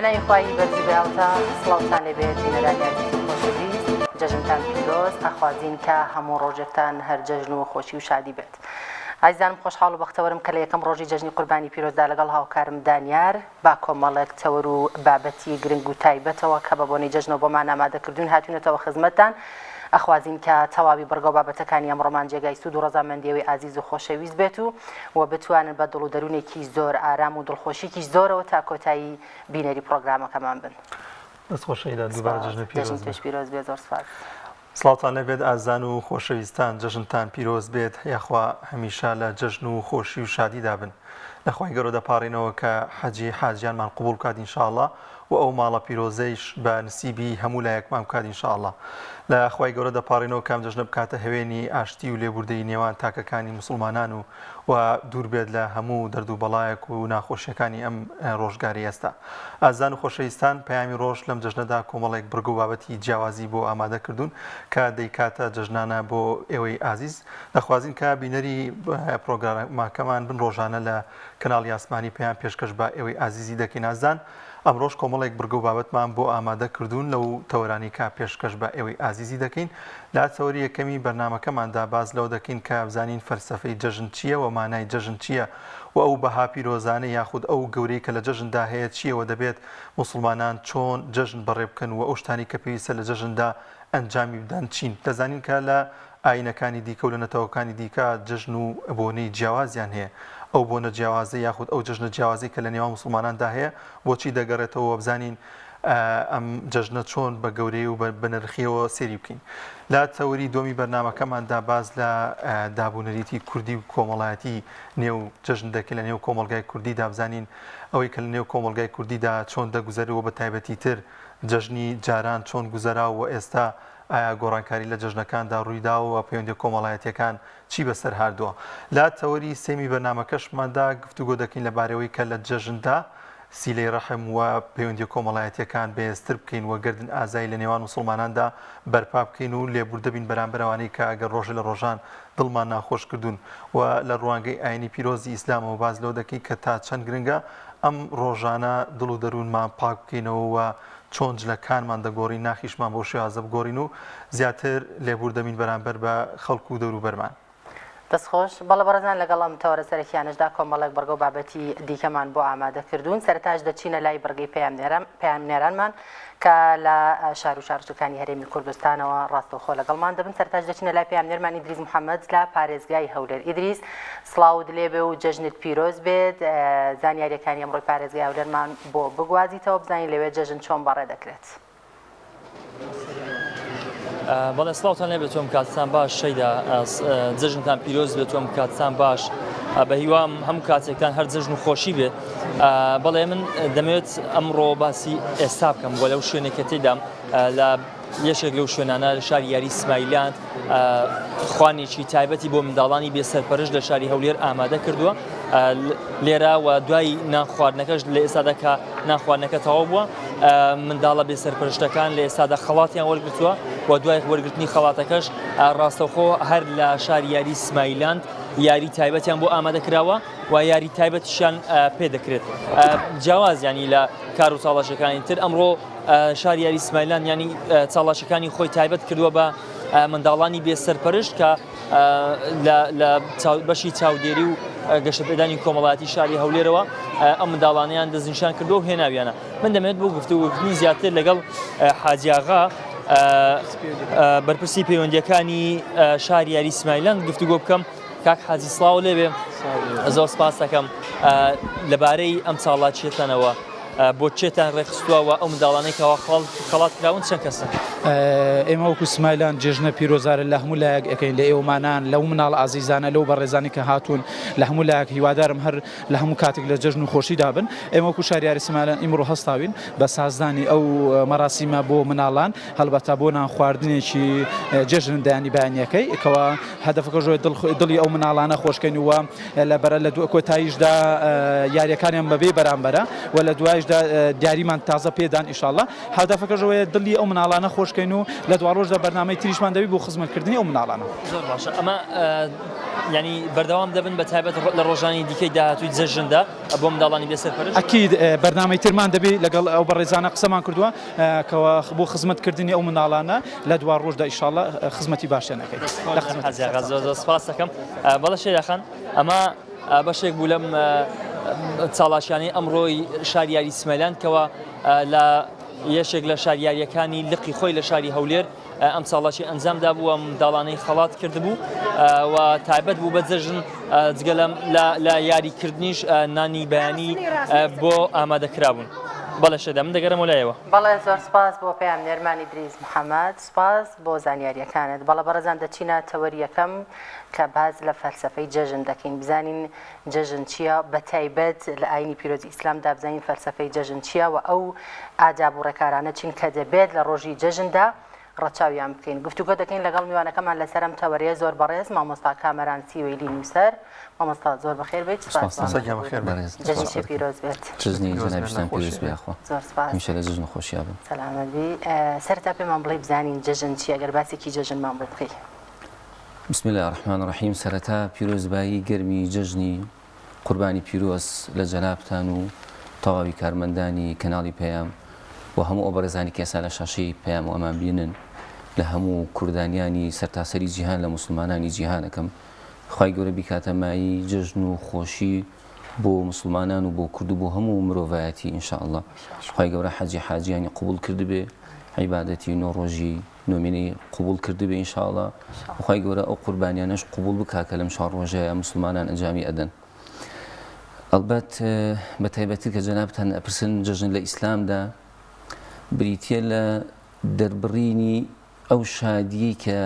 بەناوی خوای بەرزی بێهاوتا سڵاوتان لێبێت بینەرانی ئازیز و خۆشەویست جەژنتان پیرۆز ئەخوازین کە هەموو ڕۆژێکتان هەر جەژن و خۆشی و شادی بێت ئازیزانم خۆشحاڵ و بەختەوەرم کە لە یەکەم ڕۆژی جەژنی قوربانی پیرۆزدا لەگەڵ هاوکارم دانیار با کۆمەڵێک تەوەر و بابەتی گرنگ و تایبەتەوە کە بە بۆنەی جەژنەوە بۆمان ئامادە کردوون هاتوونەتەوە خزمەتتان ئەخوازین کە تەواوی بڕگە و بابەتەکانی ئەمڕۆمان جێگای سوود و ڕەزامەندی ئێوەی ئازیز و خۆشەویست بێت و و بتوانن بە دڵ و دەروونێکی زۆر ئارام و دڵخۆشیکی زۆرەوە تا کۆتایی بینەری پڕۆگرامەکەمان بن. دەست خۆش شەیدا دووبارە سپاس. جەژنت پیرۆز جەژنی بێ. تۆش پیرۆز بێ زۆر سپاس. سڵاوتان لێبێت ئازیزان و خۆشەویستان جەژنتان پیرۆز بێت یاخوا هەمیشە لە جەژن و خۆشی و شادیدا بن لە خوای گەورە دەپاڕێینەوە کە حەجی حاجیانمان قبوڵ بکات ان شاء اللە و ئەو ماڵە پیرۆزەیش بە نسیبی هەموو لایەکمان بکات ان شاء اللە لە خوای گەورە دەپاڕێینەوە کە ئەم جەژنە بکاتە هەوێنی ئاشتی و لێبوردەیی نێوان تاکەکانی موسڵمانان و و دوور بێت لە هەموو دەرد و بەڵایەک و ناخۆشیەکانی ئەم ڕۆژگارەی ئێستا. ئازیزان و خۆشەویستان پەیامی ڕۆژ لەم جەژنەدا کۆمەڵێک بڕگە و بابەتی جیاوازی بۆ ئامادە کردوون کە دەیکاتە جەژنانە بۆ ئێوەی ئازیز. دەخوازین کە بینەری پڕۆگرامەکەمان بن ڕۆژانە لە کەناڵی ئاسمانی پەیام پێشکەش بە ئێوەی ئازیزی دەکەین. ئازیزان ئەمڕۆش کۆمەڵێک بڕگە و بابەتمان بۆ ئامادە کردوون لەو تەوەرانەی کە پێشکەش بە ئێوەی ئازیزی دەکەین. لە تەوەری یەکەمی بەرنامەکەماندا باس لەوە دەکەین کە بزانین فەلسەفەی جەژن چییە و مانای جەژن چییە و ئەو بەها پیرۆزانەی یاخود ئەو گەورەی کە لە جەژندا هەیە چییە و دەبێت موسڵمانان چۆن جەژن بەڕێ بکەن و ئەو شتانەی کە پێویستە لە جەژندا ئەنجامی بدەن چین. دەزانین کە لە ئایینەکانی دیکە و لە نەتەوەکانی دیکە جەژن و بۆنەی جیاوازیان هەیە. ئەو بۆنە جیاوازە یاخود ئەو جەژنە جیاوازەی کە لە نێوان موسڵماناندا هەیە بۆچی دەگەڕێتەوە و بزانین ئەم جەژنە چۆن بە گەورەی و بە نرخیەوە سەیری بکەین. لە تەوەری دووەمی بەرنامەکەماندا باس لە دابونەریتی کوردی و کۆمەڵایەتی نێو جەژن دەکەین لە نێو کۆمەڵگای کوردیدا بزانین ئەوەی کە لە نێو کۆمەڵگای کوردیدا چۆن دەگوزەرێ و بە تایبەتی تر جەژنی جاران چۆن گوزەرا و ئێستا ئایا گۆڕانکاری لە جەژنەکاندا ڕوویداوە و پەیوەندیە کۆمەڵایەتیەکان چی بەسەر هاردووە؟ لە تەوەری سێمی بەرنامەکەشماندا گفتوگۆ دەکەین لەبارەوەی کە لە جەژندا سیلەی ڕەحم و پەیوەندیە کۆمەڵایەتیەکان بەهێزتر بکەین و گەردن ئازایی لە نێوان موسڵماناندا بەرپا بکەین و لێبوردە بین بەرامبەر ئەوانەی کە ئەگەر ڕۆژێ لە ڕۆژان دڵمان ناخۆش کردوون و لە ڕوانگەی ئاینی پیرۆزی ئیسلامەوە باس لەوە دەکەین کە تا چەند گرنگە ئەم ڕۆژانە دڵ و دەروونمان پاک بکەینەوە و چۆن جلەکانمان دەگۆڕین ناخیشمان بەو شێوازە بگۆڕین و زیاتر لێبوردە بین بەرامبەر بە خەڵک و دەوروبەرمان. دەست خۆش. بەڵێ بەڕێزان لەگەڵ ئەم تەوەرە سەرەکیانەشدا کۆمەڵێک بڕگە و بابەتی دیکەمان بۆ ئامادە کردوون. سەرەتاش دەچینە لای بڕگەی پەیامنێرانمان کە لە شار و شارۆچکەکانی هەرێمی کوردستانەوە ڕاستەوخۆ لەگەڵمان دەبن. سەرەتاش دەچینە لای پەیامنێرمان ئیدریس محەمەد لە پارێزگای هەولێر. ئیدریس سڵاوت لێبێ و جەژنت پیرۆز بێت. زانیارییەکانی ئەمڕۆی پارێزگای هەولێرمان بۆ بگوازیتەوە بزانین لەوێ جەژن چۆن بەڕێ دەکرێت. بەڵێ سڵاوتان لێ بێت تۆم کاتتان باش شەیدا جەژنتان پیرۆز بێت تۆم کاتتان باش بە هیوام هەموو کاتێکتان هەر جەژن و خۆشی بێت بەڵێ من دەمەوێت ئەمڕۆ باسی ئێستا بکەم وە لەو شوێنێکە تێدام لە یەکێک لەو شوێنانە لە شاری یاری سمایلاند خوانێکی تایبەتی بۆ منداڵانی بێ سەرپەرشت لە شاری هەولێر ئامادە کردووە لێرە و دوای نان خواردنەکەش لە ئێستادا کە نان خواردنەکە تەواو بووە منداڵە بێ سەرپەرشتەکان لە ئێستادا خەڵاتیان وەرگرتووە و دوای وەرگرتنی خەڵاتەکەش ڕاستەوخۆ هەر لە شاری یاری سمایلاند یاری تایبەتیان بۆ ئامادە کراوە و یاری تایبەتیشیان پێ دەکرێت جیاواز ینی لە کار و چاڵاشەکانی تر ئەمڕۆ شاری یاری سمایلان ینی چاڵاشەکانی خۆی تایبەت کردووە بە منداڵانی بێ سەرپەرشت کە لە بەشی چاودێری و گەشەپێدانی کۆمەڵاتی شاری هەولێرەوە ئەم منداڵانیان دەستنیشان کردووە و هێناویانە من دەمێت بۆ گفتوگۆکردنی زیاتر لەگەڵ حاجیاغا بەرپرسی پەیوەندیەکانی شاری یاری سمایلان گفتوگۆ بکەم کاک حاجی سڵاو لێبێ زۆر سپاس دەکەم لەبارەی ئەم چاڵاکیەتانەوە بۆ چێتان ڕێکخستووە و ئەو منداڵانەی کەوا خەڵات کراون چەند کەسن؟ ئێمە وەکو سمایلان جێژنە پیرۆزارە لە هەموو لایەک ئەکەین لە ئێوەمانان لەو مناڵ ئازیزانە لەو بەڕێزانی کە هاتوون لە هەموو لایەک هیوادارم هەر لە هەموو کاتێک لە جەژن و خۆشیدا بن ئێمە وەکو شاریاری سمایلان ئیمڕۆ هەستاوین بە سازدانی ئەو مەراسیمە بۆ مناڵان هەڵبەتە بۆ نان خواردنێکی جێژن دانی بەیانیەکەی کەوا هەدەفەکە ژۆی دڵی ئەو مناڵانە خۆشکەین و لە بەرە لە دوو کۆتاییشدا یاریەکانیان بەبێ بەرامبەرە و لە دوایشدا دیاریمان تازە پێدان ئیشاڵڵا هەدەفەکەش ئەوەیە دڵی ئەو مناڵانە خۆشکەین و لە دواڕۆژدا بەرنامەی تریشمان دەبی بۆ خزمەتکردنی ئەو مناڵانە. زۆر باشە ئەمە. یانی بەردەوام دەبن بە تایبەت لە ڕۆژانی دیکەی داهاتووی جەژندا بۆ منداڵانی بێسەرپەرشت؟ ئەکید بەرنامەی ترمان دەبی لەگەڵ ئەو بەڕێزانە قسەمان کردووە کەوا بۆ خزمەت کردنی ئەو منداڵانە لە دوا ڕۆژدا ئیشاڵڵا خزمەتی باشیان ئەکەین لە خزمەت حاجی ئاغا زۆر زۆر سپاس دەکەم بەڵێ شەیدا خان ئەمە بەشێک بوو لەم چاڵاکیانەی ئەمڕۆی شاری یاری سمایلان کەوا لە یەکێک لە شاریاریەکانی لقی خۆی لە شاری هەولێر ئەم چاڵاکی ئەنجام دابوو و منداڵانەی خەڵات کردبوو و تایبەت بوو بە جەژن جگە لە یاریکردنیش نانی بەیانی بۆ ئامادەکرابوون. بەڵێ شەدا من دەگەرەمەوە لایەوە. بەڵێ زۆر سوپاس بۆ پەیامنێرمان ئیدریس محەمەد سوپاس بۆ زانیاریەکانت بەڵێ بەڕێزان دەچینە تەوەری یەکەم کە باس لە فەلسەفەی جەژن دەکەین بزانین جەژن چییە بەتایبەت لە ئاینی پیرۆزی ئیسلامدا بزانین فەلسەفەی جەژن چییە و ئەو ئاداب و ڕێکارانە چین کە دەبێت لە ڕۆژی جەژندا ڕەچاویان بکەین گفتوگۆ دەکەین لەگەڵ میوانەکەمان لەسەر ئەم تەوەرەیە زۆر بەڕێز مامۆستا کامەران سیوەیلی نووسەر مامۆستا زۆر بەخێر بێیت سوپاس بۆ ئامادەبوونت جەژنی پیرۆز بێت. جەژنی جەنابیشتان پیرۆز بێ یاخوا زۆر سوپاس هەمیشە لە جەژن و خۆشیا بن. سەلامەت بی سەرەتا پێمان بڵێ بزانین جەژن چییە گەر باسێکی جەژنمان بۆ بکەی. بسم اللە الرحمن الرحیم سەرەتا پیرۆزبایی گەرمی جەژنی قوربانی پیرۆز لە جەنابتان و تەواوی کارمەندانی کەناڵی پەیام و هەموو ئەو بەڕێزانی کە ئێستا لە شاشەی پەیام و ئەمان بینن لە هەموو کوردانیانی سەرتاسەری جیهان لە موسڵمانانی جیهان ئەکەم خوای گەورە بیکاتە مایەی جەژن و خۆشی بۆ موسڵمانان و بۆ کورد و بۆ هەموو مرۆڤایەتی ان شاء اللە خوای گەورە حەجی حاجیانی قبوڵ کردبێ عیبادەتی نۆ ڕۆژی نۆمینەی قبوڵ کردبێ ان شاء اللە و خوای گەورە ئەو قوربانیانەش قبوڵ بکا کە لەم چوار ڕۆژەیە موسڵمانان ئەنجامی ئەدەن ئەڵبەت بە تایبەتی کە جەنابتان ئەپرسن جەژن لە ئیسلامدا بریتیە لە دەربڕینی ئەو شادیەی کە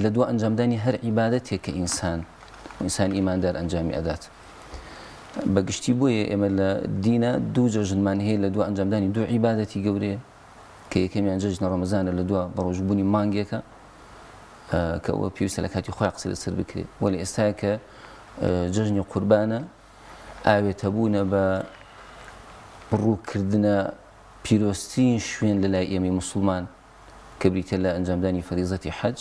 لە دوا ئەنجامدانی هەر عیبادەتێک کە ئینسان ئینسان ئیماندار ئەنجامی ئەدات بە گشتی بۆیە ئێمە لە دینە دوو جەژنمان هەیە لە دوا ئەنجامدانی دوو عیبادەتی گەورەیە کە یەکەمیان جەژنە ڕەمەزانە لە دوا بەڕۆژبوونی مانگێکە کە ئەوە پێویستە لە کاتی خۆی قسە لەسەر بکرێت وەلی ئێستا کە جەژنی قوربانە ئاوێتەبوونە بە ڕووکردنە پیرۆزترین شوێن لە لای ئێمەی موسڵمان کە بریتیە لە ئەنجامدانی فەریزەتی حەج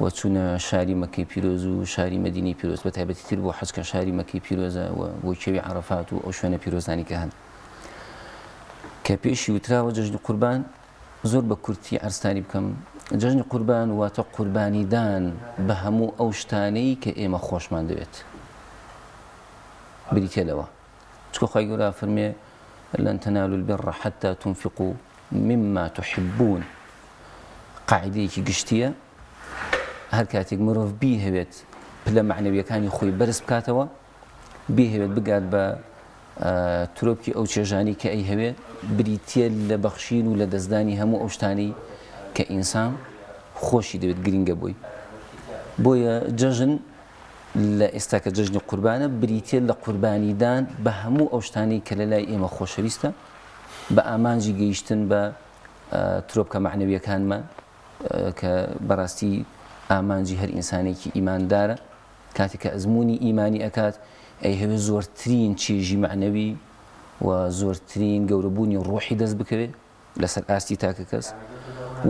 و چوونە شاری مەکەی پیرۆز و شاری مەدینەی پیرۆز بە تایبەتی تر بۆ حەج کە شاری مەکەی پیرۆزە و بۆ کێوی عەرەفات و ئەو شوێنە پیرۆزانی کە هەن کە پێشی وتراوە جەژنی قوربان زۆر بە کورتی عەرزتانی بکەم جەژنی قوربان واتە قوربانیدان بە هەموو ئەو شتانەی کە ئێمە خۆشمان دەوێت بریتە لەوە چونکە خوای گەورە ئەفەرموێ، لن تنالوا البر حتی تنفقوا مما تحبون، قاعیدەیەکی گشتیە، هەر کاتێک مرۆڤ بیهەوێت پلە مەعنەویەکانی خۆی بەرز بکاتەوە، بیهەوێت بگات بە ترۆپکی ئەو چێژانی کە ئەیهەوێ، بریتیە لە بەخشین و لە دەستدانی هەموو ئەو شتانەی کە ئینسان خۆشی دەوێت گرنگە بۆی. بۆیە جەژن لە ئێستا کە جەژنی قوربانە بریتیە لە قوربانیدان بە هەموو ئەو شتانەی کە لە لای ئێمە خۆشەویستە بە ئامانجی گەیشتن بە ترۆپکە مەعنەویەکانمان کە بەڕاستی ئامانجی هەر ئینسانێکی ئیماندارە کاتێک کە ئەزمموی ئیمانی ئەکات ئەیهەوێ زۆرترین چێژی مەعنەوی و زۆرترین گەورەبوونی ڕۆحی دەست بکەوێت لەسەر ئاستی تاکەکەس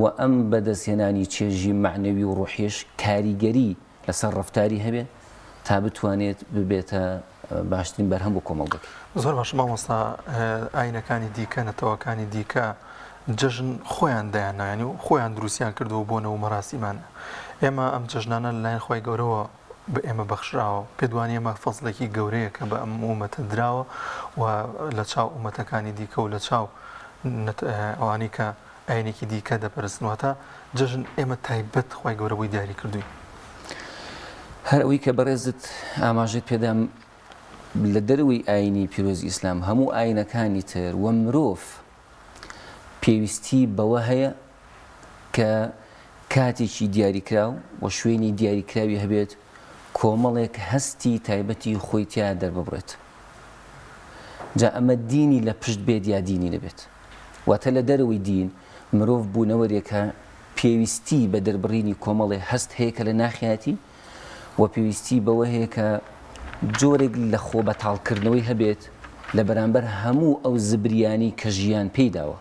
و ئەم بەدەستهێنانی چێژی مەعنەوی و ڕۆحیش کاریگەری لەسەر ڕەفتاری هەبێ تا بتوانێت ببێتە باشترین بەرهەم بۆ کۆمەڵگەکەی. زۆر باشە مامۆستا ئاینەکانی دیکە نەتەوەکانی دیکە جەژن خۆیان دایاننا یانی خۆیان دروستیان کردووە بۆنە و مەراسیمان ئێمە ئەم جەژنانە لەلایەن خوای گەورەوە بە ئێمە بەخشراوە پێت وانیە ئەمە فەزڵێکی گەورەیە کە بە ئەم ئومەتە دراوە و لە چاو ئومەتەکانی دیکە و لە چاو ئەوانەی کە ئاینێکی دیکە دەپەرستن واتە جەژن ئێمە تایبەت خوای گەورە بۆی دیاری کردووین. هەر ئەوەی کە بەڕێزت ئاماژەت پێدا لە دەرەوەی ئاینی پیرۆزی ئیسلام هەموو ئاینەکانی تر و مرۆڤ پێویستی بەوە هەیە کە کاتێکی دیاریکراو و شوێنی دیاریکراوی هەبێت کۆمەڵێک هەستی تایبەتی خۆی تیا دەرببڕێت جا ئەمە دینی لە پشت بێت یا دینی نەبێت واتە لە دەرەوەی دین مرۆڤ بوونەوەرێکە پێویستی بە دەربڕینی کۆمەڵێ هەست هەیە کە لە ناخیاتی و پێویستی بەوە هەیە کە جۆرێک لە خۆ بەتاڵکردنەوەی هەبێت لە بەرامبەر هەموو ئەو زبریانی کە ژیان پێی داوە.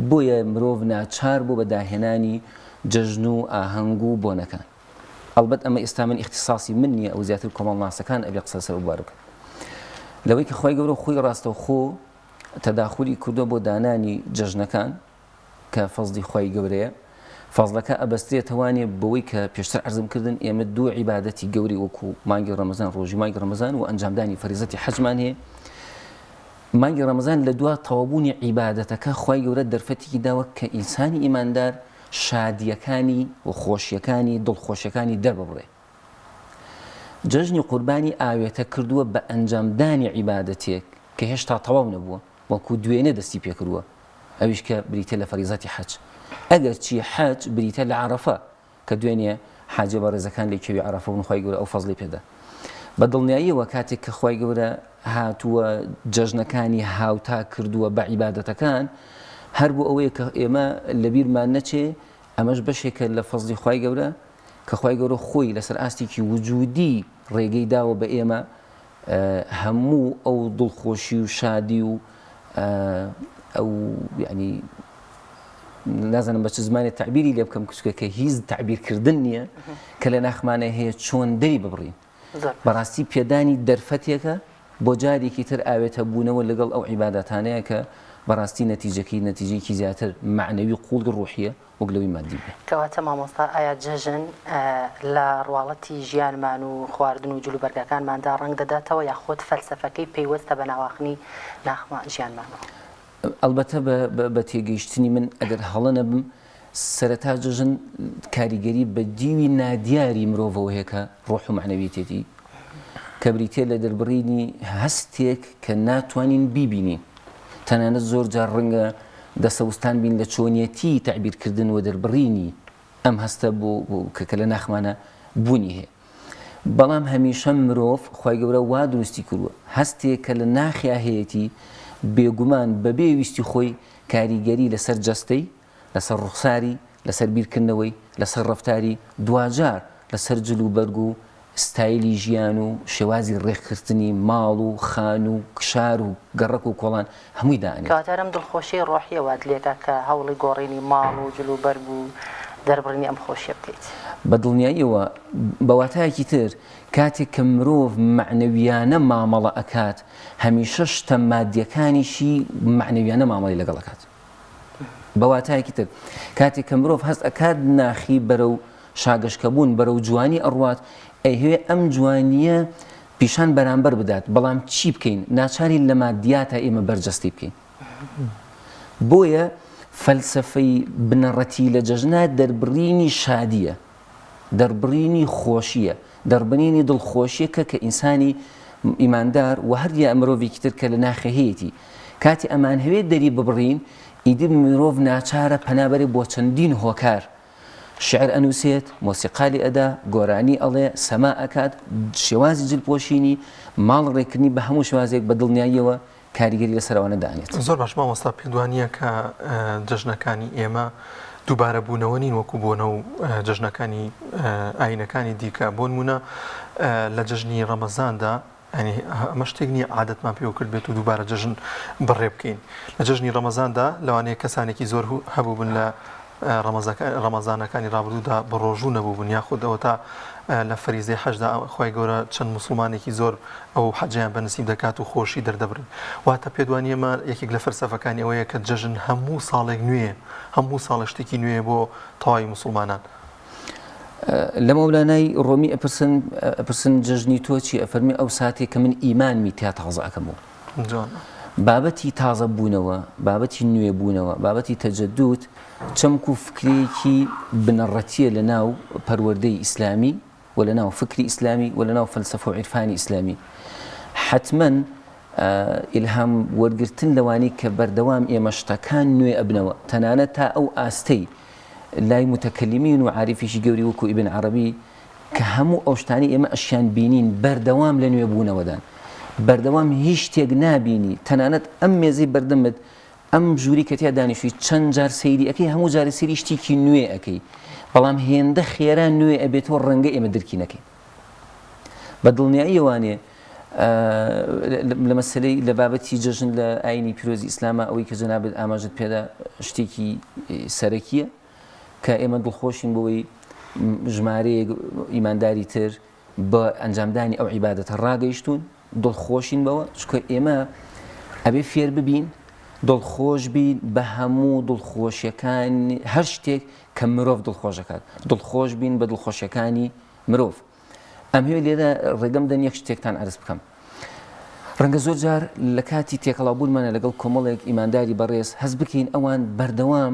بۆیە مرۆڤ ناچار بوو بە داهێنانی جەژن و ئاهەنگ و بۆنەکان. ئەڵبەت ئەمە ئێستا من ئیختیساسی من نییە ئەو زیاتر کۆمەڵناسەکان ئەبێ قسە لەسەر ئەو بوارە بکەن لەوەی کە خوای گەورە خۆی ڕاستەوخۆ تەداخولی کردووە بۆ دانانی جەژنەکان کە فەزلی خوای گەورەیە فەزلەکە ئەبەسترێتەوانێ بەوەی کە پێشتر عەرزم کردن ئێمە دوو عیبادەتی گەورەی وەکو مانگی ڕەمەزان ڕۆژی مانگی ڕەمەزان و ئەنجامدانی فەریزەتی حەجمان هەیە مانگی ڕەمەزان لە دوا تەواوبوونی عیبادەتەکە خوای گەورە دەرفەتێکی داوە کە ئینسانی ئیماندار شادییەکانی و خۆشیەکانی دڵخۆشیەکانی دەرببڕێ جەژنی قوربانی ئاوێتە کردووە بە ئەنجامدانی عیبادەتێک کە هێشتا تەواو نەبووە بەڵکو دوێنێ دەستی پێکردووە ئەویش کە بریتە لە فەریزەتی حەج ئەگەرچی حەج بریتە لە عەرەفە کە دوێنێ حاجیە بەڕێزەکان لە کێوی عەرەفە بوون خوای گەورە ئەو فەزڵی پێدا بە دڵنیاییەوە کاتێک کە خوای گەورە هاتووە جەژنەکانی هاوتا کردووە بە عیبادەتەکان هەر بۆ ئەوەیە کە ئێمە لەبیرمان نەچێ ئەمەش بەشێکە لە فەزڵی خوای گەورە کە خوای گەورە خۆی لەسەر ئاستێکی وجودی ڕێگەی داوە بە ئێمە هەموو ئەو دڵخۆشی و شادی و ئەو یعنی نازانم بە چ زمانێ تەعبیری لێ بکەم کچکە کە هیچ تەعبیرکردن نییە کە لە ناخمانە هەیە چۆن دەری ببڕین بەڕاستی پێدانی دەرفەتێکە بۆ جارێکی تر ئاوێتە بوونەوە لەگەڵ ئەو عیبادەتانەیە کە بەڕاستی نەتیجەکەی نەتیجەیەکی زیاتر مەعنەوی قوڵی ڕوحیە وەک لەوەی مادی بێ. کەواتە مامۆستا ئایا جەژن لە ڕواڵەتی ژیانمان و خواردن و جلوبەرگەکانماندا ڕەنگ دەداتەوە یاخود فەلسەفەکەی پەیوەستە بە ناواخنی ناخمان ژیانمانەوە؟ ئەڵبەتە بە تێگەیشتنی من ئەگەر هەڵە نەبم سەرەتا جەژن کاریگەری بە دیوی نادیاری مرۆڤەوە هەیە کە ڕۆح و مەعنەویەتێتی کە بریتیە لە دەربڕینی هەستێک کە ناتوانین بیبینین تەنانەت زۆر جار ڕەنگە دەسەوستان بین لە چۆنیەتی تەعبیرکردن و دەربڕینی ئەم هەستە بۆ کە لە ناخمانە بوونی هەیە بەڵام هەمیشە مرۆڤ خوای گەورە وا دروستی کردووە هەستێک کە لە ناخیا هەیەتی بێگومان بەبێ ویستی خۆی کاریگەری لەسەر جەستەی لەسەر ڕوخساری لەسەر بیرکردنەوەی لەسەر ڕەفتاری دواجار لەسەر جل و بەرگ و ستایلی ژیان و شێوازی ڕێکخستنی ماڵ و خانوو و شار و گەڕەک و کۆڵان هەمووی دائەنێت. کەواتە هەر ئەم دڵخۆشیەی ڕۆحیە وات لێکا کە هەوڵی گۆڕینی ماڵ و جل و بەرگ و دەربڕینی ئەم خۆشیە بدەیت. بە دڵنیاییەوە، بە واتایەکی تر کاتێک کە مرۆڤ مەعنەویانە مامەڵە ئەکات هەمیشە شتە مادیەکانیشی مەعنەویانە مامەڵەی لەگەڵ ئەکات. بە واتایەکی تر کاتێک کە مرۆڤ هەست ئەکات ناخی بەرەو شاگەشکەبوون بەرەو جوانی ئەڕوات ئەیهەوێ ئەم جوانییە پیشان بەرامبەر بدات بەڵام چی بکەین ناچارین لە مادیاتا ئێمە بەرجەستەی بکەین بۆیە فەلسەفەی بنەڕەتی لە جەژنا دەربڕینی شادیە دەربڕینی خۆشیە دەربرینی دڵخۆشیەکە کە ئینسانی ئیماندار و هەر یا مرۆڤێکی تر کە لە ناخێ هەیەتی کاتی ئەمانهەوێت دەری ببڕین ئیدی مرۆڤ ناچارە پەنابەرێ بۆ چەندین هۆکار شیعر ئەنووسێت، مۆسیقا لێ ئەدا، گۆرانی ئەڵێ، سەما ئەکات، شێوازی جل پۆشینی، ماڵ ڕێکردنی بە هەموو شێوازێک بە دڵنیاییەوە کاریگەری لەسەر ئەوانە دانێت. زۆر باش مامۆستا پێت وانیە کە جەژنەکانی ئێمە دووبارە بوونەوە نین وەکو بۆنە و جەژنەکانی ئاینەکانی دیکە بۆنمونە لە جەژنی ڕەمەزاندا یانی ئەمە شتێک نییە عادەتمان پێوە کردبێت و دووبارە جەژن بەڕێ بکەین. لە جەژنی ڕەمەزاندا لەوانەیە کەسانێکی زۆر هەبووبن لە ڕەمەزانەکانی ڕابردوودا بە ڕۆژوو نەبووبن یاخود ئەوەتا لە فەریزەی حەجدا خوای گەورە چەند موسڵمانێکی زۆر ئەو حەجیان بە نسیب دەکات و خۆشی دەردەبرن. واتە پێت وانییە ئەمە یەکێک لە فەلسەفەکانی ئەوەیە کە جەژن هەموو ساڵێک نوێیە، هەموو ساڵێک شتێکی نوێیە بۆ تەواوی موسڵمانان. لە مەولانای ڕۆمی ئەپرسن ئەپرسن جەژنی تۆ چی ئەفەرمی ئەو ساتێک کە من ئیمانمی تیا تازە ئەکەمەوە بابەتی تازە بوونەوە بابەتی نوێ بوونەوە بابەتی تەجەدود چەمک و فکرێکی بنەڕەتیە لە ناو پەروەردەی ئیسلامی و لە ناو فکری ئیسلامی و لە ناو فەلسەفە و عیرفانی ئیسلامی حتمما ئیلهام وەرگرتن لەوانی کە بەردەوام ئێمە شتەکان نوێ ئەبنەوە تەنانەت تا ئەو ئاستەی لای موتەکەلیمین و عاریفیشی گەوری وەکو ئیبن عەرەبی کە هەموو ئەو شتانەی ئێمە ئەشیان بینین بەردەوام لە نوێبوونەوەدان بەردەوام هیچ شتێک نابینی تەنانەت ئەم مێزەی بەردەمت ئەم ژووری کە تیا دانیشتوی چەند جار سەیری ئەکەی هەموو جارێ سەیری شتێکی نوێ ئەکەی بەڵام هێندە خێرا نوێ ئەبێتەوە ڕەنگە ئێمە درکی نەکەین بە دڵنیاییەوانێ لە مەسەلەی لە بابەتی جەژن لە ئاینی پیرۆزی ئیسلامە ئەوەی کە جەنابت ئاماژت پێدا شتێکی سەرەکیە کە ئێمە دڵخۆشین بەوەی ژمارەیەک ئیمانداری تر بە ئەنجامدانی ئەو عیبادەتە ڕاگەیشتوون، دڵخۆشین بەوە، چونکە ئێمە ئەبێ فێر ببین دڵخۆش بین بە هەموو دڵخۆشیەکان هەر شتێک کە مرۆڤ دڵخۆش دەکات، دڵخۆش بین بە دڵخۆشیەکانی مرۆڤ. ئەمهەوێ لێرە ڕێگەم دەن یەک شتێکتان عەرز بکەم. ڕەنگە زۆر جار لە کاتی تێکەڵاوبوونمانە لەگەڵ کۆمەڵێک ئیمانداری بەڕێز هەست بکەین ئەوان بەردەوام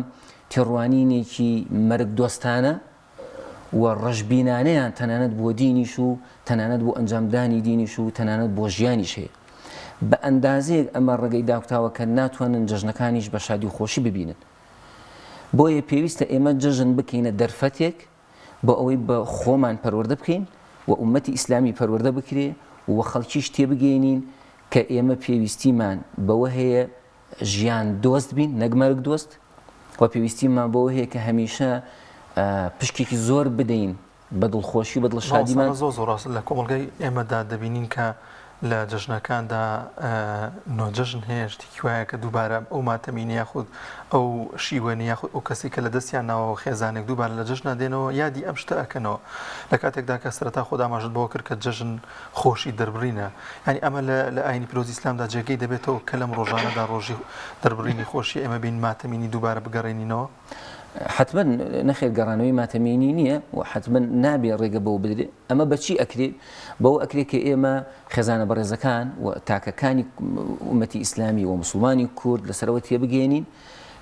تێڕوانینێکی مەرگدۆستانە و ڕەشبینانەیان تەنانەت بۆ دینیش و تەنانەت بۆ ئەنجامدانی دینیش و تەنانەت بۆ ژیانیش هەیە. بە ئەندازەیەک ئەمە ڕێگەی داکوتاوە کە ناتوانن جەژنەکانیش بە شادی و خۆشی ببینن. بۆیە پێویستە ئێمە جەژن بکەینە دەرفەتێک بۆ ئەوەی بە خۆمان پەروەردە بکەین و ئوممەتی ئیسلامی پەروەردە بکرێ و خەڵکیش تێبگەیەنین کە ئێمە پێویستیمان بەوە هەیە ژیان دۆست بین نەک مەرگ دۆست و پێویستیمان بەوە هەیە کە هەمیشە پشکێکی زۆر بدەین بە دڵخۆشی و بە دڵشادیمان. مامۆستا زۆر زۆر ڕاستە لە کۆمەڵگای ئێمەدا دەبینین کە لە جەژنەکاندا نۆجەژن هەیە شتێکی وایە کە دووبارە ئەو ماتەمینە یاخود ئەو شیوەنە یاخود ئەو کەسی کە لە دەستیان ناوەوە خێزانێک دووبارە لە جەژنا دێنەوە یادی ئەم شتە ئەکەنەوە لە کاتێکدا کە سەرەتا خۆت ئاماژەت بەوە کرد کە جەژن خۆشی دەربڕینە یانی ئەمە لە لە ئاینی پیرۆزی ئیسلامدا جێگەی دەبێتەوە کە لەم ڕۆژانەدا ڕۆژی دەربڕینی خۆشی ئێمە بین ماتەمینی دووبارە بگەڕێنینەوە؟ حەتمەن نەخێر گەڕانەوەی ماتەمینی نییە و حەتمەن نابێ ڕێگە بەوە بدرێ ئەمە بەچی ئەکرێ بەوە ئەکرێ کە ئێمە خێزانە بەڕێزەکان و تاکەکانی ئومەتی ئیسلامی و مسوڵمانی کورد لەسەرەوە تێبگەێنین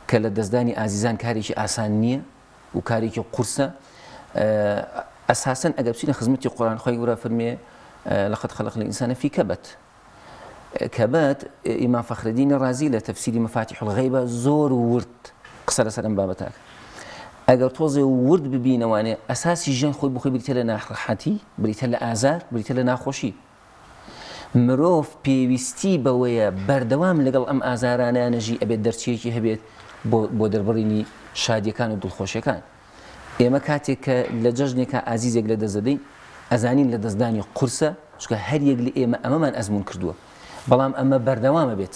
کە لە دەستدانی ئازیزان کارێکی ئاسان نییە و کارێکی قورسە ئەساسەن ئەگەر بچینە خزمەتی قورآن خۆی گەورە فەرمێ لقد خلقنا الإنسان في كبد کەبەت ئیمام فەخرەدینی ڕازی لە تەفسیری مفاتیح الغیبە زۆر ورد قسە لەسەر ئەم بابەتە ئەگەر تۆزێ ورد ببینەوانێ ئەساسی ژیان خۆی بخۆی بریتە لە ناڕەحەتی بریتە لە ئازار بریتە لە ناخۆشی مرۆڤ پێویستی بەوەیە بەردەوام لەگەڵ ئەم ئازارانە نەژی ئەبێت دەرچەیەکی هەبێت بۆ دەربڕینی شادیەکان و دڵخۆشیەکان ئێمە کاتێک کە لە جەژنێکا ئازیزێک لە دەست دەدەین ئەزانین لە دەستدانی قورسە چونکە هەر یەک لە ئێمە ئەمەمان ئەزموون کردووە بەڵام ئەمە بەردەوامە بێت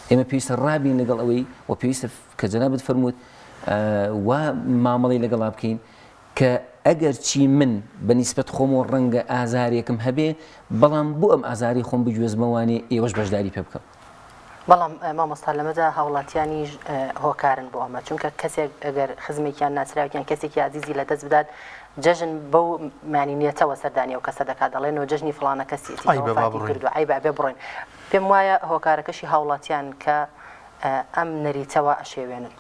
ئێمە پێویستە ڕابین لەگەڵ ئەوەی و پێویستە کە جەنابت فەرمووت وا مامەڵەی لەگەڵا بکەین کە ئەگەر چی من بە نیسبەت خۆمەوە ڕەنگە ئازارێکم هەبێ بەڵام بۆ ئەم ئازاری خۆم بگوێزمەوانێ ئێوەش بەشداری پێ بکەم. بەڵام مامۆستا لەمەدا هاوڵاتیانیش هۆکارن بۆ ئەمە چونکە کەسێک ئەگەر خزمێکیان ناسراوێکیان کەسێکی ئازیزی لەدەست بدات جەژن بەو مانی نیەتەوە سەردانی ئەو کەسە دەکات دەڵێن و جەژنی فڵانە کەسیەتی کە عەیبە با وەفاتی بڕۆین. کردووە عەیبە ئەبێ بڕۆین پێم وایە هۆکارەکەشی هاوڵاتیان کە ئەم نەریتەوە ئەشێوێنن.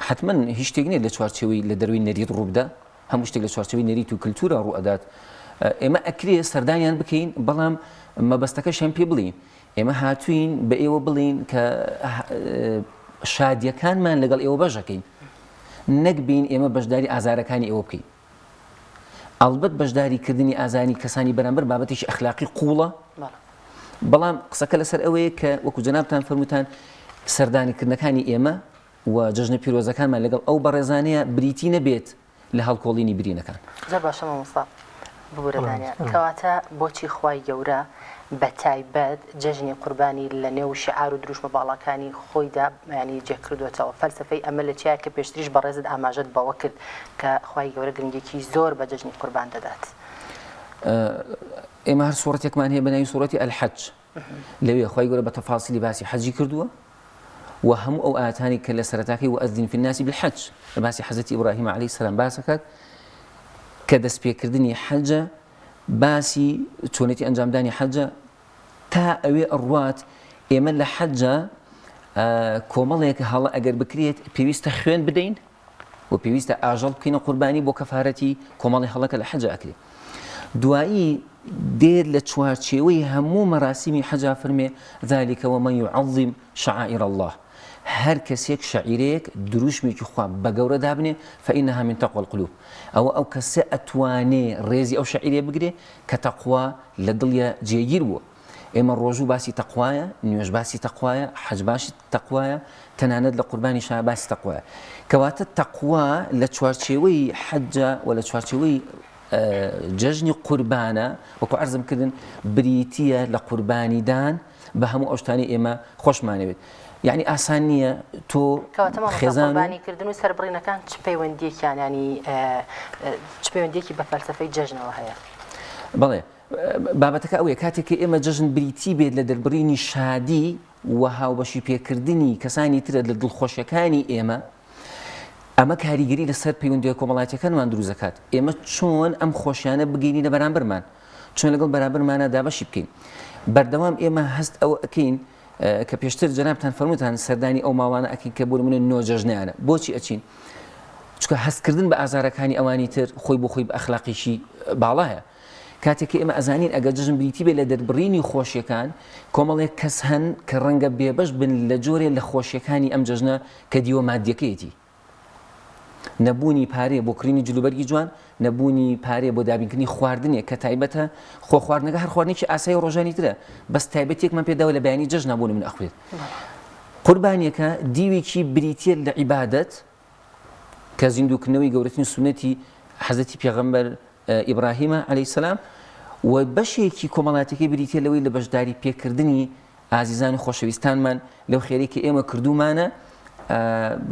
حەتمەن هیچ شتێک نییە لە چوارچێوەی لە دەروی نەریت ڕووبدا هەموو شتێک لە چوارچێوەی نەریت و کلتورا ڕووئەدات ئێمە ئەکرێ سەردانیان بکەین بەڵام مەبەستەکەشیان پێ بڵێین ئێمە هاتووین بە ئێوە بڵێین کە شادیەکانمان لەگەڵ ئێوە بەشەکەین نەک بین ئێمە بەشداری ئازارەکانی ئێوە بکەین ئەڵبەت بەشداری کردنی ئازاری کەسانی بەرامبەر بابەتێکی ئەخلاقی قوڵە بەڵام قسەکە لەسەر ئەوەیە کە وەکو جەنابتان فەرمووتان سەردانیکردنەکانی ئێمە و جەژنە پیرۆزەکانمان لەگەڵ ئەو بەڕێزانەیە بریتی نەبێت لە هەڵکۆڵینی برینەکان. زۆر باشە مامۆستا ببورە دانیال کەواتە بۆچی خوای گەورە بە تایبەت جەژنی قوربانی لە نێو شیعار و دروشمە باڵاکانی خۆیدا یانی جێ کردۆتەوە فەلسەفەی ئەمە لە چیایە کە پێشتریش بەڕێزت ئاماژەت بەوە کرد کە خوای گەورە گرنگیەکی زۆر بە جەژنی قوربان دەدات. ئێمە هەر سوڕەتێکمان هەیە بە ناوی سوڕەتی الحج لەوێ خوای گەورە بە تەفاسیلی باسی حەجی کردووە و هەموو ئەو ئایەتانی کە لە سەرەتاکەی وأذن في الناس بالحج لە باسی حەزرەتی ئیبراهیم عەلەیهی السلام باس ئەکات کە دەستپێکردنی حەجە باسی چۆنێتی ئەنجامدانی حەجە تا ئەوێ ئەڕوات ئێمە لە حەجە کۆمەڵێک هەڵە ئەگەر بکرێت پێویستە خوێن بدەین و پێویستە ئاژەڵ بکەینە قوربانی بۆ کەفارەتی کۆمەڵی هەڵەکە لە حەجا ئەکرێ دوایی دێت لە چوارچێوەی هەموو مەراسیمی حەجا فەرمێ ذلك ومن يعظم شعائر الله هەر کەسێک شەعیرەیەک دروشمێکی خوا بە گەورە دابنێ فإنها من تقوى القلوب ئەوە ئەو کەسە ئەتوانێ ڕێزی ئەو شەعیرەیە بگرێ کە تەقوا لە دڵیا جێگیر بووە ئێمە ڕۆژوو باسی تەقوایە، نوێژ باسی تەقوایە، حەج باسی تەقوایە، تەنانەت لە قوربانیشا باسی تەقوایە. کەواتە تەقوا لە چوارچێوەی حەجا و لە چوارچێوەی جەژنی قوربانە وەکو عەرزم کردن بریتییە لە قوربانیدان بە هەموو ئەو شتانەی ئێمە خۆشمانەوێت. یعنی ئاسان نییە تۆ کەواتە مامۆستا خێزان و قوربانی کردن و سەربڕینەکان چ پەیوەندیەکیان ینی چ پەیوەندیەکی بە فەلسەفەی جەژنەوە هەیە؟ بەڵێ بابەتەکە ئەوەیە کاتێک کە ئێمە جەژن بریتی بێت لە دەربڕینی شادی و هاوبەشی پێکردنی کەسانی ترە لە دڵخۆشیەکانی ئێمە ئەمە کاریگەری لەسەر پەیوەندیە کۆمەڵایەتیەکانمان دروست دەکات ئێمە چۆن ئەم خۆشیانە بگەینینە بەرامبەرمان چۆن لەگەڵ بەرامبەرمانە دابەشی بکەین بەردەوام ئێمە هەست ئەوە ئەکەین کە پێشتر جەنابتان فەرمووتان سەردانی ئەو ماڵانە ئەکەین کە بۆ نمونە نۆ جەژنیانە بۆچی ئەچین چونکە هەستکردن بە ئازارەکانی ئەوانی تر خۆی بۆ خۆی بە ئەخلاقیشی باڵایە کاتێک کە ئێمە ئەزانین ئەگەر جەژن بریتی بێت لە دەربڕینی خۆشیەکان کۆمەڵێک کەس هەن کە ڕەنگە بێبەش بن لە جۆرێ لە خۆشیەکانی ئەم جەژنە کە دیوە مادیەکەیەتی نەبوونی پارەیە بۆ کڕینی جلوبەرگی جوان، نەبوونی پارەیە بۆ دابینکردنی خواردنێک کە تایبەتە، خۆ خواردنەکە هەر خواردنێکی ئاسایی ڕۆژانی ترە، بەس تایبەتێکمان پێداوە لە بەیانی جەژنا بۆ نمونە ئەخورێت. قوربانیەکە دیوێکی بریتیە لە عیبادەت کە زیندووکردنەوەی گەورەترین سوننەتی حەزرەتی پێغەمبەر ئیبراهیمە عەلەیهی سەلام و بەشێکی کۆمەڵاتیەکەی بریتیە لەوەی لە بەشداری پێکردنی ئازیزان و خۆشەویستانمان لەو خێرەی کە ئێمە کردوومانە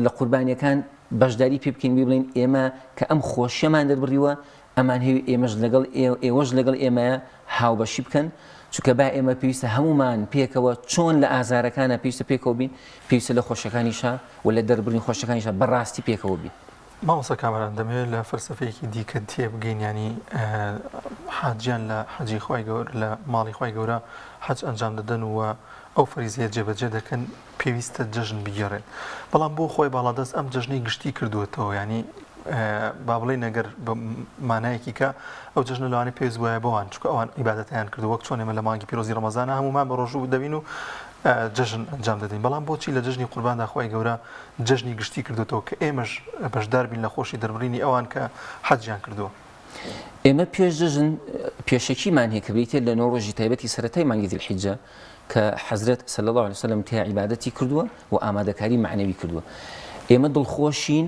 لە قوربانیەکان بەشداری پێ بکەین بڵێن ئێمە کە ئەم خۆشیەمان دەربڕیوە ئەمان هەوی ئێمەش لەگەڵ ئێوەش لەگەڵ ئێمەیە هاوبەشی بکەن چونکە با ئێمە پێویستە هەمومان پێکەوە چۆن لە ئازارەکانە پێویستە پێکەوە بین پێویستە لە خۆشەکانیشا و لە دەربڕین خۆشەکانیشا بەڕاستی پێکەوە بین. مامۆستا کامەران دەمەوێت لە فەلسەفەیەکی دیکە تێبگەین یانی حاجیان لە حەجی خوای گەورە لە ماڵی خوای گەورە حەج ئەنجام دەدەن و ئەو فەریزەیە جێبەجێ دەکەن پێویستە جەژن بگێڕێن بەڵام بۆ خۆی باڵادەست ئەم جەژنەی گشتی کردووەتەوە ینی با بڵێین ئەگەر بە مانایەکی کە ئەو جەژنە لەوانەیە پێویست بوایە بۆوان چونکە ئەوان عیبادەتیان کردو وەک چۆن ئێمە لە مانگی پیرۆزی ڕەمەزانە هەمومان بە ڕۆژوو دەبین و جەژن ئەنجام دەدەین بەڵام بۆچی لە جەژنی قورباندا خوای گەورە جەژنی گشتی کردۆتەوە کە ئێمەش بەشدار بین لە خۆشی دەربڕینی ئەوان کە حەجیان کردووە. ئێمە پێش جەژن پێشەکیمان هەیە کە بریتیە لە نۆ ڕۆژی تایبەتی سەرەتای مانگی ذی الحجە کە حەزرەت صلی اللە علیە وسلم تیا عیبادەتی کردووە و ئامادەکاری مەعنەوی کردووە. ئێمە دڵخۆشین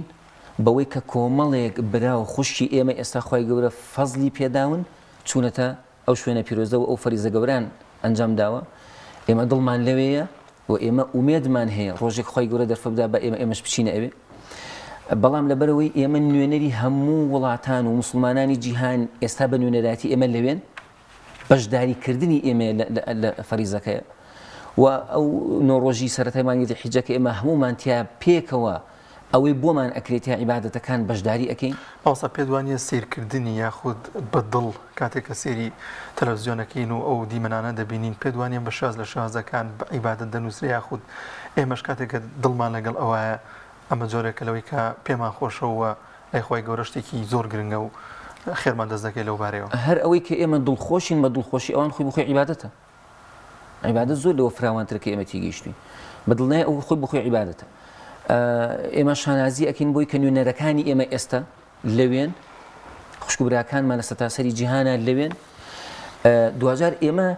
بەوەی کە کۆمەڵێک برا و خوشکی ئێمە ئێستا خوای گەورە فەزڵی پێداون چوونەتە ئەو شوێنە پیرۆزە و ئەو فەریزە گەورەیان ئەنجام داوە، ئێمە دڵمان لەوێیە و ئێمە ئومێدمان هەیە ڕۆژێک خوای گەورە دەرفە بدا بە ئێمە ئێمەش بچینە ئەوێ. بەڵام لەبەرئەوەی ئێمە نوێنەری هەموو وڵاتان و موسڵمانانی جیهان ئێستا بە نوێنەرایەتی ئێمە لەوێن، بەشداری کردنی ئێمەیە لە فەریزەکەیە و ئەو نۆ ڕۆژی سەرەتای مانگی ذیحیجە کە ئێمە هەموومان تیا پێکەوە ئەوەی بۆمان ئەکرێت تیا عیبادەتەکان بەشداری ئەکەین. مامۆستا پێت وانیە سەیرکردنی یاخود بە دڵ کاتێک کە سەیری تەلەفزیۆنەکەین و ئەو دیمەنانە دەبینین پێت وانیە بە شێواز لە شێوازەکان بە عیبادەت دەنووسرێ یاخود ئێمەش کاتێک کە دڵمان لەگەڵ ئەوایە ئەمە جۆرێکە لەوەی کە پێمان خۆشە و لای خوای گەورە شتێکی زۆر گرنگە و خێرمان دەست دەکەوێت لەو بارەیەوە. هەر ئەوەی کە ئێمە دڵخۆشین بە دڵخۆشی ئەوان خۆی بۆ خۆی عیبادەتە. عیبادەت زۆر لەوە فراوانترە کە ئێمە تێگەیشتوین. بە دڵنیای ئەو خۆی بۆ خۆی عیبادەتە. ئێمە شانازی ئەکەین بۆی کە نوێنەرەکانی ئێمە ئێستا لەوێن، خوشک و براکانمان لە سەرتاسەری جیهانا لەوێن. دواجار ئێمە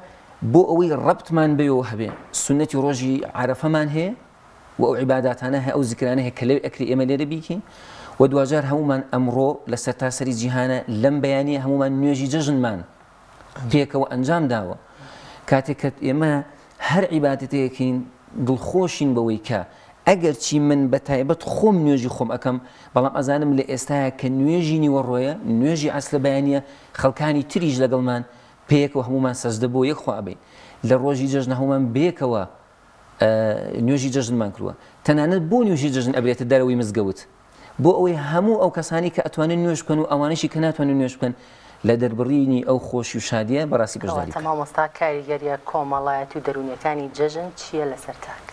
بۆ ئەوەی ڕەبتمان بەوێوە هەبێ سوننەتی ڕۆژی عەرەفەمان هەیە، و ئەو عیباداتانە هەیە ئەو زیکرانە هەیە کە لەوێ ئەکرێ ئێمە لێرە بیکەین و دواجار هەموومان ئەمڕۆ لە سەرتاسەری جیهانە لەم بەیانیە هەموومان نوێژی جەژنمان پێکەوە ئەنجام داوە کاتێک کە ئێمە هەر عیبادەتێکین دڵخۆشین بەوەی کە ئەگەر چی من بە تایبەت خۆم نوێژی خۆم ئەەکەم بەڵام ئەزانم لە ئێستاە کە نوێژی نیوەڕۆیە نوێژی عەسرە بەیانە خەڵکانی تریش لەگەڵمان پێکەوە هەمومان سەجدە بۆ یەک خوا ئەبین لە ڕۆژی جەژنە هەمومان بێکەوە نوێژی جەژنمان کردووە تەنانەت بۆ نوێژی جەژن ئەبرێتە دەرەوەی مزگەوت بۆ ئەوەی هەموو ئەو کەسانی کە ئەتوانن نوێژ بکەن و ئەوانەشی کە ناتوانن نوێژ بکەن لە دەربڕینی ئەو خۆشی و شادیە بەڕاستی بەشداری بکەن. مامۆستا کاریگەریە کۆمەڵایەتی و دەروونیەکانی جەژن چیە لەسەر تاک؟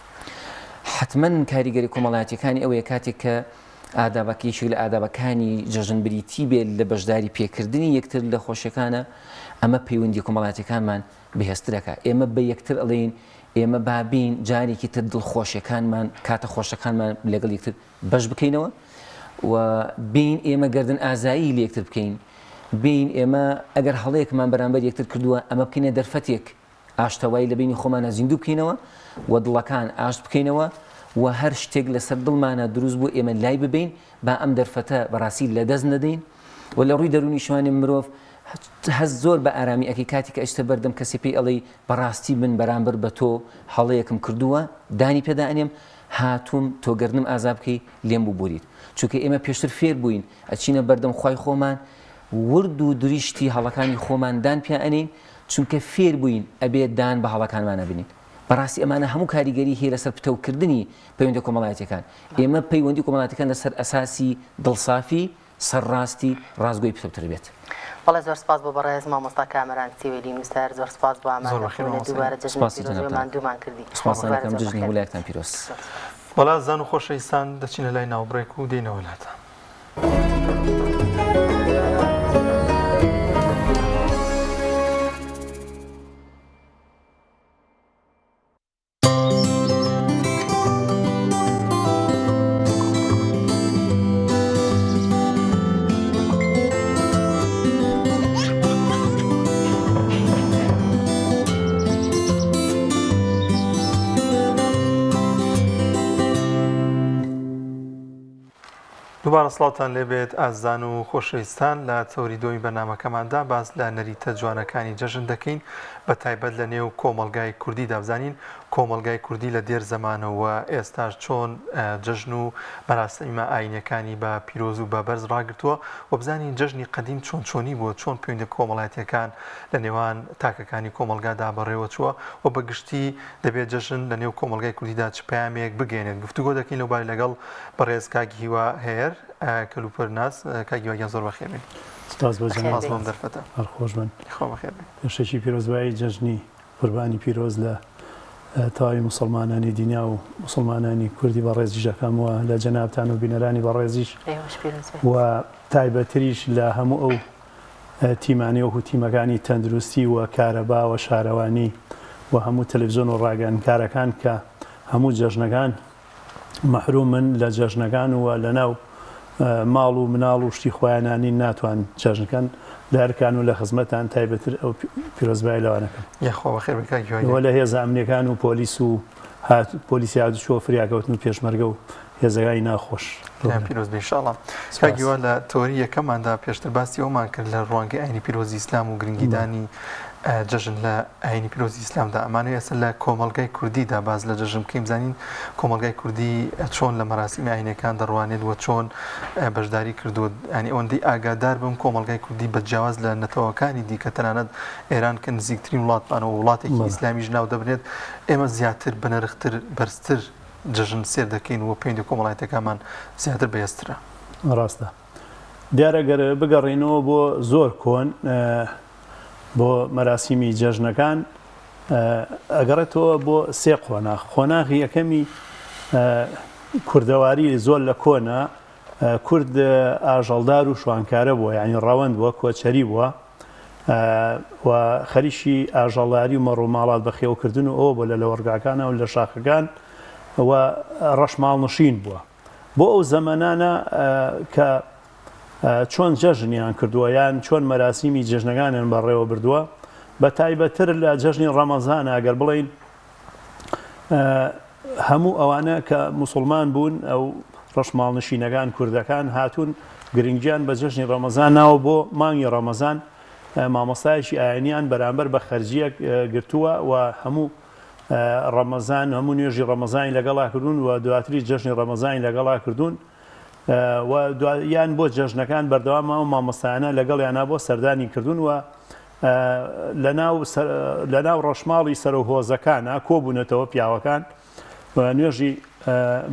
حەتمەن کاریگەری کۆمەڵایەتیەکانی ئەوەیە کاتێک کە ئادابەکە یەکێک لە ئادابەکانی جەژن بریتی بێت لە بەشداری پێکردنی یەکتر لە خۆشیەکانە ئەمە پەیوەندی کۆمەڵایەتیەکانمان بەهێزتر ئەکا ئێمە بە یەکتر ئەڵێین ئێمە با بین جارێکی تر دڵخۆشیەکانمان کاتە خۆشەکانمان لەگەڵ یەکتر بەش بکەینەوە و بین ئێمە گردن ئازایی لە یەکتر بکەین بین ئێمە ئەگەر هەڵەیەکمان بەرامبەر یەکتر کردووە ئەمە بکەینە دەرفەتێک ئاشتەوایی لە بینی خۆمانە زیندوو بکەینەوە و دڵەکان ئاشت بکەینەوە و هەر شتێک لەسەر دڵمانە دروست بوو ئێمە لای ببین با ئەم دەرفەتە بەڕاستی لەدەست نەدەین و لە ڕووی دەروونیشوانێ مرۆڤ. هەست زۆر بە ئارامی ئەکەی کاتێک کە ئەچیتە بەردەم کەسێ پێی ئەڵێی بەڕاستی من بەرامبەر بە تۆ هەڵەیەکم کردووە دانی پێدا ئەنێم هاتووم تۆ گەردنم ئازا بکەی لێم ببوریت چونکە ئێمە پێشتر فێر بووین ئەچینە بەردەم خوای خۆمان ورد و درشتی هەڵەکانی خۆمان دان پیا ئەنێین چونکە فێر بووین ئەبێ دان بە هەڵەکانمانا بنین بەڕاستی ئەمانە هەموو کاریگەری هەیە لەسەر پتەوکردنی پەیوەندە کۆمەڵایەتیەکان ئێمە پەیوەندی کۆمەڵاتەکان لەسەر ئەساسی دڵسافی سەرڕاستی ڕاستگۆی پتەوتر بێت. بەڵێ زۆر سپاس بۆ بەڕێز مامۆستا کامەران سیوەیلی نووسەر زۆر سپاس بۆ زۆر ئامادە بەخێر بوونت مامۆستا گیان. دووبارە جەژنت سپاسی پیرۆز بێ جەنابتان. ماندوومان کردی سپاستان دووبارە ئەکەم زۆر جەژنی بەخێر هەموو بێی. لایەکتان پیرۆز. زۆر سپاس. وەڵا ئازیزان و خۆشەویستان دەچینە لای ناوبڕێک و دێینەوە لاتان. دووبارە سڵاوتان لێبێت ئازیزان و خۆشەویستان لە تەوری دۆمی بەرنامەکەماندا باس لە نەریتە جوانەکانی جەژن دەکەین بە تایبەت لە نێو کۆمەڵگای کوردیدا بزانین کۆمەڵگای کوردی لە دێر زەمانەوە ئێستاش چۆن جەژن و مەراسیمە ئاینیەکانی بە پیرۆز و بە بەرز ڕاگرتووە و بزانین جەژنی قەدیم چۆن چۆنی بووە چۆن پەیوەندیە کۆمەڵایەتیەکان لە نێوان تاکەکانی کۆمەڵگادا بەڕێوەچووە و بە گشتی دەبێت جەژن لە نێو کۆمەڵگای کوردیدا چ پەیامێک بگەیەنێت گفتوگۆ دەکەین لەوبارەی لەگەڵ بەڕێز کاک هیوا هەیەر کەلوپەرناس کاک هیوا گیان زۆر بەخێر بێی. سپاس بۆ بەخێر جەنابت. سپاس بۆ ئەم دەرفەتە. هەر خۆش بن. خوا بەخێر بێی. پێشەکی پیرۆزبایی جەژنی قوربانی پیرۆز لە تەواوی موسڵمانانی دینیا و موسڵمانانی کوردی بەڕێزیش دەکەم و لە جەنابتان و بینەرانی بەڕێزیش ئێوەش پیرۆز بێت. و تایبەتریش لە هەموو ئەو تیمانەی وەکو تیمەکانی تەندروستی و کارەبا و شارەوانی و هەموو تەلەفزیۆن و ڕاگەیاندکارەکان کە هەموو جەژنەکان مەحرومن لە جەژنەکان و لەناو ماڵ و مناڵ و شتی خۆیانا نین ناتوان جەژن کەن لە ئەرکان و لە خزمەتان تایبەتر ئەو پیرۆزبایی لەوانە کەم. یاخوا بەخێر بێی کاک هیوا گیان. وە لە هێزە ئەمنیەکان و پۆلیس و هات پۆلیسی هاتوچۆ و فریاکەوتن و پێشمەرگە و هێزەکانی ناخۆش. لایان پیرۆز بێ ئینشاڵا. کاک سپاس. هیوا لە تەوەری یەکەماندا پێشتر باسی ئەوەمان کرد لە ڕوانگەی ئاینی پیرۆزی ئیسلام و گرنگیدانی جەژن لە ئاینی پیرۆزی ئیسلامدا ئەمانەوێ ئێستا لە کۆمەڵگای کوردیدا باس لە جەژن بکەین بزانین کۆمەڵگای کوردی چۆن لە مەراسیمی ئاینەکان دەڕوانێت و چۆن بەشداری کردووە ینی ئەوەندەی ئاگادار بم کۆمەڵگای کوردی بە جیاواز لە نەتەوەکانی دیکە تەنانەت ئێران کە نزیکترین وڵاتمانەوە وڵاتێکی ئیسلامیش ناو دەبرێت ئێمە زیاتر بەنرختر بەرزتر جەژن سێر دەکەین و پەیوەندی کۆمەڵایەتەکانمان زیاتر بەهێزترە. ڕاستە. دیارە گەر بگەڕێینەوە بۆ زۆر کۆن بۆ مەراسیمی جەژنەکان ئەگەڕێتەوە بۆ سێ قۆناغ قۆناغی یەکەمی کوردەواری زۆر لە کۆنە کورد ئاژەڵدار و شوانکارە بووە یعنی ڕەوەند بووە کۆچەری بووە و خەریکی ئاژەڵداری و مەڕوماڵات بەخێوکردن و ئەوە بۆ لە لەوەڕگاکانە و لە شاخەکان و ڕەشماڵنشین بووە بۆ ئەو زەمەنانە کە چۆن جەژنیان کردووە یان چۆن مەراسیمی جەژنەکانیان بەڕێوە بردووە بە تایبەتتر لە جەژنی ڕەمەزانە ئەگەر بڵێین هەموو ئەوانە کە موسڵمان بوون ئەو ڕەشماڵنشینەکان کوردەکان هاتوون گرنگیان بە جەژنی ڕەمەزان ناوە بۆ مانگی ڕەمەزان مامۆستایەکی ئاینیان بەرامبەر بە خەرجیەک گرتووە و هەموو ڕەمەزان هەموو نوێژی ڕەمەزانی لەگەڵا کردوون و دواتریش جەژنی ڕەمەزانی لەگەڵا کردوون و یان بۆ جەژنەکان بەردەوام ئەو مامۆستایانە لەگەڵیانا بۆ سەردانی کردوون و لەناو لەناو ڕەشماڵی سەرۆک هۆزەکانە کۆبوونەتەوە پیاوەکان نوێژی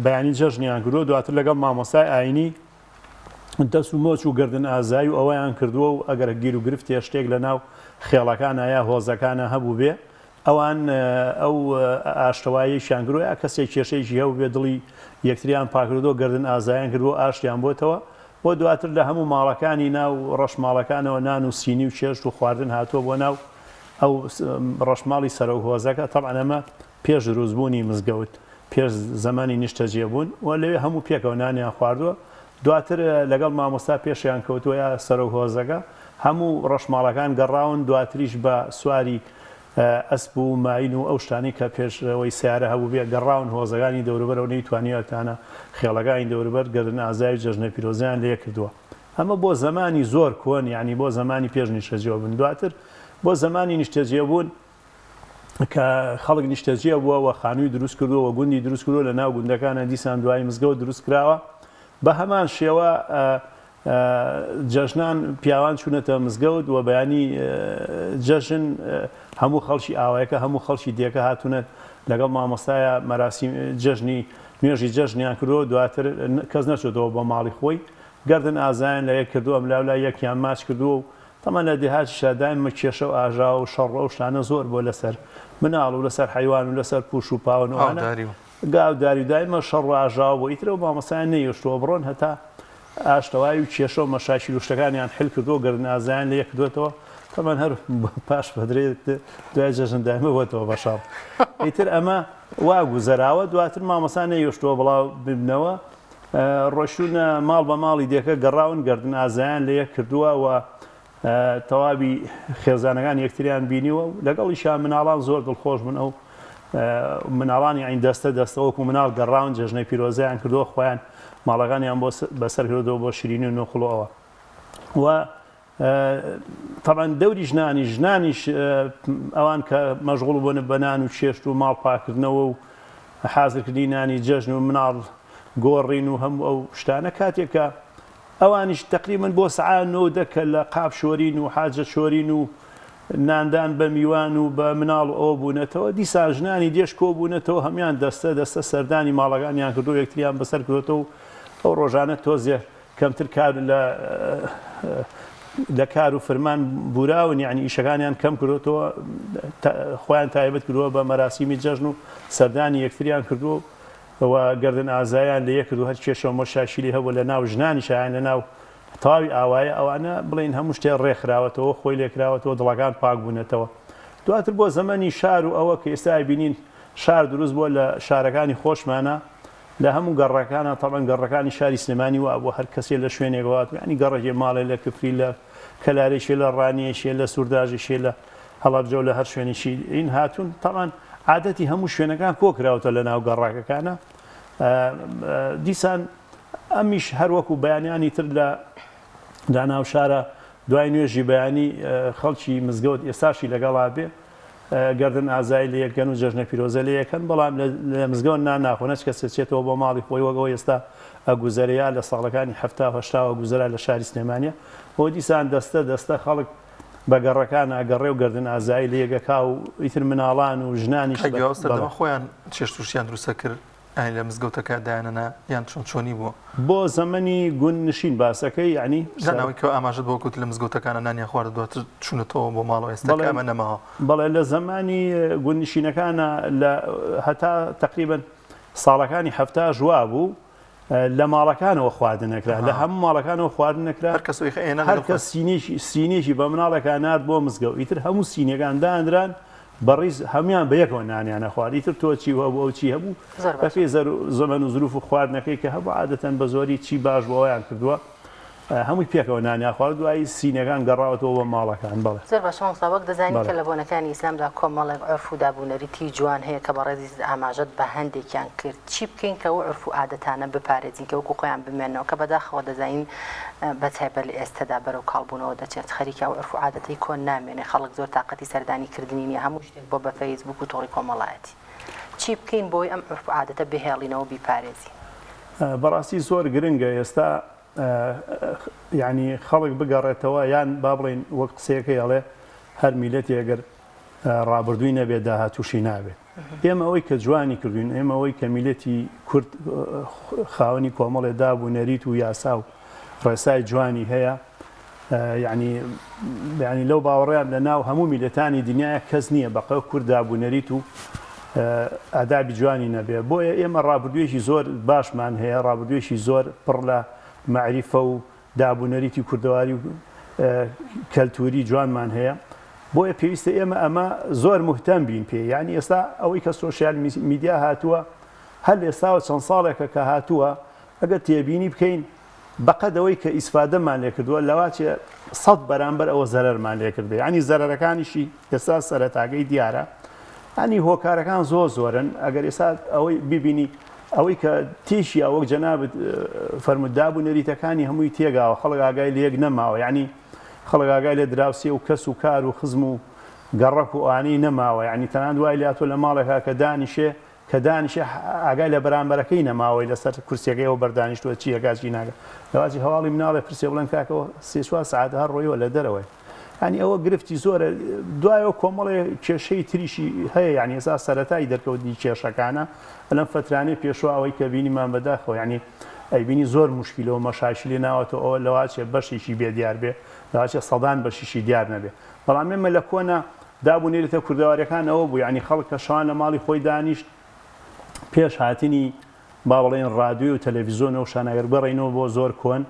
بەیانی جەژنیان کردووە دواتر لەگەڵ مامۆستای ئاینی دەس و مۆچ و گردن ئازایی و ئەوەیان کردووە و ئەگەر گیر و گرفتێ شتێک لە ناو خێڵەکانە یا هۆزەکانە هەبوو بێ ئەوان ئەو ئاشتەواییەکیان کردووە یا کەسێک کێشەیەکی هەبووبێ دڵی یەکتریان پاکردووە گەردن ئازایان کردووە ئاشتیان بۆتەوە و دواتر لە هەموو ماڵەکانی ناو ڕەشماڵەکانەوە نان و سینی و چێشت و خواردن هاتووە بۆ ناو ئەو ڕەشماڵی سەرۆک هۆزەکە تەبعەن ئەمە پێش دروستبوونی مزگەوت پێش زەمەنی نیشتەجێبوون و لەوێ هەموو پێکەوە نانیان خواردووە دواتر لەگەڵ مامۆستا پێشیان کەوتووە یا سەرۆک هۆزەکە هەموو ڕەشماڵەکان گەڕاون دواتریش بە سواری ئەسپ و ماین و ئەو شتانەی کە پێش ئەوەی سەیارە هەبووبێ گەڕاون هۆزەکانی دەوروبەرەوە نەیتوانیویانە خێڵەکانی دەوروبەر گەردن ئازای و جەژنە پیرۆزەیان لێ کردووە. ئەمە بۆ زەمانی زۆر کۆن یانی بۆ زەمانی پێش نیشتەجێبوون دواتر بۆ زەمانی نیشتەجێبوون کە خەڵک نیشتەجێ بووە و خانووی دروست کردووە و گوندی دروست کردووە لە ناو گوندەکانە دیسان دوایی مزگەوت دروست کراوە بە هەمان شێوە جەژنان پیاوان چوونەتە مزگەوت و بەیانی جەژن هەموو خەڵکی ئاوایەکە هەموو خەڵکی دێکە هاتوونە لەگەڵ مامۆستایە مەراسیم جەژنی نوێژی جەژنیان کردووە دواتر کەس نەچۆتەوە بۆ ماڵی خۆی گەردن ئازایان لە یەک کردووە ئەملاولا یەکیان ماچ کردووە و تەمان لە دێهاتیشا دایمە کێشە و ئاژاوە و شەڕ و ئەو شتانە زۆر بووە لەسەر مناڵ و لەسەر حەیوان و لەسەر پوش و پاوەن و ئەوانە ئاوداری و. گاوداری و دایمە شەڕ و ئاژاوە بووە ئیتر ئەو مامۆستایان نەیهێشتووە بڕۆن هەتا ئاشتەوایی و کێشە و مەشاکیل و شتەکانیان حل کردووە و گەردن ئازایان لە یەک کردووەتەوە تەمان هەر پاش بەدرێت دوای جەژن دایمە بۆتەوە بە شەڕ ئیتر ئەمە وا گوزەراوە دواتر مامۆستا نەیهێشتووە بڵاو ببنەوە ڕۆشتوونە ماڵ بە ماڵی دێکە گەڕاون گەردن ئازایان لە یەک کردووە و تەواوی خێزانەکان یەکتریان بینیوە و لەگەڵیشا مناڵان زۆر دڵخۆش بوون ئەو مناڵانی عین دەستە دەستە وەکو مناڵ گەڕاون جەژنە پیرۆزەیان کردووە خۆیان ماڵەکانیان بۆ بەسەر کردەوە بۆ شیرینی و نوقڵ و ئەوە و تەبعەن دەوری ژنانیش ژنانیش ئەوان کە مەشغوڵ بوون بە نان و چێشت و ماڵ پاکردنەوە و حازرکردنی نانی جەژن و مناڵ گۆڕین و هەموو ئەو شتانە کاتێک کە ئەوانیش تەقریبەن بۆ سەعا نۆ دە کە لە قاپ شۆرین و حاجە شۆرین و ناندان بە میوان و بە مناڵ و ئەوە بوونەتەوە دیسان ژنانی دێش کۆ بوونەتەوە هەموان دەستە دەستە سەردانی ماڵەکانیان کردو یەکتریان بەسەر کردۆتەوە و ئەو ڕۆژانە تۆزێ کەمتر کار لە لە کار و فرمان بوراون یعنی ئیشەکانیان کەم کردوەوە خۆیان تایبەت کردووە بە مەراسیمی جەژن و سەردانی یەکتریان کردووە و گەردن ئازایان لە یەک کرد و هەر کێشە و مەشاکیلی هەبوو لە ناو ژنانیشا یان لە ناو تەواوی ئاوایە ئەوانە بڵێین هەموو شتێ ڕێکخراوەتەوە خۆی لێکراوەتەوە دڵەکان پاک بوونەتەوە دواتر بۆ زەمەنی شار و ئەوە کە ئێستا بینین شار دروست بووە لە شارەکانی خۆشمانە لە هەموو گەڕەکانە تەبعەن گەڕەکانی شاری سلێمانی وا بووە هەر کەسێ لە شوێنێکەوە هاتبێ یانی گەڕەکێ ماڵێ لە کفری لە کەلارێکێ لە ڕانیەکێ لە سورداژێکێ لە هەڵەبجە و لە هەر شوێنێکی ئین هاتوون تەبعەن عادەتی هەموو شوێنەکان کۆ کراوەتە لە ناو گەڕەکەکانە دیسان ئەمیش هەر وەکو بەیانیانی تر لە لە ناو شارە دوای نوێژی بەیانی خەڵکی مزگەوت ئێستاشی لەگەڵا بێ گەردن ئازای لە یەکەن و جەژنە پیرۆزە لە یەکەن بەڵام لە مزگەوت نان ناخۆن هەچ کەسێ چێتەوە بۆ ماڵی خۆی وەک ئەوەی ئێستا ئەگوزەرێ یا لە ساڵەکانی حەفتا و هەشتاوە گوزەرا لە شاری سلێمانیە بۆ دیسان دەستە دەستە خەڵک بە گەڕەکان ئەگەڕێ و گەردن ئازایی لە یەکەکا و ئیتر مناڵان و ژنانیش کاک گیاو سەردەمە خۆیان چێشت و شتیان دروست ئەکرد یانی لە مزگەوتەکە دایانەنا یان چۆن چۆنی بووە؟ بۆ زەمەنی گوند نشین باسەکەی یانی نا نا ئەوەی کە ئاماژەت بەوە کرد لە مزگەوتەکانا نانیان خوارد دواتر چوونەتەوە بۆ ماڵەوە ئێستا کە ئەمە نەماوە. بەڵێ لە زەمانی گوند نشینەکانا لە هەتا تەقریبەن ساڵەکانی حەفتاش وابوو لە ماڵەکانەوە خواردن نەکرا لە هەموو ماڵەکانەوە خواردن نەکرا هەر کەس ئەوی خەیەنا هەر کەس سینێکی سینێکی بە مناڵێکا نارد بۆ مزگەوت ئیتر هەموو سینەکان دانران بەڕیز هەموان بە یەکەوە نانیان ئەخوارد ئیتر تۆ چی هەبوو ئەو چی هەبوو زۆر باشە. بەپێی زەمەن و زروف و خواردنەکەی کە هەبوو عادەتەن بە زۆری چی باش بوو ئەویان کردووە هەمووی پێکەوە نانیان خوارد دوایی سینەکان گەڕاوەتەوە بۆ ماڵەکان بەڵێ. زۆر باشە مامۆستا وەک دەزانین بەڵێ. کە لە بۆنەکانی ئیسلامدا کۆمەڵێک عورف و دابونەریتی جوان هەیە کە بەڕێزیشت ئاماژەت بە هەندێکیان کرد چی بکەین کە ئەو عورف و عادەتانە بپارێزین کە وەکو خۆیان بمێننەوە کە بەداخەوە دەزانین بە تایبەت لە ئێستەدا بەرەو کاڵبوونەوە دەچێت خەریکە ئەو عورف و عادەتەی کۆن نامێنێ خەڵک زۆر تاقەتی سەردانی کردنی نیە هەموو شتێک بۆ بە فەیسبوک و تۆڕی کۆمەڵایەتی چی بکەین بۆی ئەم عورف و عادەتە بهێڵینەوە بیپارێزین؟ بەڕاستی زۆر گرنگە ئێستا یانی خەڵک بگەڕێتەوە یان با بڵێین وەک قسەیەکەی ئەڵێ هەر میلەتێ گەر ڕابردووی نەبێت داهاتووشی نابێت. ئێمە ئەوەی کە جوانی کردوین، ئێمە ئەوەی کە میللەتی کورد خاوەنی کۆمەڵێ داب و نەریت و یاسا و ڕێسای جوانی هەیە، یانی یانی لەو باوەڕەیان لە ناو هەموو میللەتانی دنیایا کەس نییە بە قەد کورد داب و نەریت و ئادابی جوانی نەبێ. بۆیە ئێمە ڕابردوویەکی زۆر باشمان هەیە، ڕابردوویەکی زۆر پڕ لە مەعریفە و داب و نەریتی کوردەواری و کەلتوری جوانمان هەیە بۆیە پێویستە ئێمە ئەمە زۆر مهتەم بین پێ یعنی ئێستا ئەوەی کە سۆشیال میدیا هاتووە هەر ئێستاوە چەند ساڵێکە کە هاتووە ئەگەر تێبینی بکەین بەقەد ئەوەی کە ئیسفادەمان لێکردووە لەواچێ سەد بەرامبەر ئەوە زەرەرمان لێکردێ ینی زەرەرەکانیشی ئێستا سەرەتاکەی دیارە ینی هۆکارەکان زۆر زۆرن ئەگەر ئێستا ئەوەی ببینی. ئەوەی کە تێشیا وەک جەنابت فەرمووت داب و نەریتەکانی هەمووی تێگاوە خەڵک ئاگای لە یەک نەماوە یعنی خەڵک ئاگای لە دراوسێ و کەس و کار و خزم و گەڕەک و ئەوانەی نەماوە یعنی تەنانەت وای لێهاتووە لە ماڵێکا کە دانیشێ کە دانیشێ ئاگای لە بەرامبەرەکەی نەماوەی لەسەر کورسیەکەی ئەو بەردانیشتووە چی ئەکا چی ناکا لەواچی هەواڵی مناڵێ پرسێ بڵێن کاکە ئەوە سێ چوار سەعاتە هەر ڕۆیوە لە دەرەوەی یعنی ئەوە گرفتی زۆرە دوایەوە کۆمەڵێ کێشەی تریشی هەیە یعنی ئێستا سەرەتای دەرکەوتنی کێشەکانە لەم فترانەی پێشوە ئەوەی کە بینیمان بەداخەوە یعنی ئەیبینی زۆر مشکلە و مەشاکیلی ناوەتەوە ئەوە لەواچێ بەشێکی بێ دیار بێ لەواچێ سەدان بەشیشی دیار نەبێ بەڵام ئێمە لە کۆنا داب و نەریتە کوردەواریەکان ئەوە بوو یانی خەڵک کە شەوان لە ماڵی خۆی دانیشت پێش هاتنی با بڵێین ڕادیۆ و تەلەڤیزیۆن و شانە گەر بگەڕێینەوە بۆ زۆر کۆن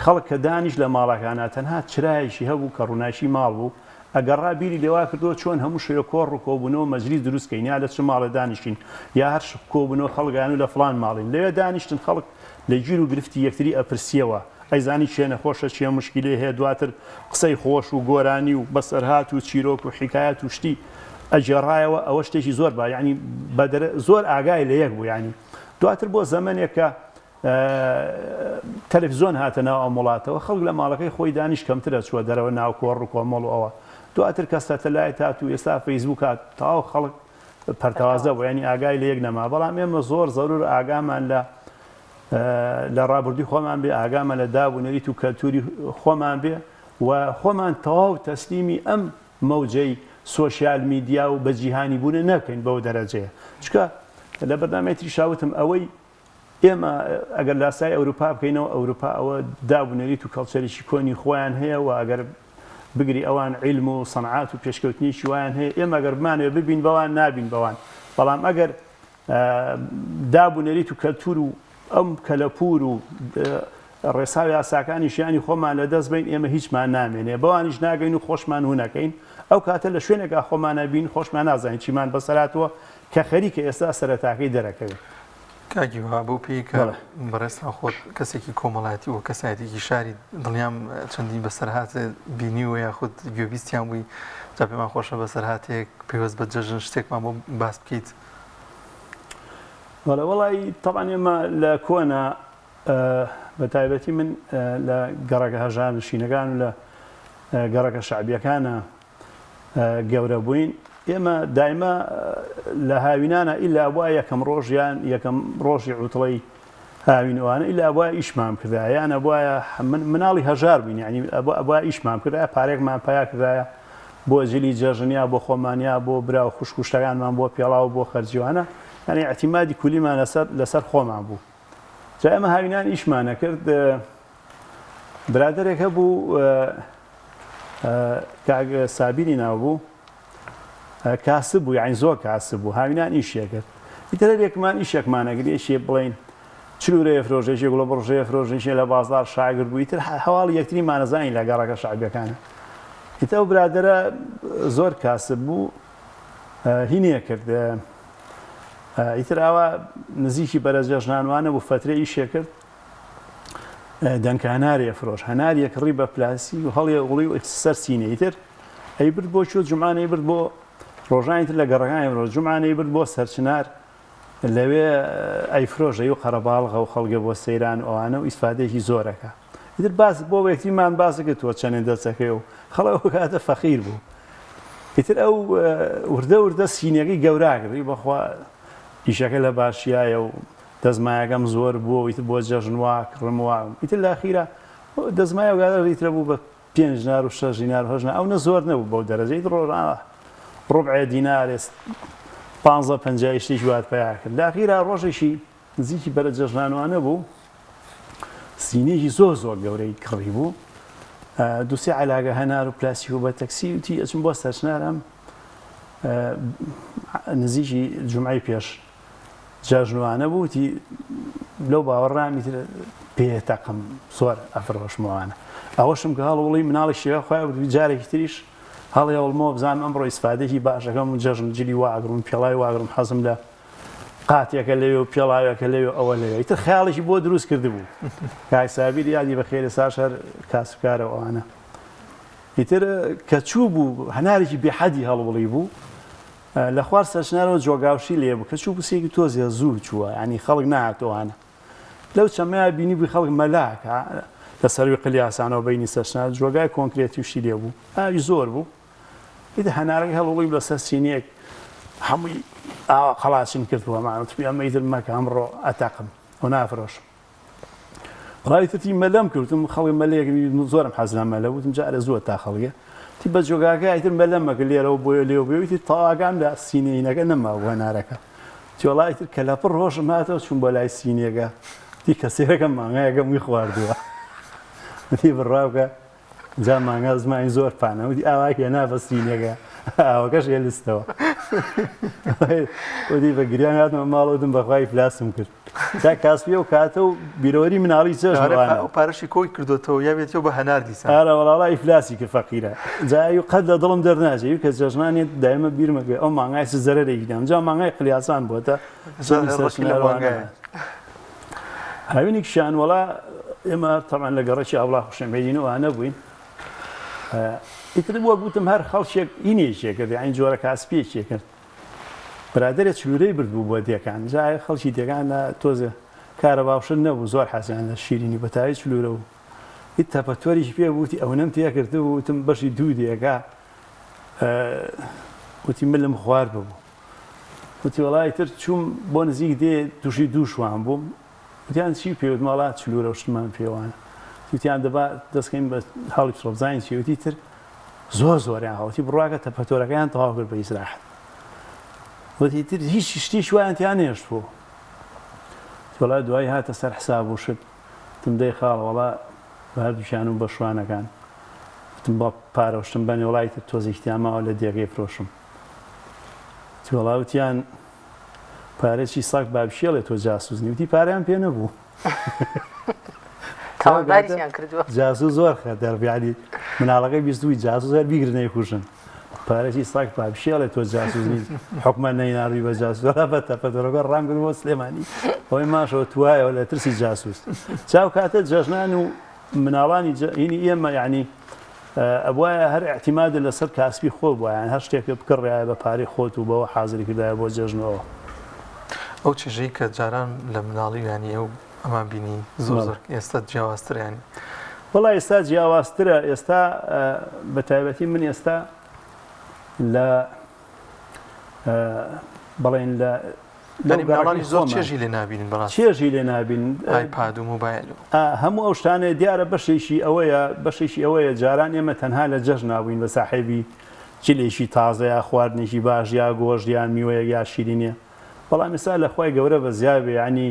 خەڵک کە دانیشت لە ماڵەکانا تەنها چرایەکی هەبوو کە ڕووناکی ماڵ بوو ئەگەڕا بیری لێوا کردەوە چۆن هەموو شەوێ کۆڕ و کۆبوونەوە مەجلیس دروست کەین یا لە چ ماڵێ دانیشتین یا هەر کۆبوونەوە خەڵک یان لە فڵان ماڵین لەوێ دانیشتن خەڵک لە گیر و گرفتی یەکتری ئەپرسیەوە ئەیزانی کێ نەخۆشە کێ موشکیلەی هەیە دواتر قسەی خۆش و گۆرانی و بەسەرهات و چیرۆک و حیکایەت و شتی ئەگێڕایەوە ئەوە شتێکی زۆر با یعنی بەدەرە زۆر ئاگای لە یەک بوو یعنی دواتر بۆ زەمەنێک کە تەلەفزیۆن هاتە ناو ئەم وڵاتەوە خەڵک لە ماڵەکەی خۆی دانیش کەمترە چووە دەرەوە ناو کۆڕ و کۆمەڵ و ئەوە دواتر کە سەتەلایت هات و ئێستا فەیسبوک هات تەواو خەڵک پەرتەوازە بوو یعنی ئاگای لە یەک نەما بەڵام ئێمە زۆر زەرور ئاگامان لە لە ڕابردووی خۆمان بێ، ئاگامان لە داب و نەریت و کەلتوری خۆمان بێ و خۆمان تەواو تەسلیمی ئەم مەوجەی سۆشیال میدیا و بە جیهانی بوونە نەکەین بەو دەرەجەیە. چونکە لە بەرنامەی تریشا وتم ئەوەی ئێمە ئەگەر لاسای ئەوروپا بکەینەوە ئەوروپا ئەوە داب و نەریت و کەڵچەرێکی کۆنی خۆیان هەیە و ئەگەر بگری ئەوان عیلم و سەنعات و پێشکەوتنێکی وایان هەیە ئێمە ئەگەر بمانەوێ ببین بەوان نابین بەوان بەڵام ئەگەر داب و نەریت و کەلتور و ئەم کەلەپوور و ڕێسا و یاساکانی ژیانی خۆمان لە دەست بین ئێمە هیچمان نامێنێ بەوانیش ناگەین و خۆشمان هونەکەین ئەو کاتە لە شوێنێکا خۆمانە بین خۆشمان نازانین چیمان بەسەراتوە کە خەریکە ئێستا سەرەتاکەی دەرەکەوێت. کاک هیوا بەو پێی کە بەڕێزتان خۆت کەسێکی کۆمەڵایەتی و کەسایەتێکی شاری دڵنیام چەندین بەسەرهات بینیوە یاخود گوێبیستیان بووی جا پێمان خۆشە بەسەرهاتێک پەیوەست بە جەژن شتێکمان بۆ باس بکەیت. بەڵێ وەڵی تەبعەن ئێمە لە کۆنا بە تایبەتی من لە گەڕەکە هەژارنشینەکان و لە گەڕەکە شەعبیەکانە گەورە بووین ئێمە دایمە لە هاوینانە ئیلا بووە یەکەم ڕۆژیان یەکەم ڕۆژی عوتڵەی هاوین ئەوانە ئیلا بووە ئیشمان کردایە یان ئەبوایە من مناڵی هەژار بووین یعنی ئەبوایە ئیشمان کردایە پارێکمان پیا کردایە بۆ جلی جەژن یا بۆ خۆمان یا بۆ برا و خوشک و شتەکانمان بۆ پێڵاو بۆ خەرجیوانە یعنی اعتیمادی کولیمان لەسەر لەسەر خۆمان بوو جا ئێمە هاوینان ئیشمان نەکرد برادەرێک هەبوو کاک سابیری ناو بوو کاسب بوو یعنی زۆر کاسب بوو هاوینان ئیشێ کرد ئیتر هەر یەکمان ئیشێکمان ئەگرت یەکێ بڵێین چلورەیە فرۆشێ یەکێ گوڵە بڕژەیە فرۆشێ یەکێ لە بازاڕ شاگرد بوو ئیتر هەواڵی یەکتریمان ئەزانی لە گەڕەکە شەعبیەکانە ئیتر ئەو برادەرە زۆر کاسب بوو هینێ کرد ئیتر ئاوا نزیکی بەرە جەژنانوانە بوو فەترە ئیشێ کرد دەنکە هەنارێ فرۆش هەناریە کڕی بە پلاسی و هەڵێ وڵی و سەر سینە ئیتر ئەیبرد بۆ کوێ جومعان ئەیبرد بۆ ڕۆژانی تر لە گەڕەکانی ڕۆژ جومعان ئەیبرد بۆ سەرچنار لەوێ ئەیفرۆشەی و قەرەباڵغە و خەڵگە بۆ سەیران و ئەوانە و ئیسفادەیەکی زۆرەکە ئیتر باس بۆ یەکتریمان باس کرد تۆ چەندێ دەستەکەی و خەڵک ئەو کاتە فەقیر بوو ئیتر ئەو وردە وردە سینەکەی گەورا کرد بەخوا ئیشەکە لە باشیایە و دەستمایەکەم زۆر بووە و ئیتر بۆ جەژن وا کڕم وا ئیتر لە ئەخیرا دەستمایە و گادە ئیترە بوو بە پێنج دینار و شەش دینار و هەشت دینار ئەونە زۆر نەبوو بەو دەرەجە ئیتر ڕۆژانە ڕوبعێ دینارێ پانزە پەنجای شتێکی وات پەیا کرد لە ئەخیرا ڕۆژێکی نزیکی بەرە جەژنانوانە بوو سینێکی زۆر زۆر گەورەی کڕی بوو دوسێ علاگە هەنار و پلاستیک و بە تەکسی وتی ئەچم بۆ سەرچنارم نزیکی جمعەی پێش جەژنوانە بوو وتی لەو باوەڕام ئیتر پێ تەقم زۆر ئەفرۆشمەوانە ئەوەشم کە هەڵوڵی مناڵی شێوە خۆی وتی جارێکی تریش هەڵێوڵمەوە بزانم ئەمڕۆ ئیسفادێکی باشەکەم و جەژن جلی واگرم پێڵاوی واگرم حەزم لە قاتێکە لەوێ و پێڵاوێکە لەوێ ئەوە لەوێ ئیتر خەیاڵێکی بۆ دروست کردبوو کاک سابیر یادی بەخێر ئێستاش هەر کاسبکارە و ئەوانە ئیتر کە چوو بوو هەنارێکی بێحەدی هەڵوڵی بوو. لە خوار سەرچنارەوە جۆگاوشی لێ بوو کە چوو بسێکی تۆزێ زوو چووە ینی خەڵک نهاتۆوانە لەو چەمەیا بینی بووی خەڵک مەلاکە لە سەروی قلیاسانەوە بینی سەرچنار جۆگای کۆنکرێتی وشی لێ بوو ئاوی زۆر بوو ئیتر هەنارەکە هەڵوڵی لەسەر سینیەک هەمووی ئاوا قەڵاچن کردووە مانوتمی ئەمە ئیتر مەکە ئەمڕۆ ئەتەقم و نافرۆشم وەڵا ئیتر تی مەلەم کرد وتم خەڵک مەلەیەک زۆرم حەز لە مەلە وتم جارێ زووە تا خەڵکێ تی بە جۆگاکە ئیتر مەلەم مەکە لێرەوە بۆیە لێوە بۆیە وتی تەواگام لە سینەینەکە نەما بوو هەنارەکە تی وەڵا ئیتر کە لەپڕ هۆشم هاتەوە چووم بۆ لای سینیەکە تی کەسێرەکە مانگایەکەم وی خواردووە وتی بڕوا بکە جا مانگا زمانی زۆر پانە وتی ئاوا هێنا بە سینەکە ئاوەکەش هێلستەوە وتی بە گریان هاتمە ماڵ وتم بەخوای ئیفلاسم کرد تا کاسپی ئەو کاتە و بیرەوەری مناڵی چێژ ئەو پارەشی کۆی کردوتەوە یا بێتەوە بە هەنار دیسان ئارە وەڵا ئیفلاسی کرد فەقیرە جا قەت لە دڵم دەرناچێ کە جەژنانێت دایمە بیرمەکە ئەو مانگای چ زەرەرێکی دام جا مانگای قلیاسان بۆتە هاوینێکیشیان وەڵا ئێمە تەبعەن لە گەڕەکی ئاوڵا خوشەمێدین و ئانە بووین ئیتر وەک وتم هەر خەڵکێک ئینێکی کرد یعنی جۆرە کاسپیەکی کرد برادێ چلورەی برد بوو بۆ دێکان جا خەڵکی دێکان لە تۆزێ کارەباوشن نەبوو زۆر حەزیان لە شیرینی بەتایی چلورە و هیچ تەپەتۆریش پێ بووتی ئەونەم تێکرد وتم بەشی دوو دێکا وتی ملم خوار ببوو وتی وەڵا ئیتر چووم بۆ نزیک دێ تووشی دوو شوان بووم وتیان چی پێ وتم وەڵا چلورە و شتمان پێوانە وتیان دەبا دەستکەین بە هەڵی بچڕۆ بزانین چی وتی تر زۆر زۆریان هەڵتی بڕواکە تەپەتۆرەکەیان تەواو کرد بە ئیسراحەت وتی تر هیچ شتی شوایان تیا نێشت بوو وەڵا دوایی هاتە سەر حساب و شت وتم دەی خاڵ وەڵا بە هەردووکیان و بە شوانەکان وتم با پارە و شتم بەنێ وەڵا ئیتر تۆزێکی تیا ماوە لە دێگەی فرۆشم وەڵا وتیان پارە چی ساک بابشێڵێ تۆ جاسوس نی وتی پارەیان پێ نەبوو تاوانباریشیان کردووە جاسوس زۆر خەتەر یعنی مناڵەکەی بیستووی جاسوس هەر بیگرن ئەیکوژن پارە چی ساک بابشێڵێ تۆ جاسوس نی حکومە نەیناردووی بە جاسوس وەڵا بە تەپەتۆرەکە ڕام کرد بۆ سلێمانی ئەوەی ماشەوە توایەوە لە ترسی جاسوس چاو کاتە جەژنان و مناڵانی هینی ئێمە یعنی ئەبوایە هەر ئیعتیمادت لەسەر کاسبی خۆت بوایە یان هەر شتێکت بکڕیایە بە پارەی خۆت و بەوە حازری کردایە بۆ جەژن و ئەوە. ئەو چێژەی کە جاران لە مناڵی و یانی ئەو ئەمان بینی زۆر زۆر ئێستا جیاوازترە یانی. وەڵا ئێستا جیاوازترە ئێستا بە تایبەتی من ئێستا لە بەڵێن لە لەو گەڕەکی زۆر چێژی لێ نابینن بەڕاست چێژی لێ نابینن ئایپاد و مۆبایل و هەموو ئەو شتانەیە دیارە بەشێکی ئەوەیە بەشێکی ئەوەیە جاران ئێمە تەنها لە جەژنا بووین بە ساحێبی جلێکی تازە یا خواردنێکی باش یا گۆشت یا میوەیەک یا شیرینیە بەڵام ئێستا لە خوای گەورە بەزیا بێ یعنی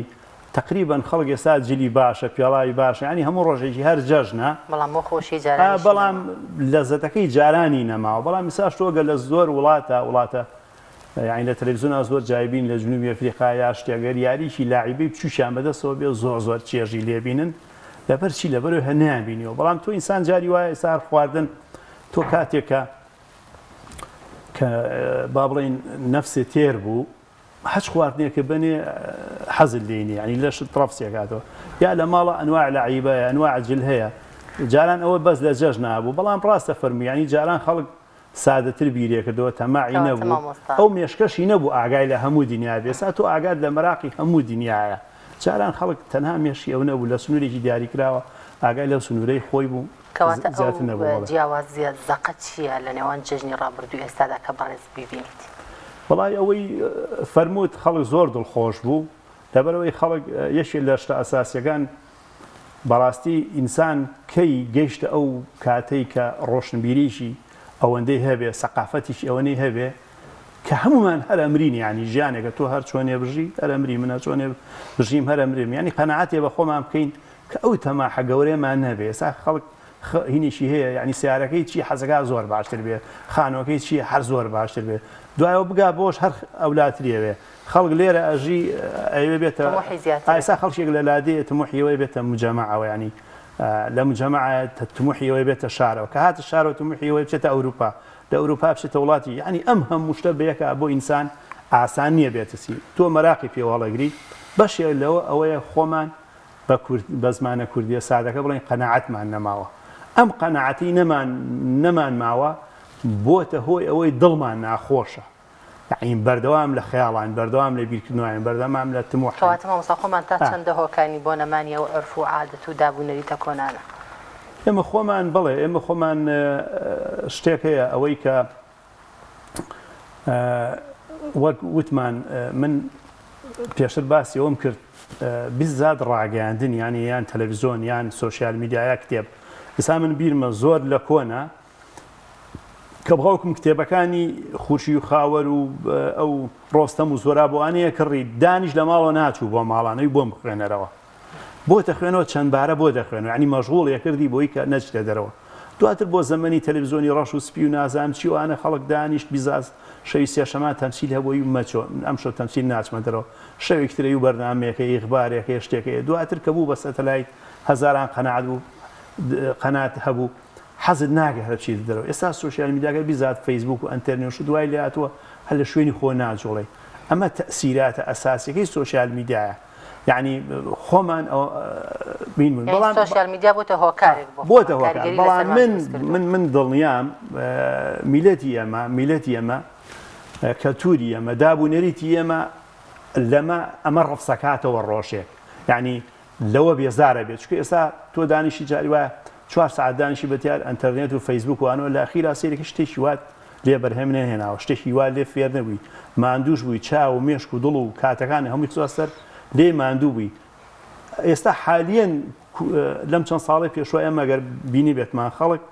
تقریبا خەڵک ئێستا جلی باشە پێڵاوی باشە یعنی هەموو ڕۆژێکی هەر جەژنە بەڵام بۆ خۆشی جارانیشی بەڵام لەزەتەکەی جارانی نەماوە بەڵام ئێستا شتۆ گەر لە زۆر وڵاتە وڵاتە یانی لە تەلەفزیۆنا زۆر جای بین لە جنوبی ئەفریقا یا شتێک گەر یاریی لاعیبەی بچوکیان بەدەستەوە بێ زۆر زۆر چێژی لێ بینن لەبەر چی لەبەرەوەی هەر نەیان بینیوە بەڵام تۆ ئینسان جاری وایە ئێستا هەر خواردن تۆ کاتێک کە کە با بڵێین نەفسێ تێر بوو هەچ خواردنێکە بەنێ حەزت لێی نیە یعنی لەشت ڕەفسێکاتەوە یا لە ماڵە ئەنواع لەعیبە ئەنواع جل هەیە جاران ئەوە بەس لە جەژنا بوو بەڵام ڕاستە فەرموو یعنی جاران خەڵک سادەتر بیرێکردەوە تەماعی کەواتە نەبوو مامۆستا. ئەو مێشکەشی نەبوو ئاگای لە هەموو دنیا بێ ئێستا تۆ ئاگات لە مەراقی هەموو دنیایە جاران خەڵک تەنها مێشکی ئەو نەبوو لە سنوورێکی دیاریکراوە ئاگای لەو سنوورەی خۆی بوو کەواتە ئەو زیاتر نەبوو بەڵێ. جیاوازیە زەقە چییە لە نێوان جەژنی ڕابردوو ئێستادا کە بەڕێز بیبینیت؟ وەڵای ئەوەی فەرمووت خەڵک زۆر دڵخۆش بوو لەبەرئەوەی خەڵک یەکێ لە شتە ئەساسیەکان بەڕاستی ئینسان کەی گەیشتە ئەو کاتەی کە ڕۆشنبیریی ئەوەندەی هەبێ، سەقافەتیکی ئەوەنەی هەبێ کە هەموومان هەر ئەمرین یانی ژیانێکە تۆ هەر چۆنێ بژی هەر ئەمری من هەر چۆنێ بژیم هەر ئەمرم یانی قەناعەتێ بە خۆمان بکەین کە ئەو تەماحە گەورەیەمان نەبێ ئێستا خەڵک هینێکی هەیە یانی سیارەکەی چی حەزەکا زۆر باشتر بێ خانوەکەی چی هەر زۆر باشتر بێ دوایەوە بگا بۆش هەر ئەولاتریەوێ خەڵک لێرە ئەژی ئەیەوێ بێتە تموحی زیاترە. ئایسا خەڵکێک لە لادێ تموحی ئەوەیە بێتە مجەمەعەوە یانی لە مجەمەعە تموحی ئەوەیە بێتە شارەوە کە هاتە شارەوە تموحی ئەوەیە بچێتە ئەوروپا لە ئەوروپا بچێتە وڵاتی یانی ئەم هەموو شتە بەیەکا بۆ ئینسان ئاسان نییە بێتە سی تۆ مەراقی پێوە هەڵەگری بەشێک لەوە ئەوەیە خۆمان بە کورد بە زمانە کوردیە سادەکە بڵێین قەناعەتمان نەماوە ئەم قەناعەتەی نەمان نەمان ماوە بۆتە هۆی ئەوەی دڵمان ناخۆشە. یەعنی بەردەوام لە خەیاڵاین، بەردەوام لە بیرکردنەوەین، بەردەمام لە تموحین. کەواتە مامۆستا خۆمان تا چەندە هۆکارین بۆ نەمانی ئەو عورف و عادەت و داب و نەریتە کۆنانە؟ ئێمە خۆمان بەڵێ ئێمە خۆمان شتێک هەیە ئەوەی کە وەک وتمان من پێشتر باسی ئەوم کرد بزات ڕاگەیاندن یانی یان تەلەڤزیۆن یان سۆشیال میدیا یا کتێب ئێستا من بیرمە زۆر لە کۆنە کە باوکم کتێبەکانی خورشی و خاوەر و ئەو ڕۆستەم و زۆرا بۆ ئەوانەیە کڕی دانیش لە ماڵەوە ناچوو بۆ ماڵانەوەی بۆم بخوێنەرەوە بۆ دەخوێنەوە چەند بارە بۆ دەخوێنەوە یعنی مەشغوڵ یەکردی بۆی کە نەچتە دەرەوە دواتر بۆ زەمەنی تەلەڤزیۆنی ڕەش و سپی و نازانم چی وانە خەڵک دانیشت بیزاز شەوی سێشەمان تەمسیل هەبووی و مەچۆ ئەمشەو تەمسیل ناچمە دەرەوە شەوێکی ترەی و بەرنامەیەکە ئیخبارێکە شتێکەیە دواتر کە بوو بە سەتەلایت هەزاران قەنات بوو قەنات هەبوو حەزت ناکەی هەر بچیتە دەرەوە ئێستا سۆشیال میدیاکە بیزات فەیسبوک و ئەنتەرنێت و شت وای لێهاتووە هەر لە شوێنی خۆ ناجوڵێی ئەمە تەئسیراتە ئەساسیەکەی سۆشیال میدیایە یعنی خۆمان بین بوون بەڵام سۆشیال میدیا بۆتە هۆکارێک بۆ بۆتە هۆکار بەڵام من من من دڵنیام میلەتی ئێمە میلەتی ئێمە کەلتوری ئێمە داب و نەریتی ئێمە لەمە ئەمە ڕفسەکاتەوە ڕۆژێک یعنی لەوە بێزارە بێت چونکە ئێستا تۆ دانیشی جاری وایە چوار سەعات دانیشی بە دیار ئەنتەرنێت و فەیسبوک و ئانەوە لە ئەخیرا سەیرێکی شتێکی وات لێ بەرهەم نەهێناوە شتێکی وا لێ فێر نەبووی ماندووش بووی چاو و مێشک و دڵ و کاتەکانی هەمووی خستوە سەر لێ ماندوو بووی ئێستا حالیەن لەم چەند ساڵەی پێشوە ئێمە گەر بینی بێتمان خەڵک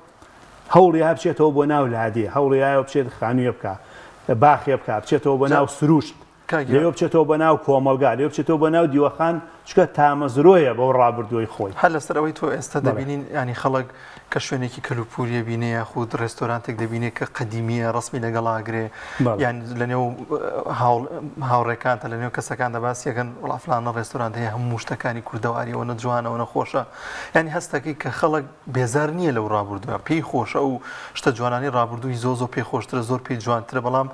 هەوڵی بچێتەوە بۆ ناو لادێ هەوڵی بچێت خانوویە بکە باخێ بکە بچێتەوە بۆ ناو سروشت کاک گیان. لەوێ بچێتەوە بۆ ناو کۆمەڵگا، لەوێ بچێتەوە بۆ ناو دیوەخان، چونکە تامەزرۆیە بەو ڕابردووەی خۆی. هەر لەسەر ئەوەی تۆ ئێستا بەڵێ. دەبینین یانی خەڵک کە شوێنێکی کەلوپوریە بینێ یاخود ڕێستۆرانتێک دەبینێ کە قەدیمیە ڕەسمی لەگەڵا ئەگرێ بەڵێ. یان لەنێو هاوڵ هاوڕێکانتا لەنێو کەسەکاندا باسی ئەکەن وەڵا فلانە ڕێستۆرانت هەیە هەموو شتەکانی کوردەواری ئەوەنە جوانە ئەوەنە خۆشە یانی هەستەکەی کە خەڵک بێزار نییە لەو ڕابردووە پێی خۆشە ئەو شتە جوانانەی ڕابردووی زۆر زۆر پێی خۆشترە زۆر پێی جوانترە بەڵام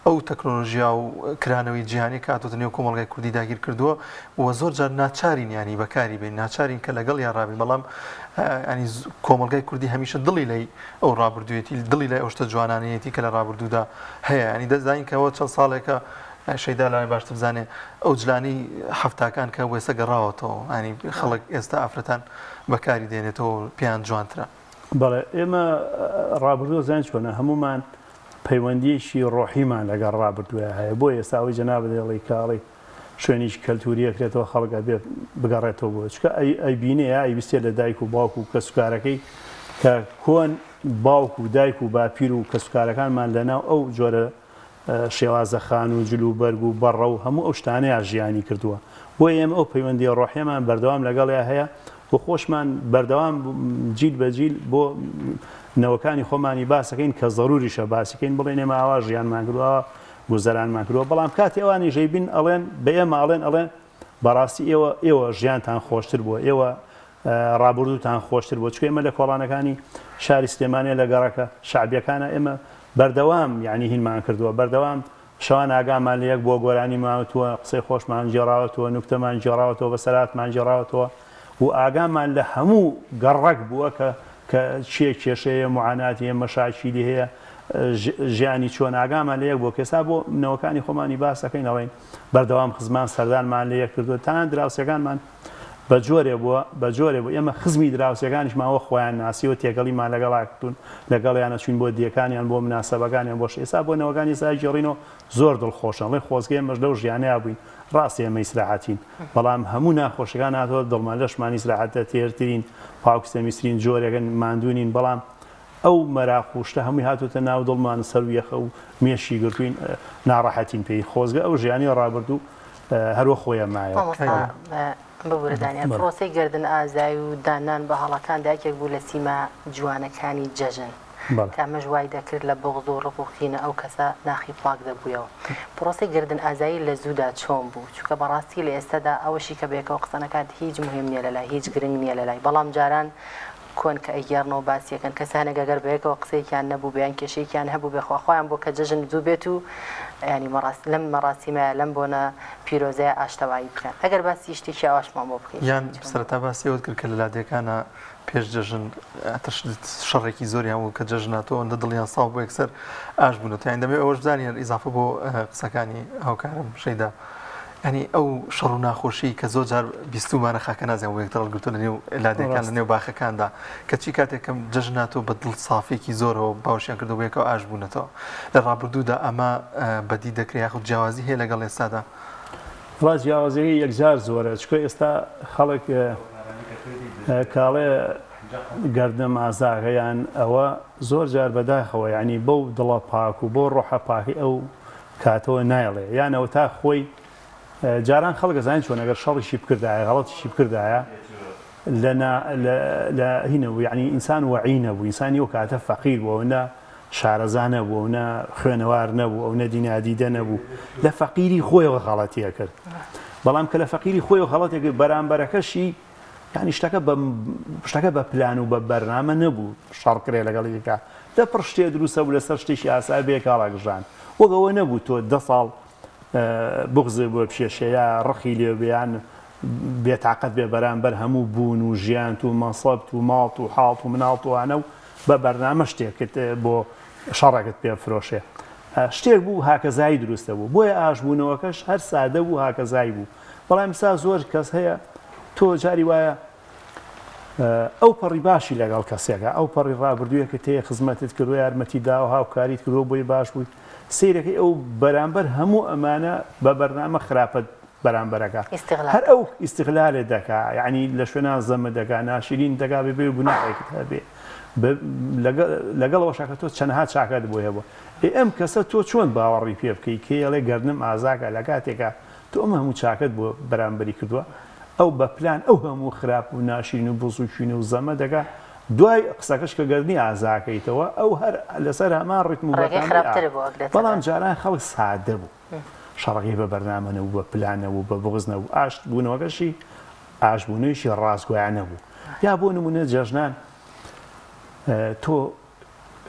ئەو تەکنۆلۆژیا و کرانەوەی جیهانی کە هاتۆتە نێو کۆمەڵگای کوردی داگیر کردووە و زۆر جار ناچارین یانی بەکاری بێن ناچارین کە لەگەڵ یا ڕابین بەڵام ینی کۆمەڵگای کوردی هەمیشە دڵی لای ئەو ڕابردوویەتی دڵی لای ئەو شتە جوانانەیەتی کە لە ڕابردوودا هەیە ینی دەزانین کەەوە چەند ساڵێکە شەیدا لای باشتر بزانێ ئەو جلانی حەفتاکان کە وێسە گەڕاوەتەوە ینی خەڵک ئێستا ئافرەتان بەکاری دێنێتەوە پێیان جوانترە. بەڵێ ئێمە ڕابردوو زانین چۆنە هەموومان پەیوەندیەکی ڕۆحیمان لەگەڵ ڕابردووە هەیە بۆ ئێستا ئەوەی جەنابت دەڵێی کە ئەڵێی شوێنێکی کەلتوری ئەکرێتەوە خەڵک ئەبێ بگەڕێتەوە بۆ چونکە ئەی ئەیبینێ یا ئەیبیستێ لە دایک و باوک و کەسوکارەکەی کە کۆن باوک و دایک و باپیر و کەسوکارەکانمان لەناو ئەو جۆرە شێوازە خانوو و جل و بەرگ و بەڕە و هەموو ئەو شتانەیا ژیانی کردووە. بۆیە ئێمە ئەو پەیوەندییە ڕۆحییەمان بەردەوام لەگەڵیا هەیە و خۆشمان بەردەوام جیل بە جیل بۆ نەوەکانی خۆمانی باس ئەکەین کە زەروریشە باسی کەین بڵێین ئێمە ئاوا ژیانمان کردووە، ئاوا گوزەرانمان کردووە. بەڵام کاتێ ئەوانیش ئەیبین ئەڵێن بە ئێمە ئەڵێن ئەڵێن بەڕاستی ئێوە ئێوە ژیانتان خۆشتر بووە، ئێوە ڕابوردووتان خۆشتر بووە، چونکە ئێمە لە کۆڵانەکانی شاری سلێمانیە لە گەڕەکە شەعبیەکانا ئێمە بەردەوام یانی هینمان کردووە، بەردەوام شەوان ئاگامان لە یەک بووە، گۆرانیمان وتووە، قسەی خۆشمان گێڕاوەتەوە، نوکتەمان گێڕاوەتەوە، بەسەرهاتمان گێڕاوەتەوە و ئاگامان لە هەموو گەڕەک بووە کە کە چێ کێشەی هەیە، موعاناتی هەیە، مەشاکیلی هەیە، ژیانی چۆن، ئاگامان لە یەک بووە کە ئێستا بۆ نەوەکانی خۆمانی باس ئەکەین ئەڵێین بەردەوام خزمان سەردانمان لە یەک کردووە، تەنانەت دراوسێکانمان بە جۆرێ بووە، بە جۆرێ بوو ئێمە خزمی دراوسێکانیشمان وەک خۆیان ناسیوە، تێکەڵیمان لەگەڵا کردوون، لەگەڵیانە چووین بۆ دێکانیان، بۆ مناسەبەکانیان، بۆ ئێستا بۆ نەوەکانی ئێستا ئەگێڕینەوە زۆر دڵخۆشن، ئەڵێن خۆزگە ئێمەش لەو ژیانەیا بووین، ڕاستە ئێمە ئیسراحەتین، بەڵام هەموو ناخۆشیەکان هاتووە دڵمان، لەشمان ئیسراحەتە، تێرترین، پاکوتەمیزترین جۆرێکن، ماندوو نین، بەڵام ئەو مەراق و شتە هەمووی هاتووەتە ناو دڵمان سەر و یەخە و مێشکی گرتووین ناڕەحەتین پێی خۆزگە ئەو ژیانی ڕابردوو هەر وەک خۆیە مایەوە. مامۆستا ببورە دانیال پرۆسەی گەردن ئازای و داننان بە هەڵەکاندا یەکێک بوو لە سیما جوانەکانی جەژن کە ئەمەش وای دەکرد لە بوغز و ڕق و قینە ئەو کەسە ناخی پاک دەبوویەوە. پرۆسەی گەردن ئازایی لە زوودا چۆن بوو؟ چونکە بەڕاستی لە ئێستەدا ئەوەشی کە بەیەکەوە قسە نەکات هیچ موهیم نیە لەلای هیچ گرنگ نیە لەلای بەڵام جاران. کۆن کە ئەیگێڕنەوە باسی ئەکەن کەسانێک ئەگەر بەیەکەوە قسەیەکیان نەبووبێ یان کێشەیەکیان هەبووبێ خوا خوایان بۆ کە جەژن زوو بێت و یانی مەڕاس لەم مەڕاسیمەیا لەم بۆنە پیرۆزەیا ئاشتەوایی بکەن ئەگەر باسی شتێکی ئاواشمان بۆ بکەی یان سەرەتا باسی ئەوەت کرد کە لە لادێکانا پێش جەژن شەڕێکی زۆریان بوو کە جەژن هاتووە ئەوەندە دڵیان ساو بوو یەکسەر ئاش بوونەتەوە یانی دەمەوێت ئەوەش بزانین هەر ئیزافە بۆ قسەکانی هاوکارم شەیدا یانی ئەو شەڕ و ناخۆشی کە زۆر جار بیستومانە خاکەنازیان بۆ یەکتر هەڵگرتووە لە نێو لادێکان لە نێو باخەکاندا کەچی کاتێکم جەژن هاتووە بە دڵ سافێکی زۆرەوە باوەشیان کردووە بۆ یەکەوە ئاش بوونەتەوە لە ڕابردوودا ئەمە بەدی دەکرێت یاخود جیاوازی هەیە لەگەڵ ئێستادا؟ وەڵا جیاوازیەکەی یەکجار زۆرە چونکە ئێستا خەڵک کاڵێ گەردنم ئازاکە یان ئەوە زۆر جار بەداخەوە یعنی بەو دڵە پاک و بۆ ڕۆحە پاکی ئەو کاتەوە نایڵێ یان ئەوە تا خۆی جاران خەڵک ئەزانین چۆن ئەگەر شەڕیشی بکردایە غەڵەتیشی بکردایە لە لە هینە بوو یعنی ئینسان وەعی نەبوو ئینسانی ئەو کاتە فەقیر بوو ئەوەندە شارەزا نەبوو ئەونە خوێنەوار نەبوو ئەونە دینادیدە نەبوو لە فەقیری خۆیەوە غەڵەتی ئەکرد بەڵام کە لە فەقیری خۆیەوە غەڵەتێک کرد بەرامبەرەکەشی یعنی شتەکە بە شتەکە بە پلان و بە بەرنامە نەبوو شەڕ کرێ لەگەڵ یەکا دە پڕ شتێ دروستە بوو لەسەر شتێکی ئاسا بێ کاڵاگژان وەک ئەوە نەبوو تۆ دە ساڵ بوغزێ بۆ بکێشێ یا ڕقی لێ بێ یان بێتاقەت بێ بەرامبەر هەموو بوون و ژیانت و مەنسەبت و ماڵت و حاڵت و مناڵت و ئانە و بە بەرنامە شتێکت بۆ شەڕەکت پێ بفرۆشێ شتێک بوو هاکەزایی دروستە بوو بۆیە ئاشبوونەوەکەش هەر سادە بوو هاکەزایی بوو بەڵام ئێستا زۆر کەس هەیە تۆ جاری وایە ئەو پەڕی باشی لەگەڵ کەسێکە ئەو پەڕی ڕابردوویەکە تێ خزمەتت کردووە یارمەتی داوە هاوکاریت کردووە بۆی باش بووی سەیرەکەی ئەو بەرامبەر هەموو ئەمانە بە بەرنامە خراپەت بەرامبەرەکە هەر ئەو ئیستغلالێ دەکا یعنی لە شوێنان زەمە دەکا ناشرین دەکا بێ بێ گوناحێکت هەبێ لەگەڵ ئەوەشا کە تۆ چەنەها چاکەت بۆ هەبووە ئێ ئەم کەسە تۆ چۆن باوەڕی پێ بکەی کێڵێ گەردنم ئازاکە لە کاتێکا تۆ ئەم هەموو چاکەت بۆ بەرامبەری کردووە ئەو بە پلان ئەو هەموو خراپ و ناشرین و بغز و کینە و زەمە دەکا دوای قسەکەش کە گەردنی ئازاکەیتەوە ئەو هەر لەسەر هەمان ڕیتم و ڕێگەی بەرنامەی خراپتر بۆ ئەگرێتە بەڵام بەر. جاران خەڵک سادە بوو شەڕەکەی بە بەرنامە نەبوو بە پلان نەبوو بە بغز نەبوو ئاشت بوونەوەکەشی ئاشت بوونەوەیشی ڕاستگۆیانە بوو یا بۆ نمونە جەژنان تۆ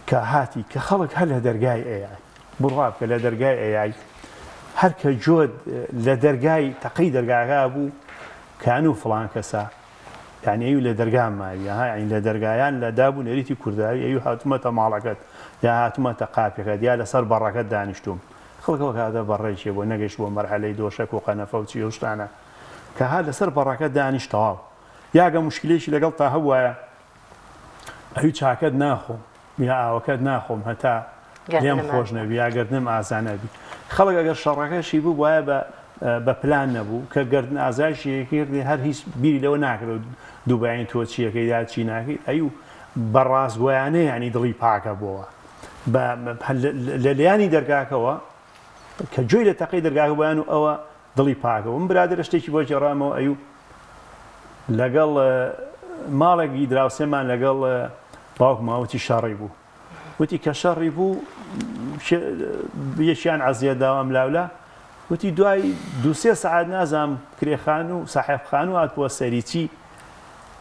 کە هاتی کە خەڵک هەر لە دەرگای ئەیای بڕوا بکە لە دەرگای ئەیای هەر کە جۆت لە دەرگای تەقەی دەرگاکە بوو کانو فڵان کەسە یعنی ئەوی لە دەرگا ماوی ها یعنی لە دەرگایان لە داب و نەریتی کورداوی ئەوی هاتوومەتە ماڵەکەت یا هاتوومەتە قاپێکەت یا لەسەر بەڕەکەت دانیشتوم خەڵک ئەو کاتە بەڕێکێ بۆ نەگەیشت بۆ مەرحەلەی دۆشەک و قەنەفە و چی و شتانە کە هات لەسەر بەڕەکە دانیشت تەواو یاگە مشکلێکی لەگەڵ تا هەبوایە ئەوی چاکەت ناخۆم یا ئاوەکەت ناخۆم هەتا لێم خۆش نەبی یا گەردنم ئازا نەبی خەڵک ئەگەر شەڕەکەشی بوو وایە بە بە پلان نەبوو کە گردن ئازایشی کردی هەر هیچ بیری لەوە ناکرد دووباین تۆ چیەکەی یا چی ناکەی ئەو بە ڕاستگۆیانە ینی دڵی پاکە بۆوە لە لیانی دەرگاکەوە کە گوێی لە تەقەی دەرگاکە بۆیان و ئەوە دڵی پاکە بوو. من برادەرە شتێکی بۆ گێڕامەوە ئەیو لەگەڵ ماڵێکی دراوسێمان لەگەڵ باوکما وتی شەڕی بوو وتی کە شەڕی بوو یەکیان عەزیە داوام لاولا وتی دوای دوسێ سەعات نازام کرێخان و ساحێبخان و هاتبووە سەریچی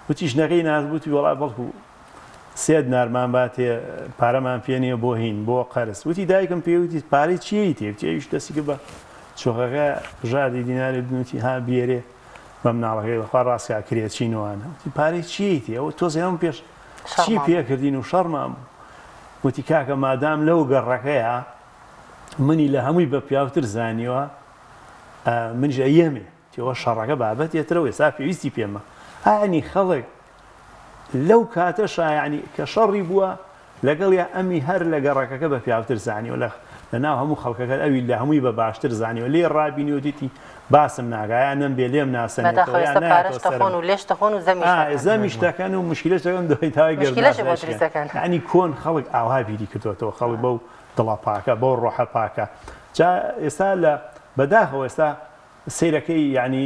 وتی ژنەکەی نازبووتی وەڵا بەڵکو سێ دنارمان باتێ پارەمان پێ نییە بۆ هین بۆ قەرز وتی دایکم پێی وتی پارەی چیی تێ وتی ئەویش دەستی کرد بە چۆخەکە ژادی دینارێ بنوتی ها بێرێ بە مناڵەکەی بەخوا ڕاستکا کرێچی نوانە وتی پارەی چیی تێ ئەوە تۆزێ ئەم پێش چی پێکردین و شەڕمان بوو وتی کاکە مادام لەو گەڕەکەیە منی لە هەمووی بە پیاوتر زانیوە منیش ئەیەمێ تێوە شەڕەکە بابەتێترە و ئێستا پێویستی پێمە ئانی خەڵک لەو کاتەشا یانی کە شەڕی بووە لەگەڵیا ئەمی هەر لە گەڕەکەکە بە پیاوتر زانیوە لە لەناو هەموو خەڵکەکە ئەوی لە هەمووی بە باشتر زانیوە لێی ڕابینیوە دیتی باسم ناکا یا نەمبێ لێم ناسەنێتەوە بەداخەوە یا ئێستا پارەش نایەتەوە دەخۆن سەرم و لێش دەخۆن و زەمیش ئا دەکەن. زەمیش دەکەن و مشکیلەش دەکەن دوای تاوای مشکیلەشی بۆ گەردنئازایش دروست دەکەن دەکەن. یانی کۆن خەڵک ئاوها بیری کردۆتەوە خەڵک بەو دڵە پاکە بەو ڕۆحە پاکە جا ئێستا لە بەداخەوە ئێستا سەیرەکەی یانی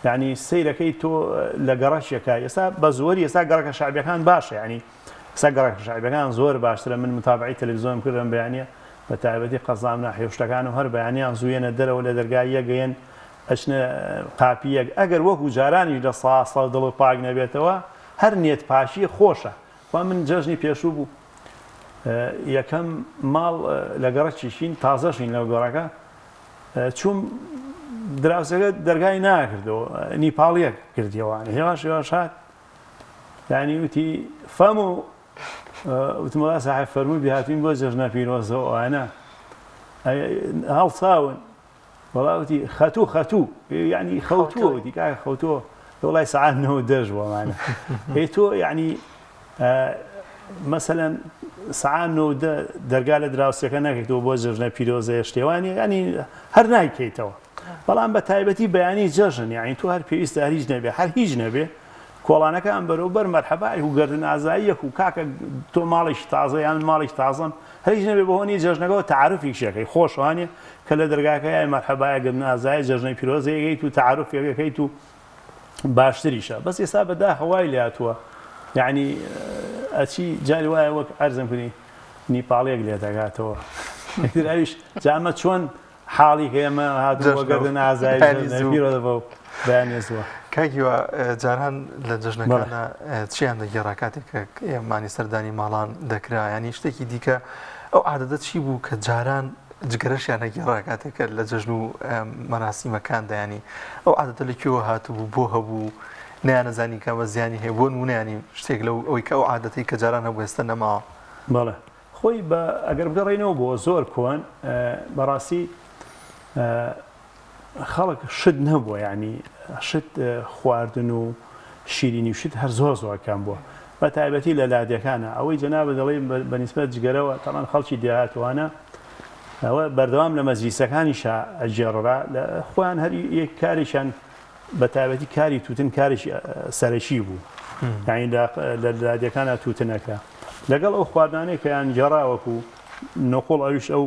یانی سەیرەکەی تۆ لە گەڕەکێکە ئێستا بە زۆری ئێستا گەڕەکە شعبیەکان باشە یانی ئێستا گەڕەکە شعبیەکان زۆر باشترە من متابعی تەلەڤیزیۆنم کردم بەیانە بە تایبەتی قەزام ناحیە و شتەکان و هەر بەیانیان زوویەنە دەرەوە لە دەرگای یەک ئەچنە قاپی یەک ئەگەر وەکو جارانیش لە ساسە دڵ پاک نەبێتەوە. هەر نیەت پاکی خۆشە خوا من جەژنی پێشوو بوو یەکەم ماڵ لە گەڕەکیشین تازەشین لەو گەڕەکە چوم دراوسەکە دەرگای ناکردەوە نیپاڵیەک کردیەوانە هێواش هێواش هات یعنی وتی فەم و وتم وەڵا ساحێب فەرمووی بهاتوین بۆ جەژنە پیرۆزەوە ئەوانە هەڵساون وەڵا وتی خەتوو خەتوو یعنی خەوتووە وتی کاکە خەوتووە وڵای سەعات نەوە دەش بۆمانە ئەی تۆ یعنی مەسەلەن سەعات نۆ دە دەرگا لە دراوسێکە نەکەیتەوە بۆ جەژنە پیرۆزەیە شتێوانی ینی هەر نایکەیتەوە بەڵام بە تایبەتی بەیانی جەژن یعنی تۆ هەر پێویستە هەر هیچ نەبێ هەر هیچ نەبێ کۆڵانەکان بەرەو بەر مەرحەبای و گردن ئازاییەک و کاکە تۆ ماڵێکی تازە یان ماڵێکی تازەم هەر هیچ نەبێ بەهۆنی جەژنەکەەوە تەعارفێکیەکەی خۆشوانە کە لە دەرگاکەی مەرحەبایە گردن ئازای جەژنەی پیرۆزەیەکەیت و تەعارفێکەکەیت و باشتریشە بەس ئێستا بەداخە وای لێهاتووە یعنی ئەچی جاری وایە وەک عەرزم کردی نیپاڵیەک لێ دەگاتەوە ئیتر ئەویش جامە چۆن حاڵی کە ئێمە هاتوو بۆ گەردن ئازای پیرۆزە بەو بەیانیە زووە. کاک هیوا جاران لە جەژنەکاندا چیان دەگێڕا کاتێک کە ئێمانی سەردانی ماڵان دەکرا ینی شتێکی دیکە ئەو عادەتە چی بوو کە جاران جگەرەشیان ئەگێڕا کاتێک کە لە جەژن و مەراسیمەکاندا ینی ئەو عادەتە لە کوێوە هاتبوو بۆ هەبوو نەیانەزانی کە ئەمە زیانی هەیە بۆ نموونە ینی شتێک لەو ئەوەی کە ئەو عادەتەی کە جاران هەبوو ئێستا نەماوە. بەڵێ خۆی بە ئەگەر بگەڕێینەوە بۆ زۆر کۆن بەڕاستی خەڵک شت نەبووە یعنی شت خواردن و شیرینی و شت هەر زۆر زۆر کەم بووە بە تایبەتی لە لادێکانە ئەوەی جەنابە دەڵێ بە نیسبەت جگەرەوە تەمان خەڵکی دێهاتوانە ئەوە بەردەوام لە مەجلیسەکانیشا ئەگێڕرا لە خۆیان هەر یەک کارێکیان بە تایبەتی کاری تووتن کارێکی سەرەکی بوو یعنی لە لادێکانە تووتن ئەکرا لەگەڵ ئەو خواردنانەی کە یان گێڕا وەکو نقوڵ ئەویش ئەو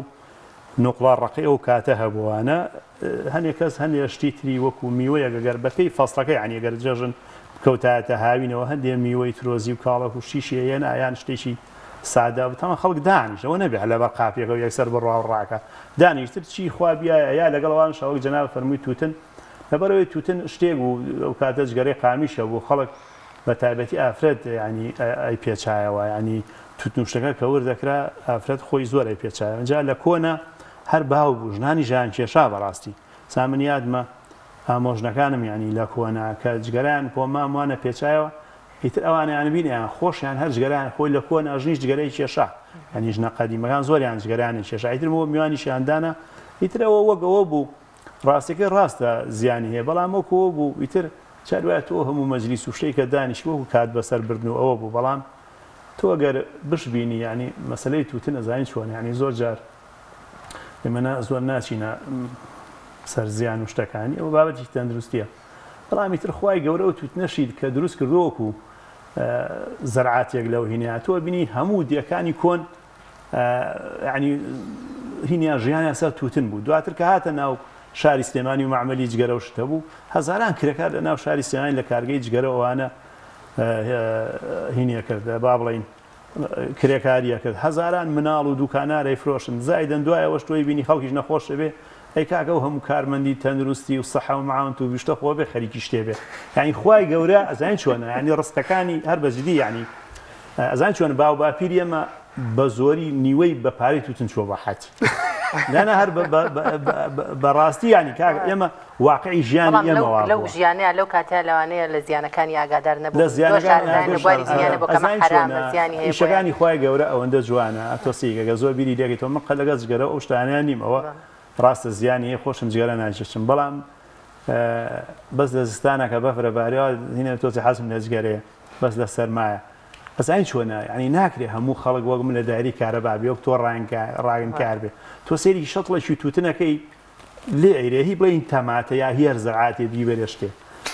نوقڵا ڕەقەی ئەو کاتە هەبووانە هەنێ کەس هەندێ شتی تری وەکو میوەیەک گەر بەپێی فەسڵەکە یانی گەر جەژن بکەوتایەتە هاوینەوە هەندێ میوەی ترۆزی و کاڵەک و شتیشی هێنا یان شتێکی سادە تەمان خەڵک دانیشت ئەوە نەبێ هەر لەبەر قاپیەکە و یەکسەر بڕوا و ڕاکە دانیشتر چی خوا بیایە یا لەگەڵ ئەوان شەوەک جەناب فەرمووی تووتن لەبەرەوەی تووتن شتێک بوو ئەو کاتە جگەرەی قامیش هەبوو خەڵک بە تایبەتی ئافرەت یانی ئەی پێچایەوە یانی توتن و شتەکە کە ورد دەکرا ئافرەت خۆی زۆر ئەی پێچایەوە جا لە کۆنە هەر باو بوو ژنانی ژیان کێشا بەڕاستی سا من یادمە ئامۆژنەکانم یانی لە کۆنە کە جگەرەیان بۆ مام وانە پێچایەوە ئیتر ئەوانیان بینیان خۆشیان هەر جگەرەیان خۆی لە کۆنە ژنیش جگەرەی کێشا یانی ژنە قەدیمەکان زۆریان جگەرەیان کێشا ئیتر بۆ میوانیشیان دانا ئیتر ئەوە وەک ئەوە بوو ڕاستەکەی ڕاستە زیانی هەیە بەڵام وەکو ئەوە بوو ئیتر جار وایە تۆ هەموو مەجلیس و شتێک کە دانیشی وەکو کات بەسەر بردن و ئەوە بوو بەڵام تۆ ئەگەر بشبینی یعنی مەسەلەی تووتن ئەزانی چۆن یعنی زۆر جار ئێمە نا زۆر ناچینە سەر زیان و شتەکانی ئەوە بابەتی تەندروستیە بەڵام ئیتر خوای گەورە و تووتنەشی کە دروست کردووە وەکو زەرعاتێک لەو هینەیە تۆ بینی هەموو دێکانی کۆن یعنی هینیان ژیانیان سەر تووتن بوو دواتر کە هاتە ناو شاری سلێمانی و مەعمەلی جگەرە و شتە بوو هەزاران کرێکار لە ناو شاری سلێمانی لە کارگەی جگەرە ئەوانە هینیە کرد با بڵین کرێکاریە کرد هەزاران مناڵ و دوکانارەی فرۆشن زایدەن دوای ئەوەش تۆی بینی خەڵکیش نەخۆش بێ ئەی کاکە ئەو هەموو کارمەندی تەندروستی و سەحە و معاونت و گشتە خۆ بێ خەریکی شتێ بێ یعنی خوای گەورە ئەزانین چۆنە یعنی ڕستەکانی هەر بە جدی یعنی ئەزانی چۆن باو باپیری ئێمە بە زۆری نیوەی بە پارەی توتن چووە بە حەج لانا هەر بەڕاستی ینی کاک ئێمە واقعی ژیانی ئێمە لەو ژیانەیە لەو کاتە لەوانەیە لە زیانەکانی ئاگادار نەبوو لە زیانەکانی خوای گەورە ئەوەندە جوانە تۆ سیگەگە زۆر بیری لێگەی تۆ من قەت لەگەڵ جگەرە ئەو شتانە نیم ئەوە ڕاستە زیانی هەیە خۆشم جگەرە ناکێشم بەڵام بەس لە زستانە کە بەفرە بارێ هینە تۆزی حەزم لە جگەرەیە بەس لە سەرمایە ئەزانی چۆنە یعنی ناکرێ هەموو خەڵک وەک من لە دایری کارەبا بێ وەک تۆ ڕاگنکار بێ تۆ سەیری شەتڵێکی تووتنەکەی لێ ئەیرێ هی بڵێین تەماتە یا هی هەر زەعاتێ بیبەرێ شتێ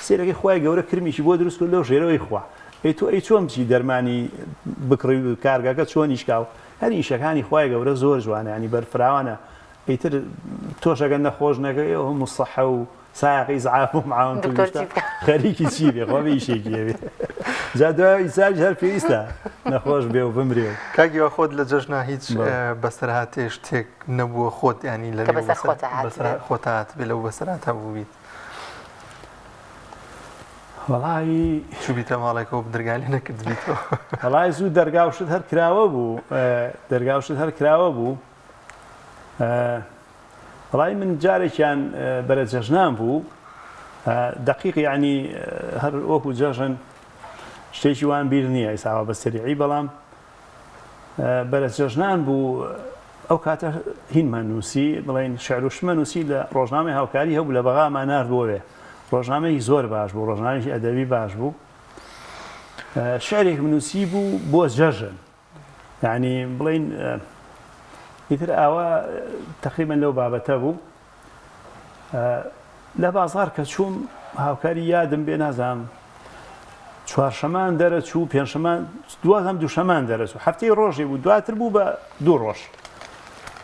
سەیرەکەی خوای گەورە کرمیکی بۆ دروست کرد لەو ژێرەوەی خوا ئەی تۆ ئەی چۆن بچی دەرمانی بکڕی و کارگەکە چۆن ئیشکا و هەر ئیشەکانی خوای گەورە زۆر جوانە ینی بەرفراوانە ئیتر تۆش ئەگەر نەخۆش نەکەی ئەو هەموو سەحە و سایەق ئیسعاف و معاون دکتۆر چی بکا؟ خەریکی چی بێ خۆ بێ ئیشێکی هەبێ جا دوای ئیساش هەر پێویستە نەخۆش بێ و بمرێ و کاک هیوا خۆت لە جەژنا هیچ بەڵێ. بەسەرهاتێ شتێک نەبووە خۆت یانی لە کە نێو بەسەر بەسەر خۆتا بەسەر هاتبێ خۆتا هاتبێ لەو بەسەرهاتە بووبیت؟ وەڵایی چوبیتە ماڵێکەوە دەرگای لێ نەکردبیتەوە. وەڵای زوو دەرگا و شت هەر کراوە بوو دەرگا و شت هەر کراوە بوو وەڵای من جارێکیان بەرە جەژنان بوو دەقیق یعنی هەر وەکو جەژن شتێکی وان بیر نییە ئیساوە بە سەریعی بەڵام بەرە جەژنان بوو ئەو کاتە هینمان نووسی بڵێن شعر و شمە نووسی لە ڕۆژنامەی هاوکاری هەبوو لە بەغامان نارد بۆوێ ڕۆژنامەیەکی زۆر باش بوو ڕۆژنامەیەکی ئەدەبی باش بوو شعرێکم نووسی بوو بۆ جەژن یعنی بڵین ئیتر ئاوا تقریبا لەو بابەتە بوو لە بازار کە چووم هاوکاری یادم بێ نازانم چوارشەمان دەرەچوو پێنجشەمان دوازم دووشەمان دەرەچوو هەفتەی ڕۆژێ بوو دواتر بوو بە دوو ڕۆژ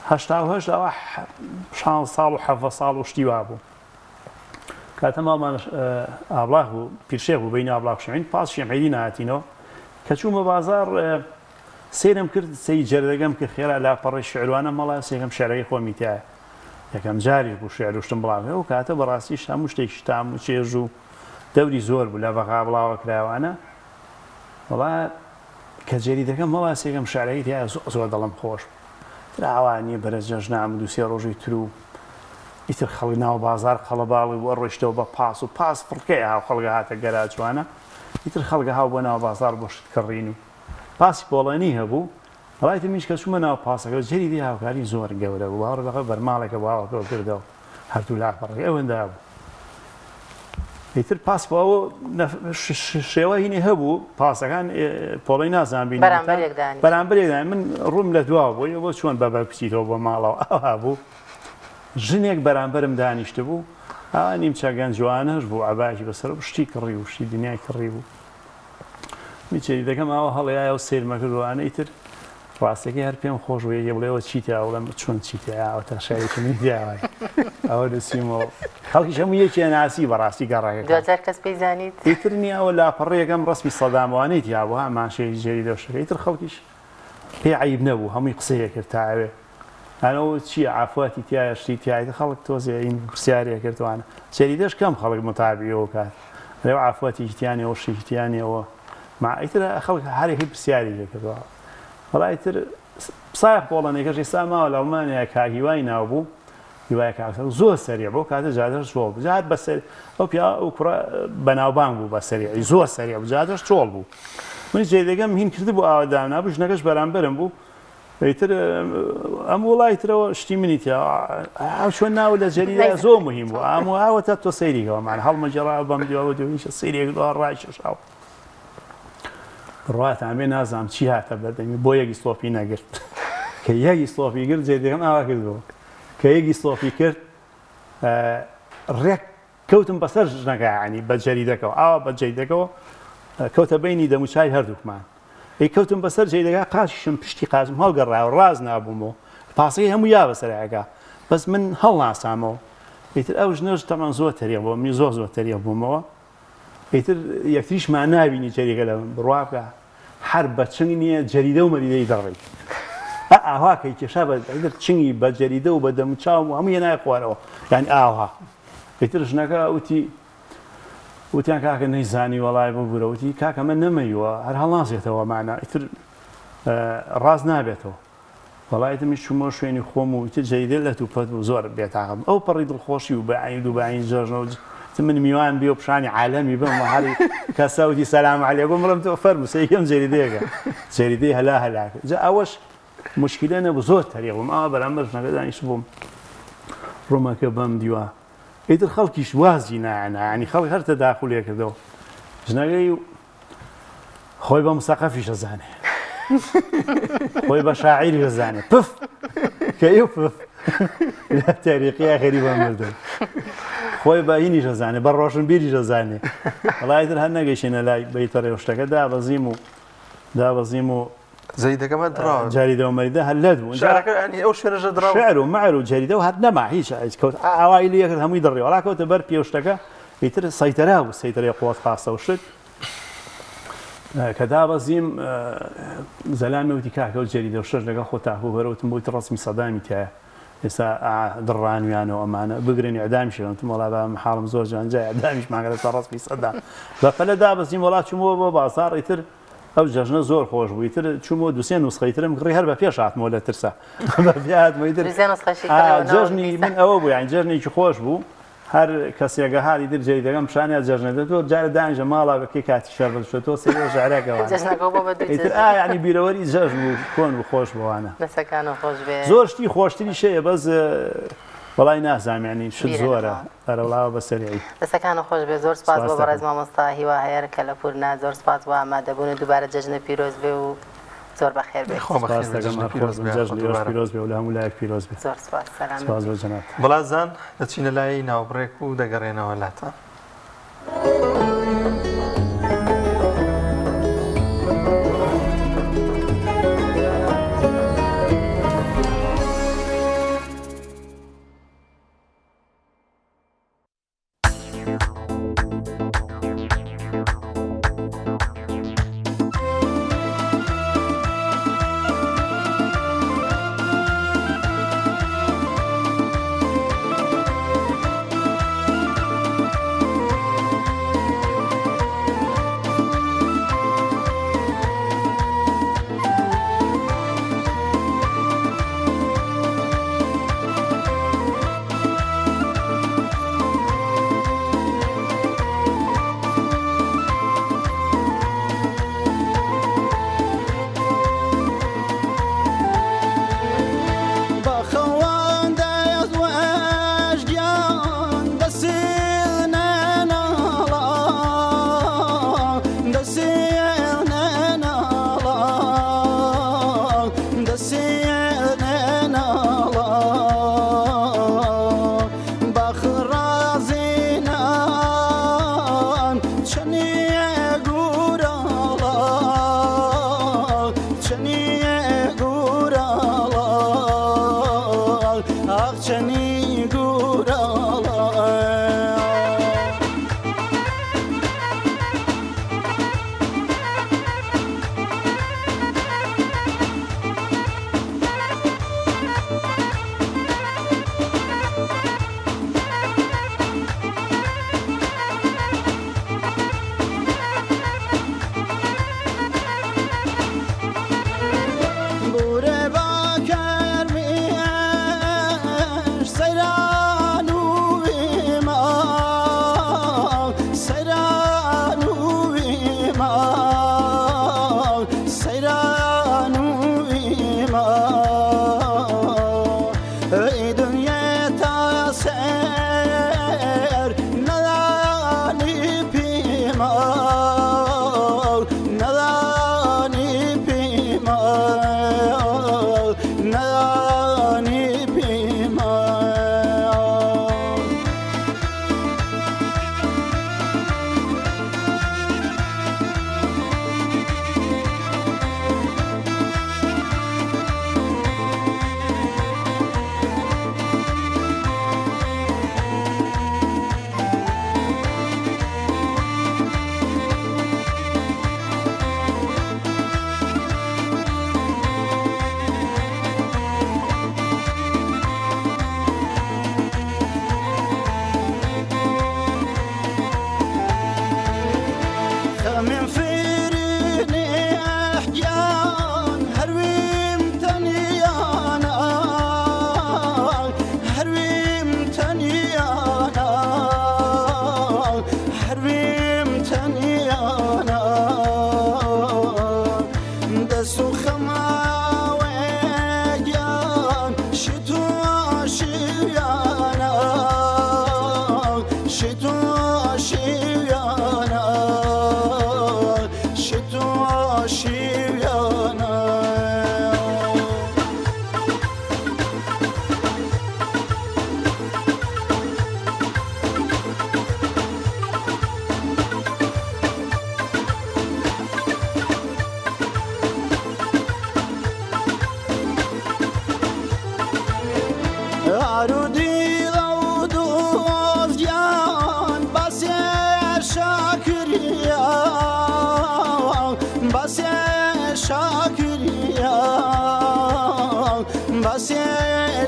88 ئەوە شان ساڵ و حەڤە ساڵ و شتی وا بوو کاتە ماڵمان ئابڵاخ بوو پیرشێخ بوو بین ئابڵاخ شوێن پاس شێمەیدی نهاتینەوە کە چوومە بازار سەیرم کرد سەی جەردەگەم کە خێرا لاپەڕی شعروانە مەڵا سێکەم شعرەکەی خۆمی تایە یەکەم جاریش بوو شیعر و شتم بڵاو ئەو کاتە بەڕاستیش هەموو شتێکیش تام و چێژ و دەوری زۆر بوو لە بەغا بڵاوە کراوانە وەڵا کە جەریدەکەم هەڵا سێکەم شعرەکەی تیا زۆر زۆر دڵم خۆش بوو تر ئاوا نییە بەرە جەژنام دوو سێ ڕۆژی تر و ئیتر خەڵک ناو بازار قەڵەباڵی بوو ئەڕۆیشتەوە بە پاس و پاس فڕکەی هاو خەڵگە هاتە گەراجوانە ئیتر خەڵگە هاو بۆ ناو بازار بۆ شت کڕین و پاسی پۆڵەنی هەبوو وەڵای تر منیش کە چوومە ناو پاسەکەوە جەریدەی هاوکاری زۆر گەورە بوو باوەڕ بەخوا بەرماڵێکە بۆ ئاوەکەوە کردەوە هەردوو لاپەڕەکەی ئەوەندە بوو ئیتر پاس بۆ ئەوە شێوە هینی هەبوو پاسەکان پۆڵی نازان بین بەرامبەرێک دانی من ڕووم لە دواوە بۆ بۆ چۆن بە بەر بچیتەوە بۆ ماڵەوە ئەوها بوو ژنێک بەرامبەرم دانیشت بوو ئەوە نیمچە گەنجوانەش بوو عەبایەکی بەسەر و شتی کڕی و شتی دنیای کڕی بوو منیش جەریدەکەم ئاوا هەڵێایە و سەیرمە کرد و ئەوانە ئیتر ڕاستەکەی هەر پێم خۆش بوو یەکێ بڵێ ئەوە چی تیا بڵێم چۆن چی تیا ئەوە تا شعرێکی منی تیا وایە ئەوە نووسیمەوە خەڵکیش هەموو یەکێ ناسی بەڕاستی گەڕەکەکە دواجار کەس پێی زانیت ئیتر نییە ئەوە لاپەڕەیەکەم ڕەسمی سەدامەوانەی تیا بوو ها مانشێتی جەریدە و شتەکە ئیتر خەڵکیش پێی عەیب نەبوو هەمووی قسەیە کرد تا ئەوێ ئەوە چییە عافواتی تایە شتی تایە خەڵک تۆزێ این پرسیارێ کردوانە جەریدەش کەم خەڵک متابعەوە کات لەو عافواتێکی تیانەوە شتێکی تیانەوە مع ئیتر خەڵک هەرێکی پرسیاری لێ کردووە وەڵا ئیتر سایەق پۆڵەنێکەش ئێستا ماوە لە ئەڵمانیا کاک هیوای ناو بوو هیوای کاک زۆر سەریع بۆ کاتە جادەش چۆڵ بوو جار بەسەر ئەو پیا ئەو کوڕە بەناوبانگ بوو بە سەریعی زۆر سەریع بوو جادەش چۆڵ بوو من جێدەگەم هین کردبوو ئاوا دامنابوو ژنەکەش بەرامبەرم بوو ئیتر ئەم وڵای ترەوە شتی منی تیا ئەو چۆن ناو لە جەریدە زۆر مهم بوو ئەم ئاوە تا تۆ سەیریەوە مان هەڵمەجێڕا بەم دیوە دوویشە سەیرێک دوا ڕایکێشاوە بڕواتان بێ نازانم چی هاتە بەردەمی بۆ یەکی سڵۆپی نەگرت کە یەکی سڵۆپی گرت جێدەکەم ئاوا کردەوە کە یەکی سڵۆپی کرد ڕێک کەوتم بەسەر ژنەکە یانی بە جەریدەکەوە ئاوا بە جەریدەکەوە کەوتە بینی دەموچای هەردووکمان ئەی کەوتم بەسەر جەریدەکە قاچیشم پشتی قاچم هەڵگەڕایەوە ڕاز نابوومەوە پاسەکەی هەموو یا بەسەرەکە بەس من هەڵناسامەوە ئیتر ئەو ژنەش تەمان زۆر تەریق بوو من زۆر زۆر تەریق بوومەوە ئیتر یەکتریشمان نابینی جەریگە لە من بڕوا بکە هەر بە چنگ نییە جەریدە و مەریدەی دەڕی ئاوا کەی کێشا بە ئیتر چنگی بە جەریدە و بە دەموچاوم و هەموو هێنای خوارەوە یعنی ئاوا ئیتر ژنەکە وتی وتیان کاکە نەیزانی وەڵای ببورە وتی کاکە من نەمەیوە هەر هەڵناسێتەوە مانا ئیتر ڕاست نابێتەوە وەڵا ئیتر منیش چوومەوە شوێنی خۆم و ئیتر جەریدە لەت و پەت بوو زۆر بێتاقەت بووم ئەو پەڕی دڵخۆشی و بەعین و بەعین جەژنە و ئیتر من میوان بێ و پیشانی عالەمی بم و هەر کەسە وتی سەلام عەلێکم بڵێم تۆ فەرموو سەیری ئەم جەریدەیەکە جەریدەی هەلا هەلاکە جا ئەوەش مشکلە نەبوو زۆر تەریق بووم ئاوا بەرامبەر ژنەکە دانیشتبووم ڕوومەکە بەم دیوە ئیتر خەڵکیش وازی نایەنا یانی خەڵک هەر تەداخولێ کردەوە ژنەکەی خۆی بە مسەقەفیش ئەزانێ خۆی بە شاعیریش ئەزانێ پف کە ئیو پف لە تەریقی غەریبە مردن خۆی بە هینیش ئەزانێ بە ڕۆشنبیریش ئەزانێ وەڵای تر هەر نەگەیشتینە لای بەیتەڕێ و شتەکە دابەزیم و دابەزیم و زەیدەکە مە دڕاوە جەریدە و مەریدە هەر لەت بوو شعرەکە یانی ئەو شوێنەشە دڕاوە شعر و مەعر و جەریدە و هەر نەما هیچ هیچ کەوت ئاوای لێ کرد هەمووی دڕی وەڵا کەوتە بەر پێ و شتەکە ئیتر سەیتەرا بوو سەیتەرەی قوت خاستە و شت کە دابەزیم زەلامی وتی کاکە و جەریدە و شەش لەگەڵ خۆ تاکو بەرە وتم بۆی ڕەسمی سەدامی تایە. ئێستا دڕانویانەوە ئەمانە بگرن ئیعدامیشی کەن. وتم وەڵا بابە من حاڵم زۆر جوان جا ئیعدامیشمان کە لەسەر ڕەسمی سەدام. بە پەلە دابەزیم وەڵا چوومەوە بۆ بازاڕ ئیتر ئەو جەژنە زۆر خۆش بوو ئیتر چوومەوە دوو سێ نوسخەی ترم کڕی هەر بە پێش هاتمەوە لە ترسا بە پێ هاتمەوە ئیتر دوو سێ نوسخەشی کڕیەوە نەوەک جەژنی دیسان. من ئەوە بوو یانی جەژنێکی خۆش بوو هەر کەسێکە هات ئیتر جەریدەکەم پیشانیا جەژنە دە تۆ جارە دانیشە ماڵا بەکەی کاتی شەربەت بشۆ تۆ سەیرە ژعرەکەوانە جەژنەکە بۆ بە دوو ئیتر جەژن. ئا یانی بیرەوەری جەژن و کۆن و خۆش بووانە. دەسەکانت خۆش بێ. زۆر شتی خۆشتریش هەیە بەس وەڵای نازانم یانی شت بیرە زۆرە نەماوە. ئەرە وەڵا بە سەریعی. دەسەکانت خۆش بێ زۆر سپاس بۆ سپاس بەڕێز دەکەم. مامۆستا هیوا هەیەر کەلەپوور زۆر سپاس بۆ ئامادەبوون و دووبارە جەژنت پیرۆز بێ و زۆر بەخێر بێیت. خوا بەخێر سپاس بێ دەکەم جەژنت هەر خۆش پیرۆز بن بێ یاخوا جەژنی ئێوەش دووبارە. پیرۆز بێ و لە هەموو لایەک پیرۆز بێ. زۆر سپاس سەلامەت سپاس بی. بۆ جەنابتان. بەڵازان دەچینە لای ناوبڕێک و دەگەڕێنەوە لاتان.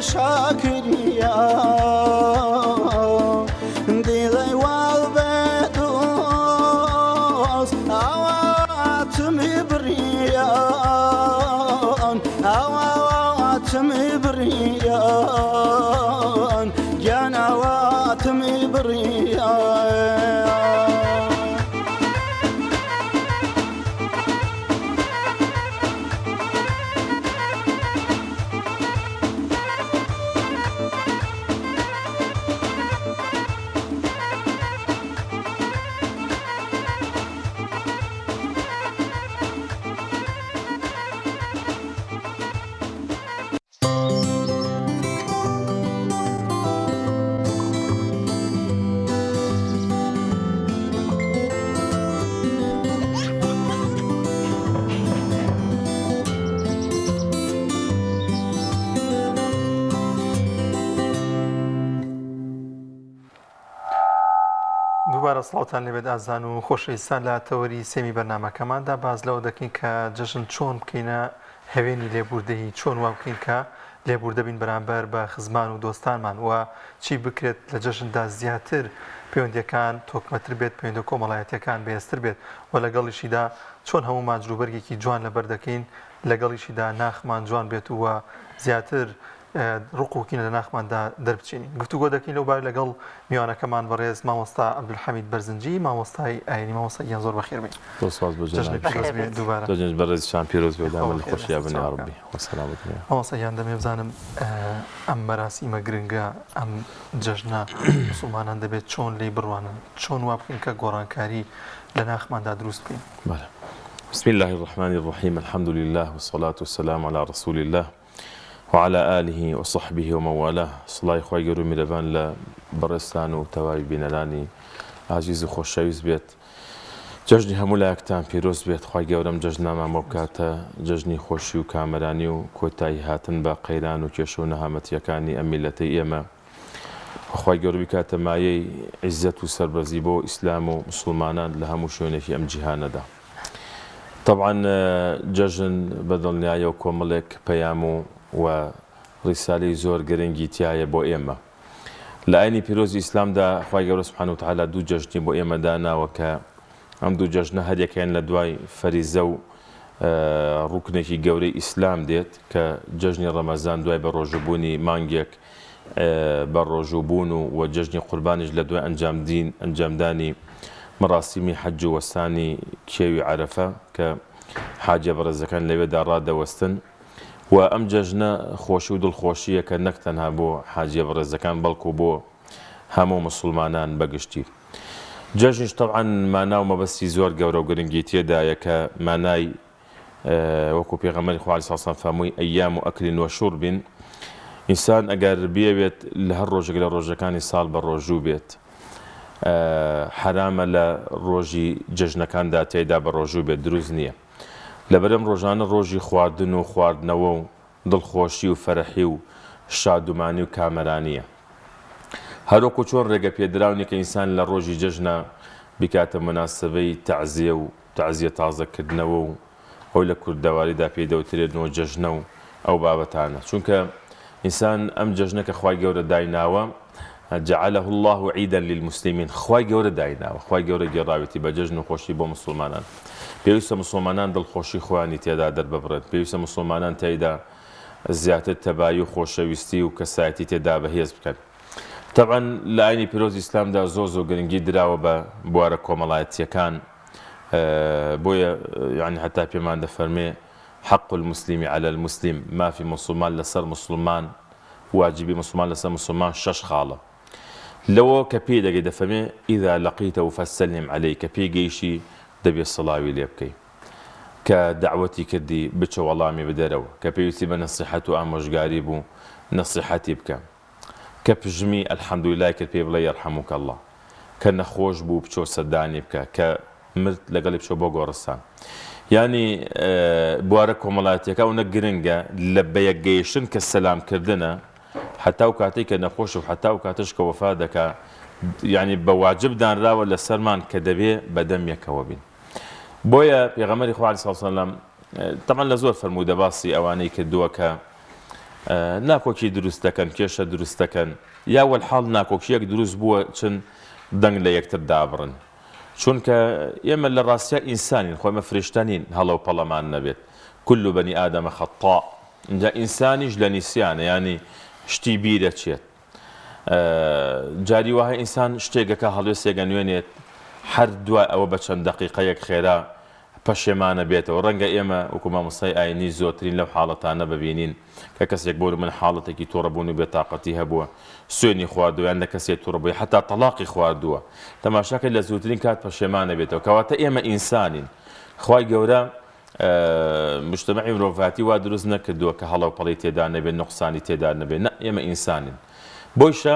شاکریە دیڵەی واڵ بێ دۆست ئاواتمی بڕیان ئاواتمی بڕیان گیان ئاواتمی بڕیان. دووبارە سڵاوتان لێبێت ئازان و خۆشەویستان لە تەوەری سێمی بەرنمەکەماندا باز لەوە دەکەین کە جەژن چۆن بکەینە هەوێنی لێبوردەیی، چۆن وا بکەین کە لێبوردە بین بەرامبەر بە خزمان و دۆستانمان و چی بکرێت لە جەژندا زیاتر پەیوەندییەکان تۆکمەتر بێت، پەیوەندیە کۆمەڵایەتییەکان بەهێزتر بێت و لەگەڵیشیدا چۆن هەموومان جلوبەرگێکی جوان لەبەر دەکەین لەگەڵیشیدا ناخمان جوان بێت و زیاتر ڕق و کینە لە ناخماندا دەربچێنین. گفتوگۆ دەکەین لەو بارە لەگەڵ میوانەکەمان بەڕێز مامۆستا عەبدولحەمید بەرزنجی مامۆستای ئاینی. مامۆستا گیان زۆر بەخێر بێی. زۆر سوپاس بۆ جەژنی جەنابیشت. پیرۆز بێ دووبارە. جەژنی بەڕێزیشتان پیرۆز بێ خوا دامە لە بەخێر خۆشیا دەستت بن یا چاک ڕەبی بکا. خوا سەلامەت بن. مامۆستا گیان دەمەوێ بزانم ئەم مەراسیمە گرنگە ئەم جەژنە موسڵمانان دەبێت چۆن لێی بڕوانن؟ چۆن وا بکەین کە گۆڕانکاری لە ناخماندا دروست بکەین؟ بەڵێ. بسم اللە الرحمن الرحیم الحمد للە والصلاة والسلام علی رسول اللە وعلی آله وصحبه ومن والاه سڵاوی خوای گەورەو میرەبان لە بەڕێزتان و تەواوی بینەرانی ئازیز و خۆشەویست بێت جەژنی هەموو لایەکتان پیرۆز بێت خوای گەورە ئەم جەژنەمان بۆ بکاتە جەژنی خۆشی و کامەرانی و کۆتایی هاتن بە قەیران و کێشە و نەهامەتیەکانی ئەم میلەتەی ئێمە خوای گەورە بیکاتە مایەی عیزەت و سەربەرزی بۆ ئیسلام و موسڵمانان لە هەموو شوێنێکی ئەم جیهانەدا. تەبعەن جەژن بە دڵنیایەوە کۆمەڵێک پەیام و و ڕیسالەی زۆر گرنگی تیایە بۆ ئێمە. لە ئاینی پیرۆزی ئیسلامدا خوای گەورە سبحانە وتعالی دوو جەژنی بۆ ئێمە داناوە کە ئەم دوو جەژنە هەریەکەیان لە دوای فەریزە و ڕوکنێکی گەورەی ئیسلام دێت کە جەژنی ڕەمەزان دوای بە ڕۆژووبوونی مانگێک بە ڕۆژوو بوون و وە جەژنی قوربانیش لە دوای ئەنجامدین ئەنجامدانی مەراسیمی حەج و وەستانی کێوی عەرەفە کە حاجیە بەڕێزەکان لەوێدا ڕادەوەستن و ئەم جەژنە خۆشی و دڵخۆشییەکە نەک تەنها بۆ حاجیە بەڕێزەکان بەڵکو بۆ هەموو موسڵمانان بەگشتی. جەژنیش تەبعەن مانا و مەبەستی زۆر گەورە و گرنگی تێدایە کە مانای وەکو پێغەمبەری خوا علیە سلام فەرمووی ایام اکل و شرب ئینسان ئەگەر بیەوێت لە هەر ڕۆژێک لە ڕۆژەکانی ساڵ بە ڕۆژوو بێت حەرامە لە ڕۆژی جەژنەکاندا تێیدا بە ڕۆژوو بێت دروست نییە لەبەرم ڕۆژانە ڕۆژی خواردن و خواردنەوە و دڵخۆشی و فەرحی و شادومانی و کامەرانییە. هەروەکو چۆن ڕێگە پێدراو نیە کە ئینسان لە ڕۆژی جەژنا بیکاتە موناسەبەی تەعزیە و تەعزیە تازە کردنەوە و ئەوەی لە کوردەواریدا پێی دەوترێت نۆ جەژنە و ئەو بابەتانە چونکە ئینسان ئەم جەژنە کە خوای گەورە دایناوە جعله اللە عیدا للمسلمین خوای گەورە دایناوە خوای گەورە گێڕاوێتی بە جەژن و خۆشی بۆ موسڵمانان پێویستە موسڵمانان دڵخۆشی خۆیانی تێدا دەرببڕێت پێویستە موسڵمانان تیایدا زیاتر تەبایی و خۆشەویستی و کەسایەتی تێدا بەهێز بکەن تەبعەن لە ئاینی پیرۆزی ئیسلامدا زۆر زۆر گرنگی دراوە بە بوارە کۆمەڵایەتییەکان بۆیە یعنی هەتا پێمان دەفەرمێ حق المسلم علی المسلم مافی موسڵمان لەسەر موسڵمان واجبی موسڵمان لەسەر موسڵمان شەش خاڵە لەوە کە پێی دەگەی دەفەرمێ اذا لقیته فسلم علیه کە پێی گەیشتی دەبێ سڵاوی لێ بکەی کە دەعوەتی کردی بچە وەڵامی بدەرەوە کە پێویستی بە نەسیحەت و ئامۆژگاری بوو نەسیحەتی بکە کە پژمی الحمدللە کرد پێی بڵێ یرحمک اللە کە نەخۆش بوو بچۆ سەردانی بکە کە مرد لەگەڵی بچۆ بۆ گۆڕستان یانی بوارە کۆمەڵایەتیەکە ئەونە گرنگە لە بەیەک گەیشتن کە سەلام کردنە حتا و کاتێک کە نەخۆش و حتا و کاتش کە وەفا دەکا یعنی بە واجب دانراوە لەسەرمان کە دەبێ بەدەم یەکەوە بین بۆیە پێغەمبەری خوا علیه السلام تەبعەن لە زۆر فەرموودە باسی ئەوانەی کردووە کە. ناکۆکی دروست دەکەن، کێشە دروست دەکەن، یا وەلحاڵ ناکۆکییەک دروست بووە چن دەنگ لە یەکتر دابڕن. چونکە ئێمە لە ڕاستیا ئینسانین، خۆ ئێمە فریشتە نین هەڵە و پەڵەمان نەبێت، کل بنی آدم خطاء، ئینجا ئینسانیش لە نیسیانە، یانی شتی بیرەچێت. جاری وا هەیە ئینسان شتێک ئەکا هەڵوێستێک ئەنوێنێت هەر دوای ئەوە بە چەند دەقیقەیەک خێرا پەشێمانە بێتەوە ڕەنگە ئێمە وەکو مامۆستای ئاینی زۆرترین لەو حاڵەتانە ببینین کە کەسێک بۆ من حاڵەتێکی توڕەبوون و بێتاقەتی هەبووە سوێنی خواردووە یان لە کەسێک توڕە بووە حەتا تەڵاقی خواردووە تەماشاکەی لە زووترین کات پەشێمانە بێتەوە کەواتە ئێمە ئینسانین خوای گەورە مجتەمەعی مرۆڤایەتی وا دروست نەکردووە کە هەڵە و پەڵەی تێدا نەبێت نوقسانی تێدا نەبێت نا ئێمە ئینسانین بۆیشە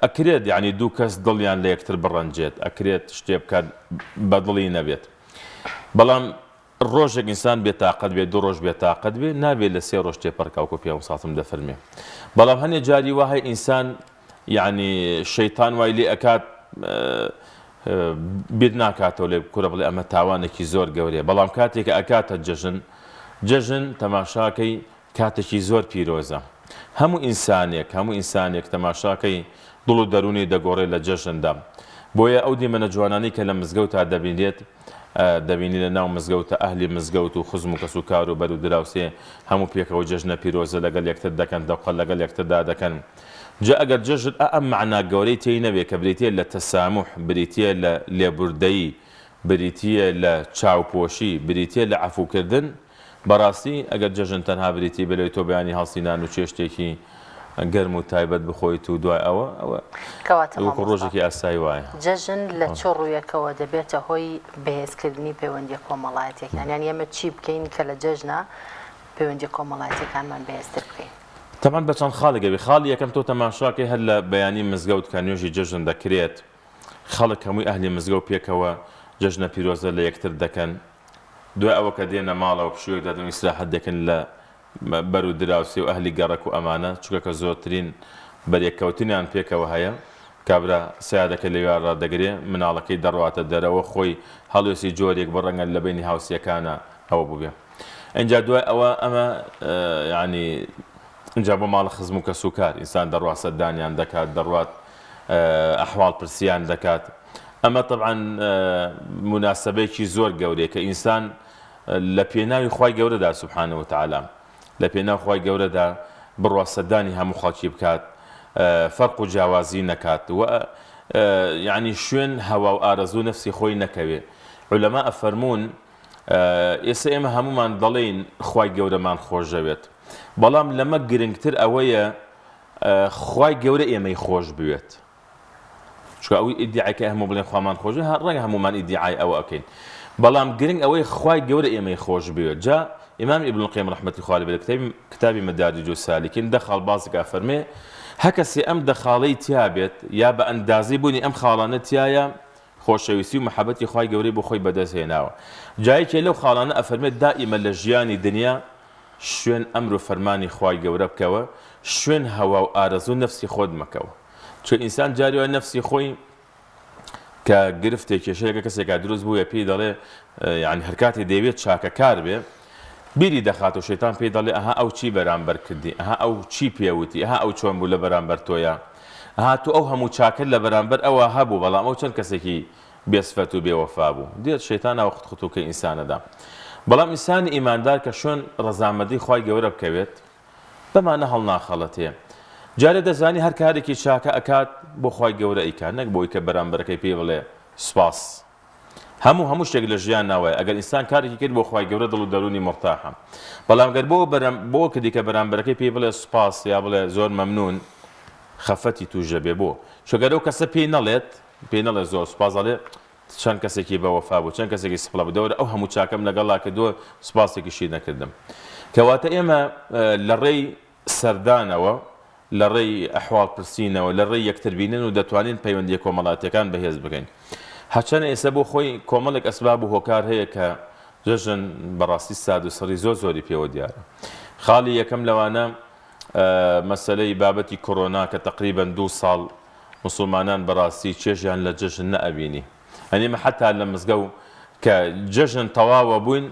ئەکرێت یعنی دوو کەس دڵیان لە یەکتر بڕەنجێت ئەکرێت شتێ بکات بە دڵی نەبێت بەڵام ڕۆژێک ئینسان بێتاقەت بێت دوو ڕۆژ بێتاقەت بێ نابێت لە سێ ڕۆژ تێپەڕکاوکو پێ ساتم دەفەرمێ بەڵام هەنێ جاری وا هەیە ئینسان یەعنی شەیتان وای لێ ئەکات بیر ناکاتەوە لێ کورە بڵێ ئەمە تاوانێکی زۆر گەورەیە بەڵام کاتێک کە ئەکاتە جەژن جەژن تەماشاکەی کاتێکی زۆر پیرۆزە هەموو ئینسانێک هەموو ئینسانێک تەماشاکەی دڵ و دەروونی دەگۆڕێت لە جەژندا بۆیە ئەو دیمەنە جوانانەی کە لە مزگەوتا دەبینرێت دەبینی لە ناو مزگەوتە ئەهلی مزگەوت و خزم و کەسوکار و بەر و دراوسێ هەموو پێکەوە جەژنە پیرۆزە لەگەڵ یەکتر دەکەن دەوقە لەگەڵ یەکتردا دەکەن جا ئەگەر جەژن ئا ئەم مەعنا گەورەی تێی نەبێ کە بریتییە لە تەساموح بریتییە لە لێبوردەیی بریتییە لە چاوپۆشی بریتییە لە عەفوکردن بەڕاستی ئەگەر جەژن تەنها بریتی بێ لەوەی تۆ بەیانی هەڵسی نان و چێشتێکی گەرم و تایبەت بخۆیت و دوای ئەوە ئەوە کەواتە وەکو مامۆستا ڕۆژێکی ئاسایی وایە. جەژن لە چ ڕوویەکەوە دەبێتە هۆی بەهێزکردنی پەیوەندییە کۆمەڵایەتییەکان؟ یان ئێمە چی بکەین کە لە جەژنا پەیوەندییە کۆمەڵایەتییەکانمان بەهێزتر بکەین؟ تەبعەن بە چەند خاڵێک ئەبێ، خاڵی یەکەم تۆ تەماشاکەی هەر لە بەیانی مزگەوت کە نوێژی جەژن دەکرێت خەڵک هەمووی ئەهلی مزگەوت پێکەوە جەژنە پیرۆزە لە یەکتر دەکەن، دوای ئەوە کە دێنە ماڵەوە پشوویەک دەدەن و ئیسراحەت دەکەن لە بەر و دراوسێ و ئەهلی گەڕەک و ئەمانە، چونکە کە زۆرترین بەریەککەوتنیان پێکەوە هەیە، کابرا سەیارەکە لەویا ڕادەگرێ، مناڵەکەی دەڕواتە دەرەوە، خۆی هەڵوێستی جۆرێک بوو ڕەنگە لە بەینی هاوسێکانا ئەوە بووبێ. ئینجا دوای ئەوە ئەمە یانی ئینجا بۆ ماڵە خزم و کەسوکار ئینسان دەڕوا سەردانیان دەکات، دەڕوات ئەحواڵ پرسیان دەکات. ئەمە تەبعەن موناسەبەیەکی زۆر گەورەیە کە ئینسان لە پێناوی خوای گەورەدا سبحانە وتعالی لە پێناو خوای گەورەدا بڕوا سەردانی هەموو خەڵکی بکات فەرق و جیاوازی نەکات و یعنی شوێن هەوا و ئارەزوو نەفسی خۆی نەکەوێ عولەما ئەفەرموون ئێستا ئێمە هەمومان دەڵێین خوای گەورەمان خۆشدەوێت بەڵام لەمە گرنگتر ئەوەیە خوای گەورە ئێمەی خۆش بوێت چونکە ئەوەی ئیدیعای کە هەموو بڵێن خوامان خۆش بوێت ڕەنگە هەموومان ئیدیعای ئەوە ئەکەین بەڵام گرنگ ئەوەی خوای گەورە ئێمەی خۆش بوێت جا ئیمام ابن القیم ڕەحمەتی خوا لێ بێ لە کتابی کتابی مدارج السالکین دە خاڵ باس دەکا فەرمێ هەکەسێ ئەم دە خاڵەی تیا بێت یا بە ئەندازەی بوونی ئەم خاڵانە تیایە خۆشەویستی و مەحەبەتی خوای گەورەی بۆ خۆی بەدەست هێناوە جا یەکێ لەو خاڵانە ئەفەرمێت دائیمە لە ژیانی دنیا شوێن ئەمر و فەرمانی خوای گەورە بکەوە شوێن هەوا و ئارەزوو نەفسی خۆت مەکەوە چونکە ئینسان جاری وایە نەفسی خۆی کە گرفتێک کێشە لەگە کەسێکا دروست بووە پێی دەڵێ یعنی هەر کاتێ دەیەوێت چاکەکار بێ بیری دەخات و شەیتان پێی دەڵێ ئەها ئەو چی بەرامبەر کردی ئەها ئەو چی پێوتی ئەها ئەو چۆن بوو لە بەرامبەر تۆیا ئەها تۆ ئەو هەموو چاکەت لە بەرامبەر ئەوە هەبوو بەڵام ئەو چەند کەسێکی بێسفەت و بێوەفا بوو دێت شەیتان ئەوە خوتخوتوکەی ئینسانەدا بەڵام ئینسانی ئیماندار کە شوێن ڕەزامەندی خوای گەورە بکەوێت بەمانە هەڵناخەڵەتێ. جارێ دەزانی هەر کارێکی چاکە ئەکات بۆ خوای گەورە ئەیکات نەک بۆی کە بەرامبەرەکەی پێی بڵێ سوپاس. هەموو هەموو شتێک لە ژیانا وایە ئەگەر ئینسان کارێکی کرد بۆ خوای گەورە دڵ و دەروونی مورتاحە بەڵام گەر بۆ بەرام بۆ کردی کە بەرامبەرەکەی پێی بڵێ سوپاس یا بڵێ زۆر مەمنوون خەفەتی تووش دەبێ بۆ چونکە گەر ئەو کەسە پێی نەڵێت پێی نەڵێ زۆر سوپاس ئەڵێ چەند کەسێکی بە وەفا بوو چەند کەسێکی سپڵە بوو دەوەرە ئەو هەموو چاکەم لەگەڵا کردووە سوپاسێکیشی نەکردم کەواتە ئێمە لە ڕێی سەردانەوە لە ڕێی ئەحواڵ پرسینەوە لە ڕێی یەکتر بینین و دەتوانین پەیوەندیە کۆمەڵاتیەکان بەهێز بکەین هەرچەنە ئێستا بۆ خۆی کۆمەڵێک ئەسباب و هۆکار هەیە کە جەژن بەڕاستی سارد و سڕی زۆر زۆری پێوە دیارە خاڵی یەکەم لەوانە مەسەلەی بابەتی کۆرۆنا کە تەقریبەن دوو ساڵ موسڵمانان بەڕاستی چێژیان لە جەژن نەئەبینی یانی ئێمە حەتا لە مزگەو کە جەژن تەواوە بووین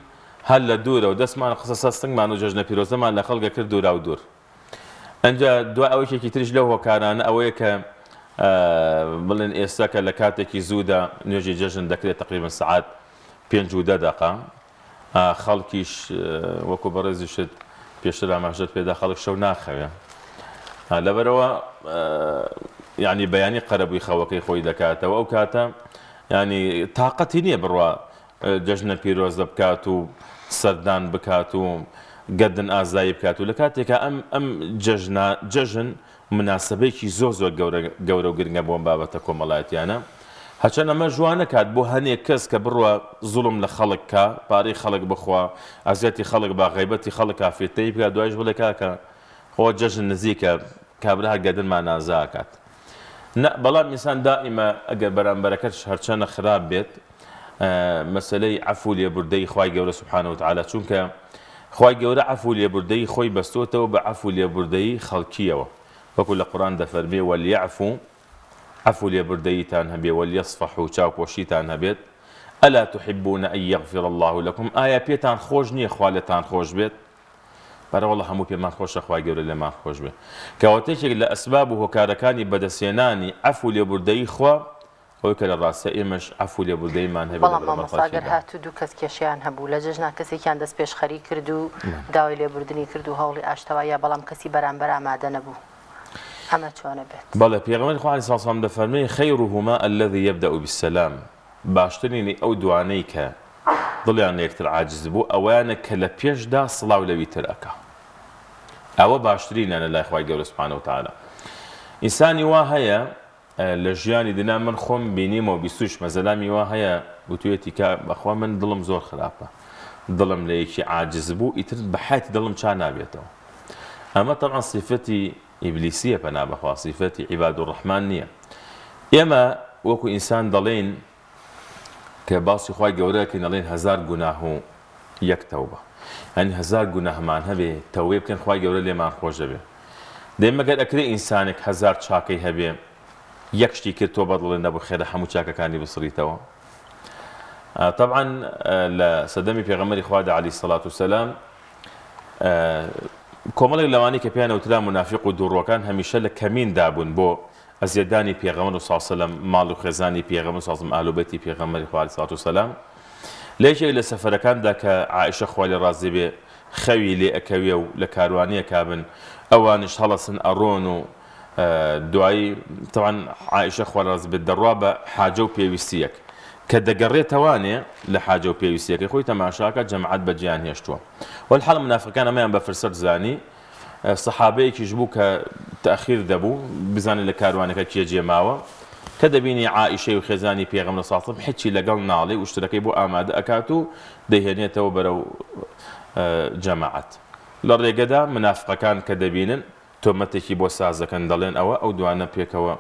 هەر لە دوورەوە دەستمان خستە سەر سنگمان و جەژنە پیرۆزەمان لە خەڵک ئەکرد دووراو دوور. ئەنجا دوای ئەوە یەکێکی تریش لەو هۆکارانە ئەوەیە کە بڵێن ئێستا کە لە کاتێکی زوودا نوێژی جەژن دەکرێت تقریبا سەعات پێنج و دە دەقە خەڵکیش وەکو بەڕێزیشت پێشتر ئاماژەت پێدا خەڵک شەو ناخەوێ لەبەرەوە یعنی بەیانی قەرەبووی خەوەکەی خۆی دەکاتەوە ئەو کاتە ینی تااقەتی نییە بڕوا جەژنە پیرۆزە بکات و سەردان بکات و گەردن ئازایی بکات و لە کاتێکا ئەم ئەم جەژنە جەژن مناسبەیەکی زۆر زۆر گەورە گەورە و گرنگە بۆ ئەم بابەتە کۆمەڵایەتیانە هەرچەند ئەمەش وا نەکات بۆ هەنێک کەس کە بڕوا زوڵم لە خەڵک کا پارەی خەڵک بخوا ئەزیەتی خەڵک با غەیبەتی خەڵک کا فیتنەی بکات دوایش بڵێ کاکە خۆ جەژن نزیکە کابرا هەر گەردنمان ئازا ئەکات نا بەڵام ئینسان دائیمە ئەگەر بەرامبەرەکەش هەرچەنە خراپ بێت مەسەلەی عەفو و لێبوردەیی خوای گەورە سبحانە وتعالی چونکە خوای گەورە عەفو و لێبوردەیی خۆی بەستۆتەوە بە عەفو و لێبوردەیی خەڵکیەوە وەکو لە قورئان دەفەرمێ ولیعفو عەفو و لێبوردەییتان هەبێ ولیصفحوا چاوپۆشیتان هەبێت الا تحبون ان یغفر اللە لکم ئایا پێتان خۆش نییە خوا لێتان خۆش بێت بەرەوەڵا هەموو پێمان خۆشە خوای گەورە لێمان خۆش بێ کەواتە یەکێک لە ئەسباب و هۆکارەکانی بەدەستهێنانی عەفو و لێبوردەیی خوا ئەوەی کە لە ڕاستیا ئێمەش عەفو و لێبوردەییمان هەبێت لە بەڵام بەرامبەر مامۆستا گەر خەڵکیدا. هاتوو دوو کەس کێشەیان هەبوو لە جەژنا کەسێکیان دەست پێشخەری کرد و داوای لێبوردنی کرد و هەوڵی ئاشتەواییا بەڵام کەسی بەرامبەر ئامادە نەبوو ئەمە چۆنە بێت؟ بەڵێ پێغەمبەری خوا علیە سلام دەفەرمێ، خیرهما الذی یبدأ بالسلام، باشترینی ئەو دوانەی کە دڵیان لە یەکتر عاجز بوو ئەوەیانە کە لە پێشدا سڵاو لەوی تر ئەکا ئەوە باشترینیانە لای خوای گەورە سبحانە وتعالی ئینسانی وا هەیە لە ژیانی دنا من خۆم بینیمەوە بیستوشمە زەلامی وا هەیە وتویەتی کە بەخوا من دڵم زۆر خراپە دڵم لە یەکی عاجز بوو ئیتر بە حەیاتی دڵم چا نابێتەوە ئەمە تەبعەن سیفەتی ئیبلیسیە پەنا بەخوا سیفەتی عیباد الرحمن نییە ئێمە وەکو ئینسان دەڵێین کە باسی خوای گەورە ئەکەین ئەڵێین هەزار گوناه و یەک تەوبە یانی هەزار گوناهمان هەبێ تەوبەی بکەین خوای گەورە لێمان خۆش دەبێ دەی مەگەر ئەکرێ ئینسانێک هەزار چاکەی هەبێ یەک شتی کرد تۆ بەدڵێ نەبوو خێرا هەموو چاکەکانی بسڕیتەوە طبعا لە سەدەمی پێغەمبەری خوادا عەلەیهی سەڵات و سەلام کۆمەڵێک لەوانەی کە پێیان وترا مونافیق و دووڕوەکان هەمیشە لە کەمیندا بوون بۆ ئەزیەتدانی پێغەمبەر صلی اللە علیە وسلم، ماڵ و خێزانی پێغەمبەر صلی اللە علیە وسلم، ئەهل و بەیتی پێغەمبەری خوا علیە الصلوة والسلام. لە یەکێک لە سەفەرەکاندا کە عائیشە خوا لێ ڕازی بێ خەوی لێ ئەکەوێ و لە کاروانیەکا بن ئەوانیش هەڵەسن ئەڕۆن و دوایی تەبعەن عائیشە خوا لێ ڕازی بێت دەڕوا بە حاجە و پێویستیەک کە دەگەڕێتەوانێ لە حاجە و پێویستیەکەی خۆی تەماشاکە جەماعەت بەجێیان هێشتووە وەلحاڵ منافقەکان ئەمەیان بە فرسەت زانی سەحابەیەکیش بوو کە تەئخیر دەبوو بزانێت لە کاروانەکە کێ جێ ماوە، کە دەبینی عائیشەی و خێزانی پێغەمبەر صلی اللە علیە و سلم هیچی لەگەڵ ناڵێ وشترەکەی بۆ ئامادە ئەکات و دەیهێنێتەوە بەرەو جەماعەت. لە ڕێگەدا منافقەکان کە دەبینن تۆمەتێکی بۆ ساز دەکەن دەڵێن ئەوە ئەو دوانە پێکەوە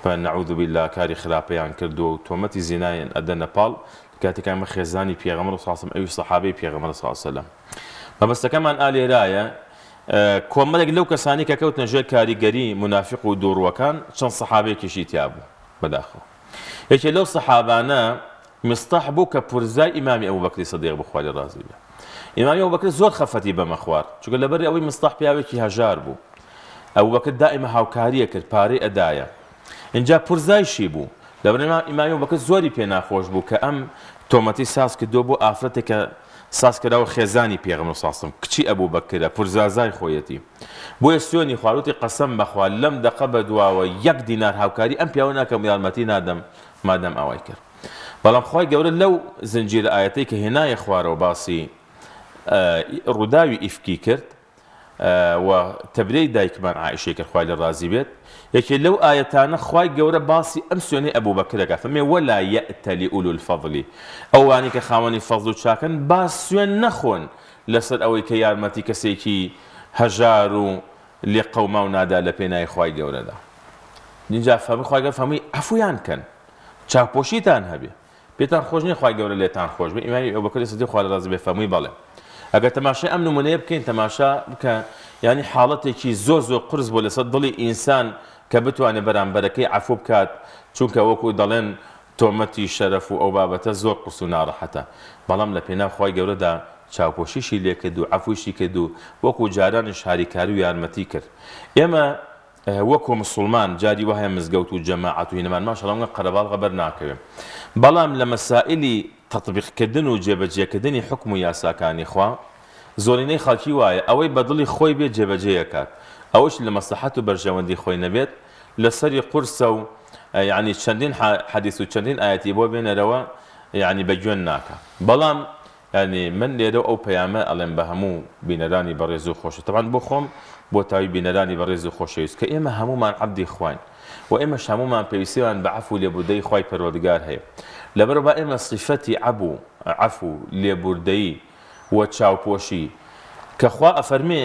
بە نعوذ باللە کاری خراپەیان کردووە و تۆمەتی زینایان ئەدەنە پاڵ کاتێک ئەمە خێزانی پێغەمبەر صلی اللە علیە و سلم ئەویش سەحابەی پێغەمبەر صلی اللە علیە و سلم. مەبەستەکەمان ئا لێرایە، کۆمەلێک لەو کەسانەی کە کەوتنە ژێر کاریگەری مونافیق و دووڕووەکان چەند سەحابەیەکیشی تیا بوو بەداخەوە یەکێ لەو سەحابانە مستح بوو کە پورزای ئیمامی ئەبوبەکری سدیق بوو خوا لێ ڕازی بێ ئیمامی ئەبوبەکر زۆر خەفەتی بەمە خوارد چونکە لەبەر ئەوەی مستح پیاوێکی هەژار بوو ئەبوبەکر دائیمە هاوکاریە کرد پارەی ئەدایە اینجا پورزایشی بوو لەبەر ئیمامی ئەبوبەکر زۆری پێ ناخۆش بوو کە ئەم تۆمەتی ساز کردووە بۆ ئافرەتێک کە سازکراوە خێزانی پێغەمبەر صلی اللە علیە وسلم کچی ئەبوبەکرە پورزازای خۆیەتی بۆیە سوێنی خوارد وتی قەسەم بەخوا لەم دەقە بەدواوە یەک دینار هاوکاری ئەم پیاوە ناکەم و یارمەتی نادەم مادام ئاوای کرد بەڵام خوای گەورە لەو زنجیرە ئایەتەی کە هێنایە خوارەوە باسی ڕووداوی ئیفکی کرد و تەبرێی دایکمان عائیشەی کرد خوای لێ ڕازی بێت یەکێ لەو ئایەتانە خوای گەورە باسی ئەم سوێنەی ئەبوبەکر دەکات فەرمێ ولا یەئتەلی ئولو الفضل ئەوانەی کە خاوەنی فەزڵ و چاکەن با سوێن نەخۆن لەسەر ئەوەی کە یارمەتی کەسێکی هەژار و لێ قەوماو نادا لە پێناوی خوای گەورەدا اینجا فەرمووی خوای گەورە فەرمووی عەفویان کەن چاوپۆشیتان هەبێ پێتان خۆش نیە خوای گەورە لێتان خۆش بێ ئیمامی ئەبوبەکری سدیق خوا لێ ڕازی بێ فەرمووی بەڵێ ئەگەر تەماشای ئەم نمونەیە بکەین تەماشا بکە یانی حاڵەتێکی زۆر زۆر قورس بۆ لەسەر دڵی ئینسان کە بتوانێت بەرامبەرەکەی عەفو بکات چونکە وەکو دەڵێن تۆمەتی شەرەف و ئەو بابەتە زۆر قورس و ناڕەحەتە بەڵام لە پێناو خوای گەورەدا. چاوپۆشیشی لێ کرد و عەفویشی کرد و وەکو جارانیش هاریکاری و یارمەتی کرد. ئێمە وەکو مسوڵمان جاری وا هەیە مزگەوت و جەماعەت و هینەمان ماشەڵا ئەونگە قەرەباڵغە بەر ناکەوێ بەڵام لە مەسائیلی تەتبیق کردن و جێبەجێ کردنی حوکم و یاساکانی خوا زۆرینەی خەڵکی وایە ئەوەی بە دڵی خۆی بێت جێبەجێ ئەکات ئەوەشی لە مەسڵەحەت و بەرژەوەندی خۆی نەبێت لەسەری قورسە و یەعنی چەندین حەدیس و چەندین ئایەتی بۆ بێنەرەوە یەعنی بە گوێن ناکا بەڵام یانی من لێرەو ئەو پەیامە ئەڵێم بە هەموو بینەرانی بەڕێز و خۆشە تەبعەن بۆ خۆم بۆ تاوی بینەرانی بەڕێز و خۆشەویست کە ئێمە هەموومان عەبدی خواین و ئێمەش هەموومان پێویستیمان بە عەفو و لێبوردەیی خوای پەروەردگار هەیە لەبەرئەوە با ئێمە سیفەتی عەبو عەفو لێبوردەیی و چاوپۆشی کە خوا ئەفەرمێ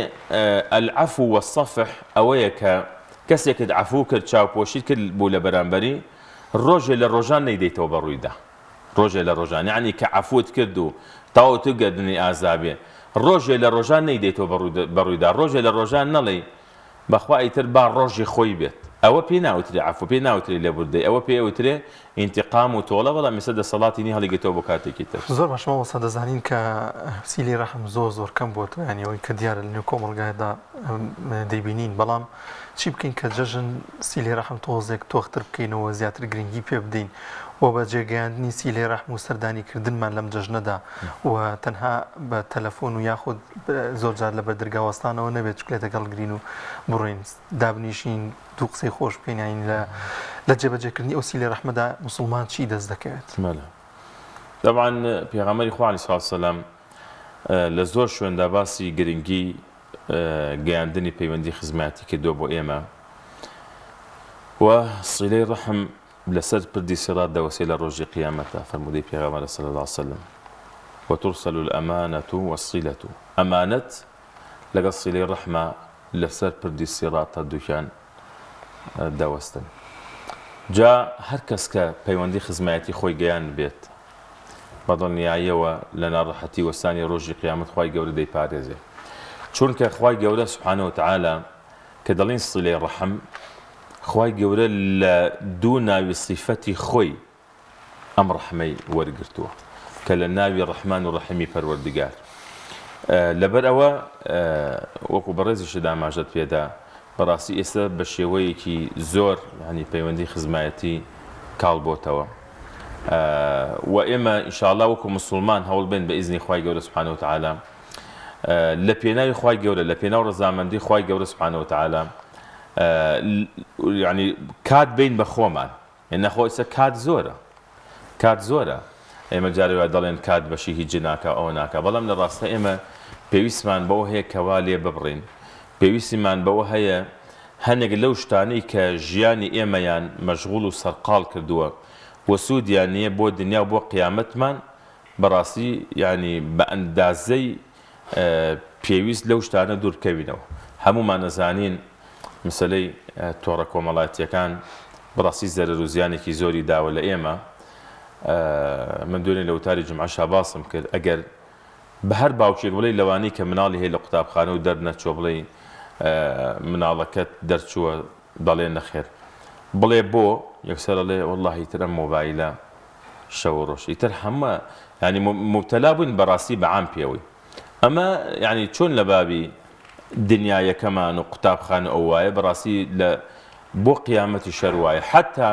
العفو والصفح ئەوەیە کە کەسێکت عەفو کرد چاوپۆشیت کرد بوو لە بەرامبەری ڕۆژێ لە ڕۆژان نەیدەیتەوە بە ڕوویدا ڕۆژێ لە ڕۆژان یەعنی کە عەفوت کرد و تەواو تو گەردنی ئازا بێ ڕۆژێ لە ڕۆژان نەیدەیتەوە بە ڕوویدا ڕۆژێ لە ڕۆژان نەڵێی بەخوا ئیتر با ڕۆژی خۆی بێت ئەوە پێی ناوترێ عەفو پێی ناوترێ لێبوردەی ئەوە پێی ئەوترێ ئینتقام و تۆڵە بەڵام ئێستا دەسەڵاتی نیە هەڵیگرتەوە بۆ کاتێکی تر. زۆر باشە مامۆستا دەزانین کە سیلەی ڕەحم زۆر زۆر کەم بۆتەوە یانی ئەوەی کە دیارە لە نێو کۆمەڵگایدا دەیبینین بەڵام چی بکەین کە جەژن سیلەی ڕەحم تۆزێک تۆختر بکەینەوە زیاتر گرنگی پێ بدەین و بە جێگەیاندنی سیلەی ڕەحم و سەردانی کردنمان لەم جەژنەدا و تەنها بە تەلەفۆن و یاخود زۆر جار لە بەردەرگا وەستانەوە نەبێت چکلێتەکە هەڵگرین و بڕۆین دابنیشین دوو قسەی خۆش بکەین یانی لە لە جێبەجێکردنی ئەو سیلەی ڕەحمەدا موسڵمان چی دەست دەکەوێت؟ بەڵێ تەبعەن پێغەمبەری خوا علیە سڵات وسلام لە زۆر شوێندا باسی گرنگی گەیاندنی پەیوەندی خزمایەتی کردووە بۆ ئێمە و سیلەی ڕەحم لەسەر پردی سیڕات دەوەسێ لە ڕۆژی قیامەتا، فەرموودەی پێغەمبەرە صلی اللە علیە وسلم، وترسل الامانە والصلە، ئەمانەت لەگەڵ سیلەی ڕەحما لەسەر پردی سیڕات هەردووکیان دەوەستن. جا هەر کەس کە پەیوەندی خزمایەتی خۆی گەیاندبێت بە دڵنیاییەوە لە ناڕەحەتی وەستانی ڕۆژی قیامەت خوای گەورە دەیپارێزێ، چونکە خوای گەورە سبحانە وتعالی کە دەڵێین سیلەی ڕەحم خوای گەورە لە دوو ناوی سیفەتی خۆی ئەم ڕەحمەی وەرگرتووە کە لە ناوی ڕەحمان و ڕەحیمی پەروەردگار لەبەر ئەوە وەکو بەڕێزیشت ئاماژەت پێدا بەڕاستی ئێستا بە شێوەیەکی زۆر هەنی پەیوەندی خزمایەتی کاڵ بۆتەوە و ئێمە ئینشاءاللە وەکو مسلمان هەوڵ بین بە ئیزنی خوای گەورە سبحانه وتعالی لە پێناوی خوای گەورە لە پێناو ڕەزامەندی خوای گەورە سبحانه وتعالی یعنی کات بین بە خۆمان نەخۆ ئێستا کات زۆرە کات زۆرە ئێمە جارێ وا دەڵێن کات بەشی هیچ ناکا ئەوە ناکا بەڵام لە ڕاستە ئێمە پێویستمان بەوە هەیە کەوا لێ ببڕین پێویستیمان بەوە هەیە هەنێک لەو شتانەی کە ژیانی ئێمەیان مەشغوڵ و سەرقاڵ کردووە و سوودیان نییە بۆ دنیا و بۆ قیامەتمان بەڕاستی یانی بە ئەندازەی پێویست لەو شتانە دوور بکەوینەوە. هەموومان ئەزانین مەسەلەی تۆڕە کۆمەڵایەتییەکان بەڕاستی زەرەر و زیانێکی زۆری داوە لە ئێمە. من دوێنێ لە وتاری جومعەشا باسم کرد ئەگەر بە هەر باوکێک بڵێی لەوانەی کە مناڵی هەیە لە قوتابخانە و دەرنەچووە بڵێی مناڵەکەت دەرچووە دەڵێ نەخێر. بڵێ بۆ؟ یەکسەر ئەڵێ وەڵاهی ئیتر ئەم مۆبایلە شەو و ڕۆژ ئیتر هەمە یانی موبتەلا بووین بەڕاستی بە عام پێوەی ئەمە یانی چۆن لە بابی دنیایەکەمان و قوتابخانە ئەو وایە بەڕاستی لە بۆ قیامەتی شەر وایە حتا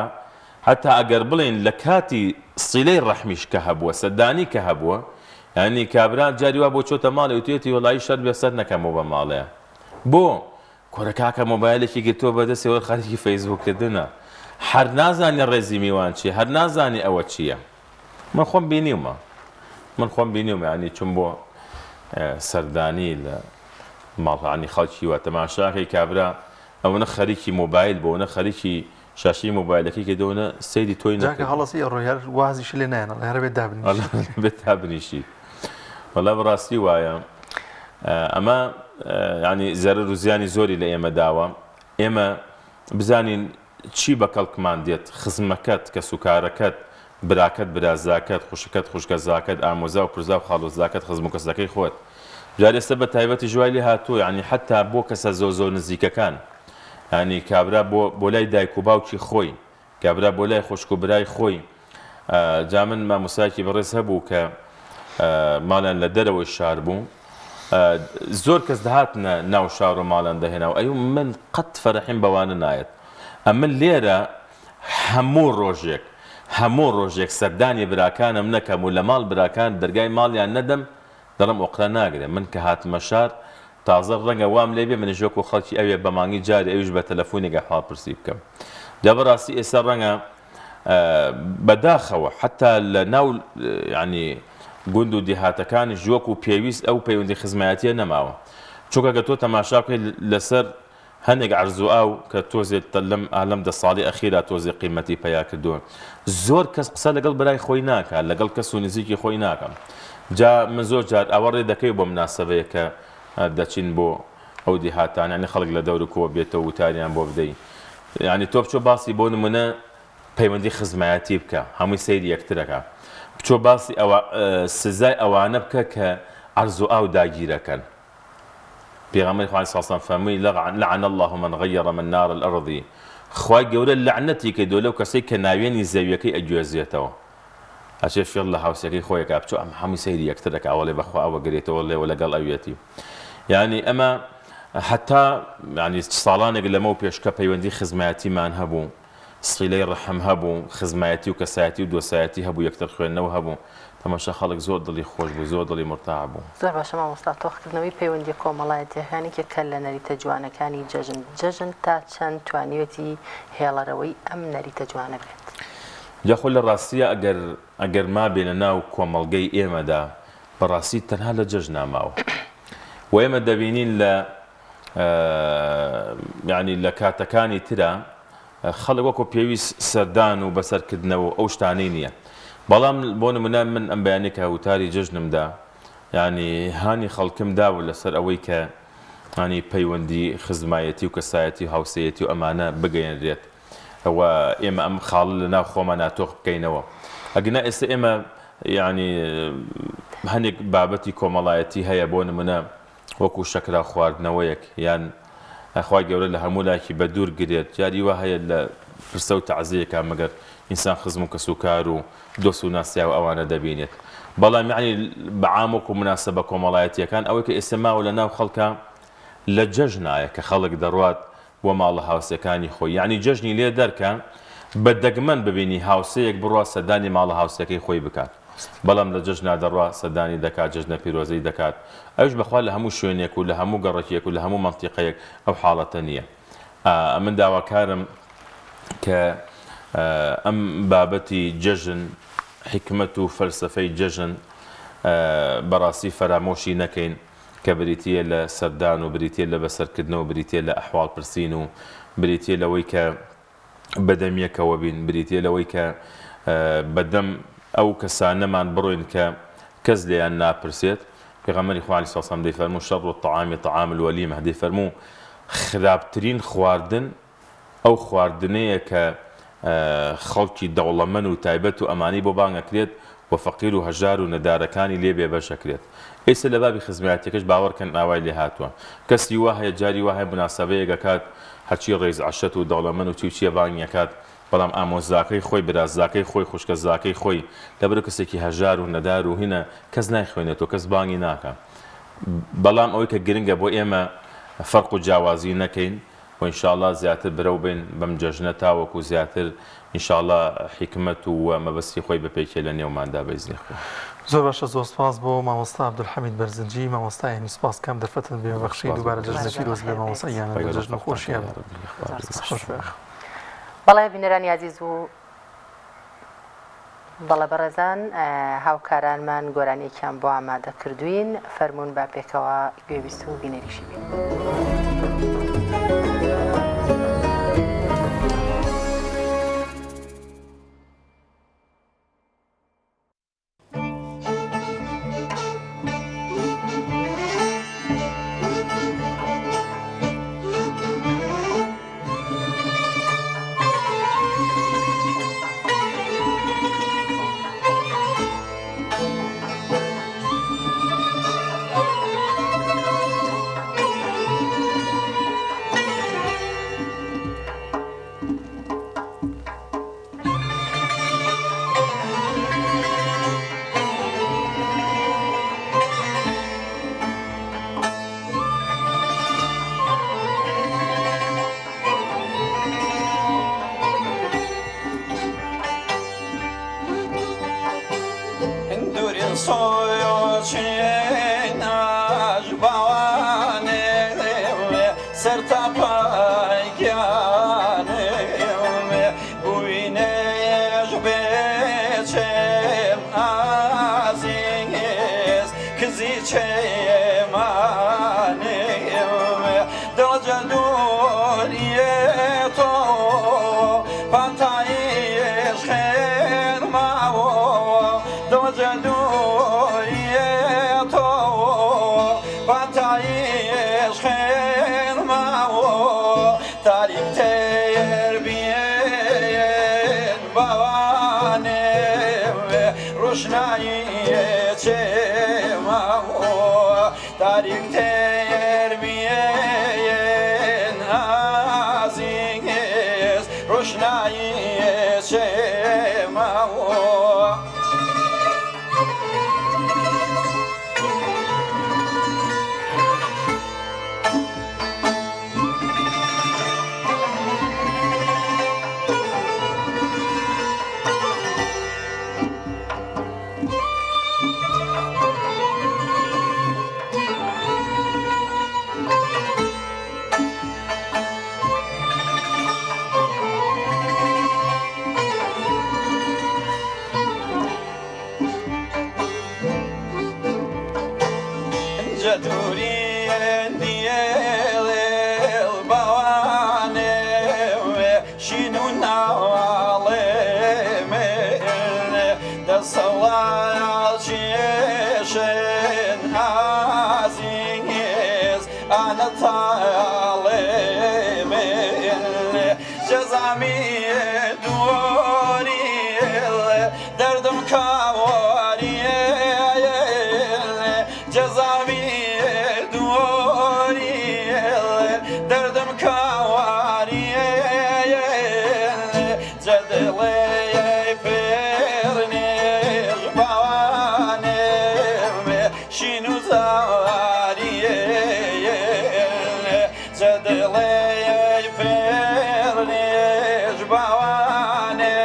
حتا ئەگەر بڵێن لە کاتی سیلەی ڕەحمیش کە هەبووە سەدانی کە هەبووە یانی کابرا جاری وا بۆ چۆتە ماڵێ وتوێتی وەڵایی شەر بێ سەر نەکەمەوە بە ماڵێ بۆ کورە کاکە مۆبایلێکی گرتووە بەدەستیەوە خەریکی فەیسبوک کردنە هەر نازانی ڕێزی میوان چیە هەر نازانی ئەوە چیە من خۆم بینیومە من خۆم بینیومە ینی چون بۆ سەردانی لە ماڵانی خەڵکی وە تەماشاکەی کابرا ئەوەنە خەریکی مۆبایل بۆ نە خەریکی شاشەی مۆبایلەکەی کردەوە سەیری تۆی نەکە هەڵەسی ئەڕۆی هەر وازیش لێ نایەن هەر بێت دابنیشی بێت دابنیشی وەڵا بەڕاستی وایە ئەمە ینی زەرەر و زیانی زۆری لە ئێمە داوە ئێمە بزانین چی بە کەڵکمان دێت خزمەکەت کەسوکارەکەت براکەت برازاکەت خوشکەت خوشکەزاکەت ئامۆزا و پرزا و خاڵۆزاکەت خزم و کەسەکەی خۆت جار ئێستا بە تایبەتی ژوای لێ هاتووە یعنی حتا بۆ کەسە زۆر زۆر نزیکەکان یعنی کابرا بۆ بۆ لای دایک و باوکی خۆی کابرا بۆ لای خوشک و برای خۆی جا من مامۆستایەکی بەڕێز هەبوو کە. ماڵیان لە دەرەوەی شار بوو زۆر کەس دەهاتنە ناو شار و ماڵیان دەهێنا و ئەیوم من قەت فەرحیم بەوانە نایەت ئەمن لێرە هەموو ڕۆژێک هەموو ڕۆژێک سەردانی براکانم نەکەم و لە ماڵ براکان دەرگای ماڵیان نەدەم دڵم ئۆقرە ناگرێ من کە هاتمە شار تازە ڕەنگە وام لێ بێ منیش وەکو خەڵکی ئەوێ بە مانگی جارێ ئەویش بە تەلەفونێک ئەحواڵ پرسی بکەم جا بەڕاستی ئێستا ڕەنگە بەداخەوە حتا لە ناو یعنی گوند و دیهاتەکانیش وەکو پێویست ئەو پەیوەندی خزمایەتیە نەماوە چونکە گە تۆ تەماشا بکەیت لەسەر هەنێک عەرز و ئاو کە تۆزێ لەم ئالەم دە ساڵی ئەخیرا تۆزێ قیمەتی پەیا کردووە زۆر کەس قسە لەگەڵ برای خۆی ناکا لەگەڵ کەس و نزیکی خۆی ناکا جا من زۆر جار ئەوە ڕێ دەکەوێ بۆ مناسەبەیە کە دەچین بۆ ئەو دیهاتانە یعنی خەڵک لە دەور کۆ بێتەوە وتاریان بۆ بدەی یعنی تۆ بچۆ باسی بۆ نمونە پەیوەندی خزمایەتی بکە هەمووی سەیری یەکترەکە بچۆ باسی ئەوە سزای ئەوانە بکە کە عەرز و ئاو داگیرەکەن پێغەمبەری خوا علیە سلام فەرمووی لعن اللە من غیر منار الارض خوای گەورە لەعنەتی کردووە لەو کەسەی کە ناوێنی زەویەکەی ئەگوێزێتەوە ئەچێ فێڵ لە هاوسەکەی خۆی ئەکا بچۆ ئەم هەمووی سەیری یەکتر ئەکا وەڵێ بەخوا ئەوە گرێتەوە لێوە لەگەڵ ئەویەتی یعنی ئەمە هەتا یعنی ساڵانێک لەمەو پێش کە پەیوەندی خزمایەتیمان هەبوو سیلەی ڕەحم هەبوو، خزمایەتی و کەسایەتی و دۆسایەتی هەبوو، یەکتر خوێندنەوە هەبوو، تەماشا خەڵک زۆر دڵی خۆش بوو، زۆر دڵی مورتاح بوو. زۆر باشە مامۆستا، تۆخکردنەوەی پەیوەندیە کۆمەڵایەتیەکان یەکێکە لە نەریتە جوانەکانی جەژن، جەژن تا چەند توانیوێتی هێڵەرەوەی ئەم نەریتە جوانە بێت؟ جا خۆ لە ڕاستیا ئەگەر ئەگەر مابێ لە ناو کۆمەڵگەی ئێمەدا بە ڕاستی تەنها لە جەژنا ماوە و ئێمە دەبینین لە یانی لە کاتەکانی ترا خەڵک وەکو پێویست سەردان و بەسەرکردنەوە و ئەو شتانەی نییە بەڵام بۆ نمونە من ئەم بەیانی کە وتاری جەژنم دا یانی هانی خەڵکم داوە لەسەر ئەوەی کە ینی پەیوەندی خزمایەتی و کەسایەتی و هاوسەیەتی و ئەمانە بگەیەنرێت و ئێمە ئەم خاڵە لە ناو خۆمانا تۆخ بکەینەوە ئەگنا ئێستا ئێمە یعنی هەندێک بابەتی کۆمەڵایەتی هەیە بۆ نمونە وەکو شەکرا خواردنەوەیەک یان خوای گەورە لە هەموو لایەکی بە دوور گرێت جاری وا هەیە لە پرسە و تەعزیەکا مەگەر ئینسان خزم و کەس و کار و دۆست و ناسیاو ئەوانە دەبینێت بەڵام یەعنی بە عام وەکو مناسەبە کۆمەڵایەتیەکان ئەوەی کە ئێستا ماوە لە ناو خەڵکا لە جەژنایە کە خەڵک دەڕوات بۆ ماڵە هاوسێکانی خۆی یەعنی جەژنی لێ دەرکە بە دەگمەن ببینی هاوسێیەک بڕوا سەردانی ماڵە هاوسێکەی خۆی بکات بەڵام لە جەژنا دەڕوا سەردانی دەکات جەژنە پیرۆزەی دەکات ئەویش بەخوا لە هەموو شوێنێک و لە هەموو گەڕەکێک و لە هەموو مەنتیقەیەک ئەو حاڵەتە نییە ئەمن داواکارم کە ئەم بابەتی جەژن حیکمەت و فەلسەفەی جەژن بەڕاستی فەرامۆشی نەکەین کە بریتییە لە سەردان و بریتییە لە بەسەرکردنەوە، بریتییە لە ئەحواڵ پرسین و بریتییە لەوەی کە بەدەم یەکەوە بین، بریتییە لەوەی کە بەدەم ئەو کەسانەمان بڕۆین کە کەس لێیان ناپرسێت. پێغەمبەری خوا علیە سلام دەیفەرموو شر الطعام طعام الولیمە، دەیفەرموو خراپترین خواردن ئەو خواردنەیە کە خەڵکی دەوڵەمەن و تایبەت و ئەمانەی بۆ بانگ ئەکرێت و فەقیر و هەژار و نەدارەکانی لێ بێبەش ئەکرێت. ئێستا لە بابی خزمایەتیەکەش باوەڕ کەن ئاوای لێ هاتووە. کەسی وا هەیە جاری وا هەیە موناسەبەیەک ئەکات هەرچی ڕەیس عەشرەت و دەوڵەمەن و چی و چیە بانگی ئەکات بەڵام ئامۆزاکەی خۆی برازاکەی خۆی خوشکەزاکەی خۆی لەبەرو کەسێکی هەژار و نەدار و هینە کەس نایخوێنێتەوە کەس بانگی ناکا بەڵام ئەوەی کە گرنگە بۆ ئێمە فەرق و جیاوازی نەکەین وە ان شاء اللە زیاتر برەو بەین بەم جەژنە تاوەکو زیاتر ان شاء اللە حیکمەت و مەبەستی خۆی بپێکێ لە نێوماندا بە ئیزنی خوا. زۆر باشە زۆر سپاس بۆ مامۆستا عبدالحمید بەرزنجی مامۆستای ئاینی سپاس کەم دەرفەتت بێ بەخشی دووبارە جەژنە پیرۆز بێ مامۆستا گیانە لە جەژن و خۆشیان خۆش بێ. بەڵێ بینەرانی ئازیز و بەڵێ بەڕێزان هاوکارانمان گۆرانیەکیان بۆ ئامادە کردوین فەرموون با پێکەوە گوێبیست و بینەریشی بین. سۆچیناژ باوانێ سەرتاپای گیانم بووینێژ بێچێم ئازیز کزی چێمانم دڵ جەدوریێ تۆ پانتاییش خێر ماوە دڵ جەدوریێ تۆ پانتاییش خێر ماوە تاریک تێر بیێن باوانێ ڕۆشنایی چێ ماوە تاریک تێر بیێن ئازیز ڕۆشنایی چێ ماوە. دەردم کاواریێ جەزامی دووری دەردم کاواریێ جەدڵێ پێرنێژ باوانێ شین و زاریێ جەدڵێ پێرنێژ باوانێ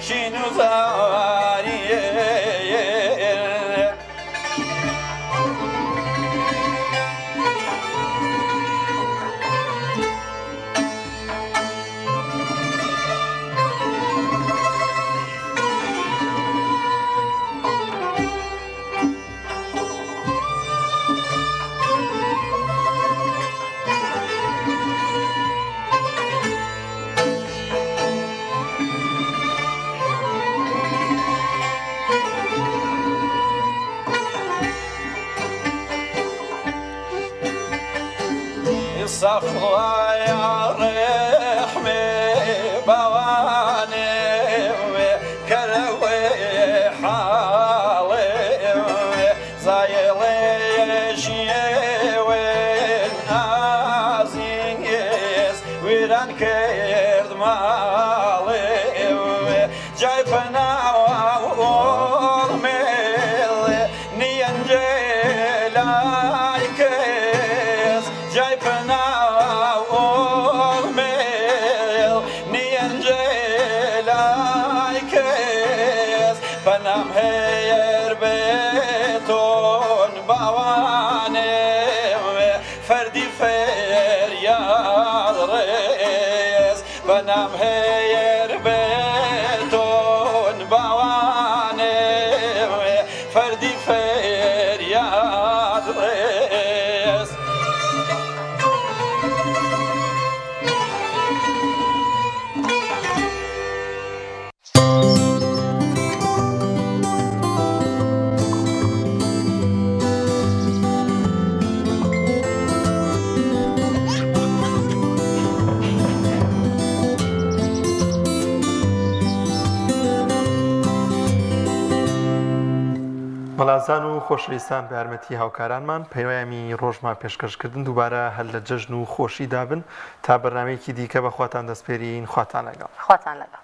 شین و زاریێ. سەخڵایە ڕێحمێ باوانێ کەرەوێ حاڵێ زایڵێ ژیێوێن ئازیز ویران کرد ماڵێ جای پەناوە مێڵێ نیەنجێ لای کەس جای پەناوە مێڵ نیەنجێ لای کەس پەنام هەیەر بێتۆن باوانێ فەردی فەریاد ڕێز پەنام هەیەر بێتۆن باوانێ فەردی فەریاد ڕێز. بەڵازان و خۆشەویستان بە یارمەتی هاوکارانمان پەیامی ڕۆژمان پێشکەشکردن دووبارە هەر لە جەژن و خۆشیدا بن تا بەرنامەیەکی دیکە بە خواتان دەسپێرین خواتان لەگەڵ. خواتان لەگەڵ.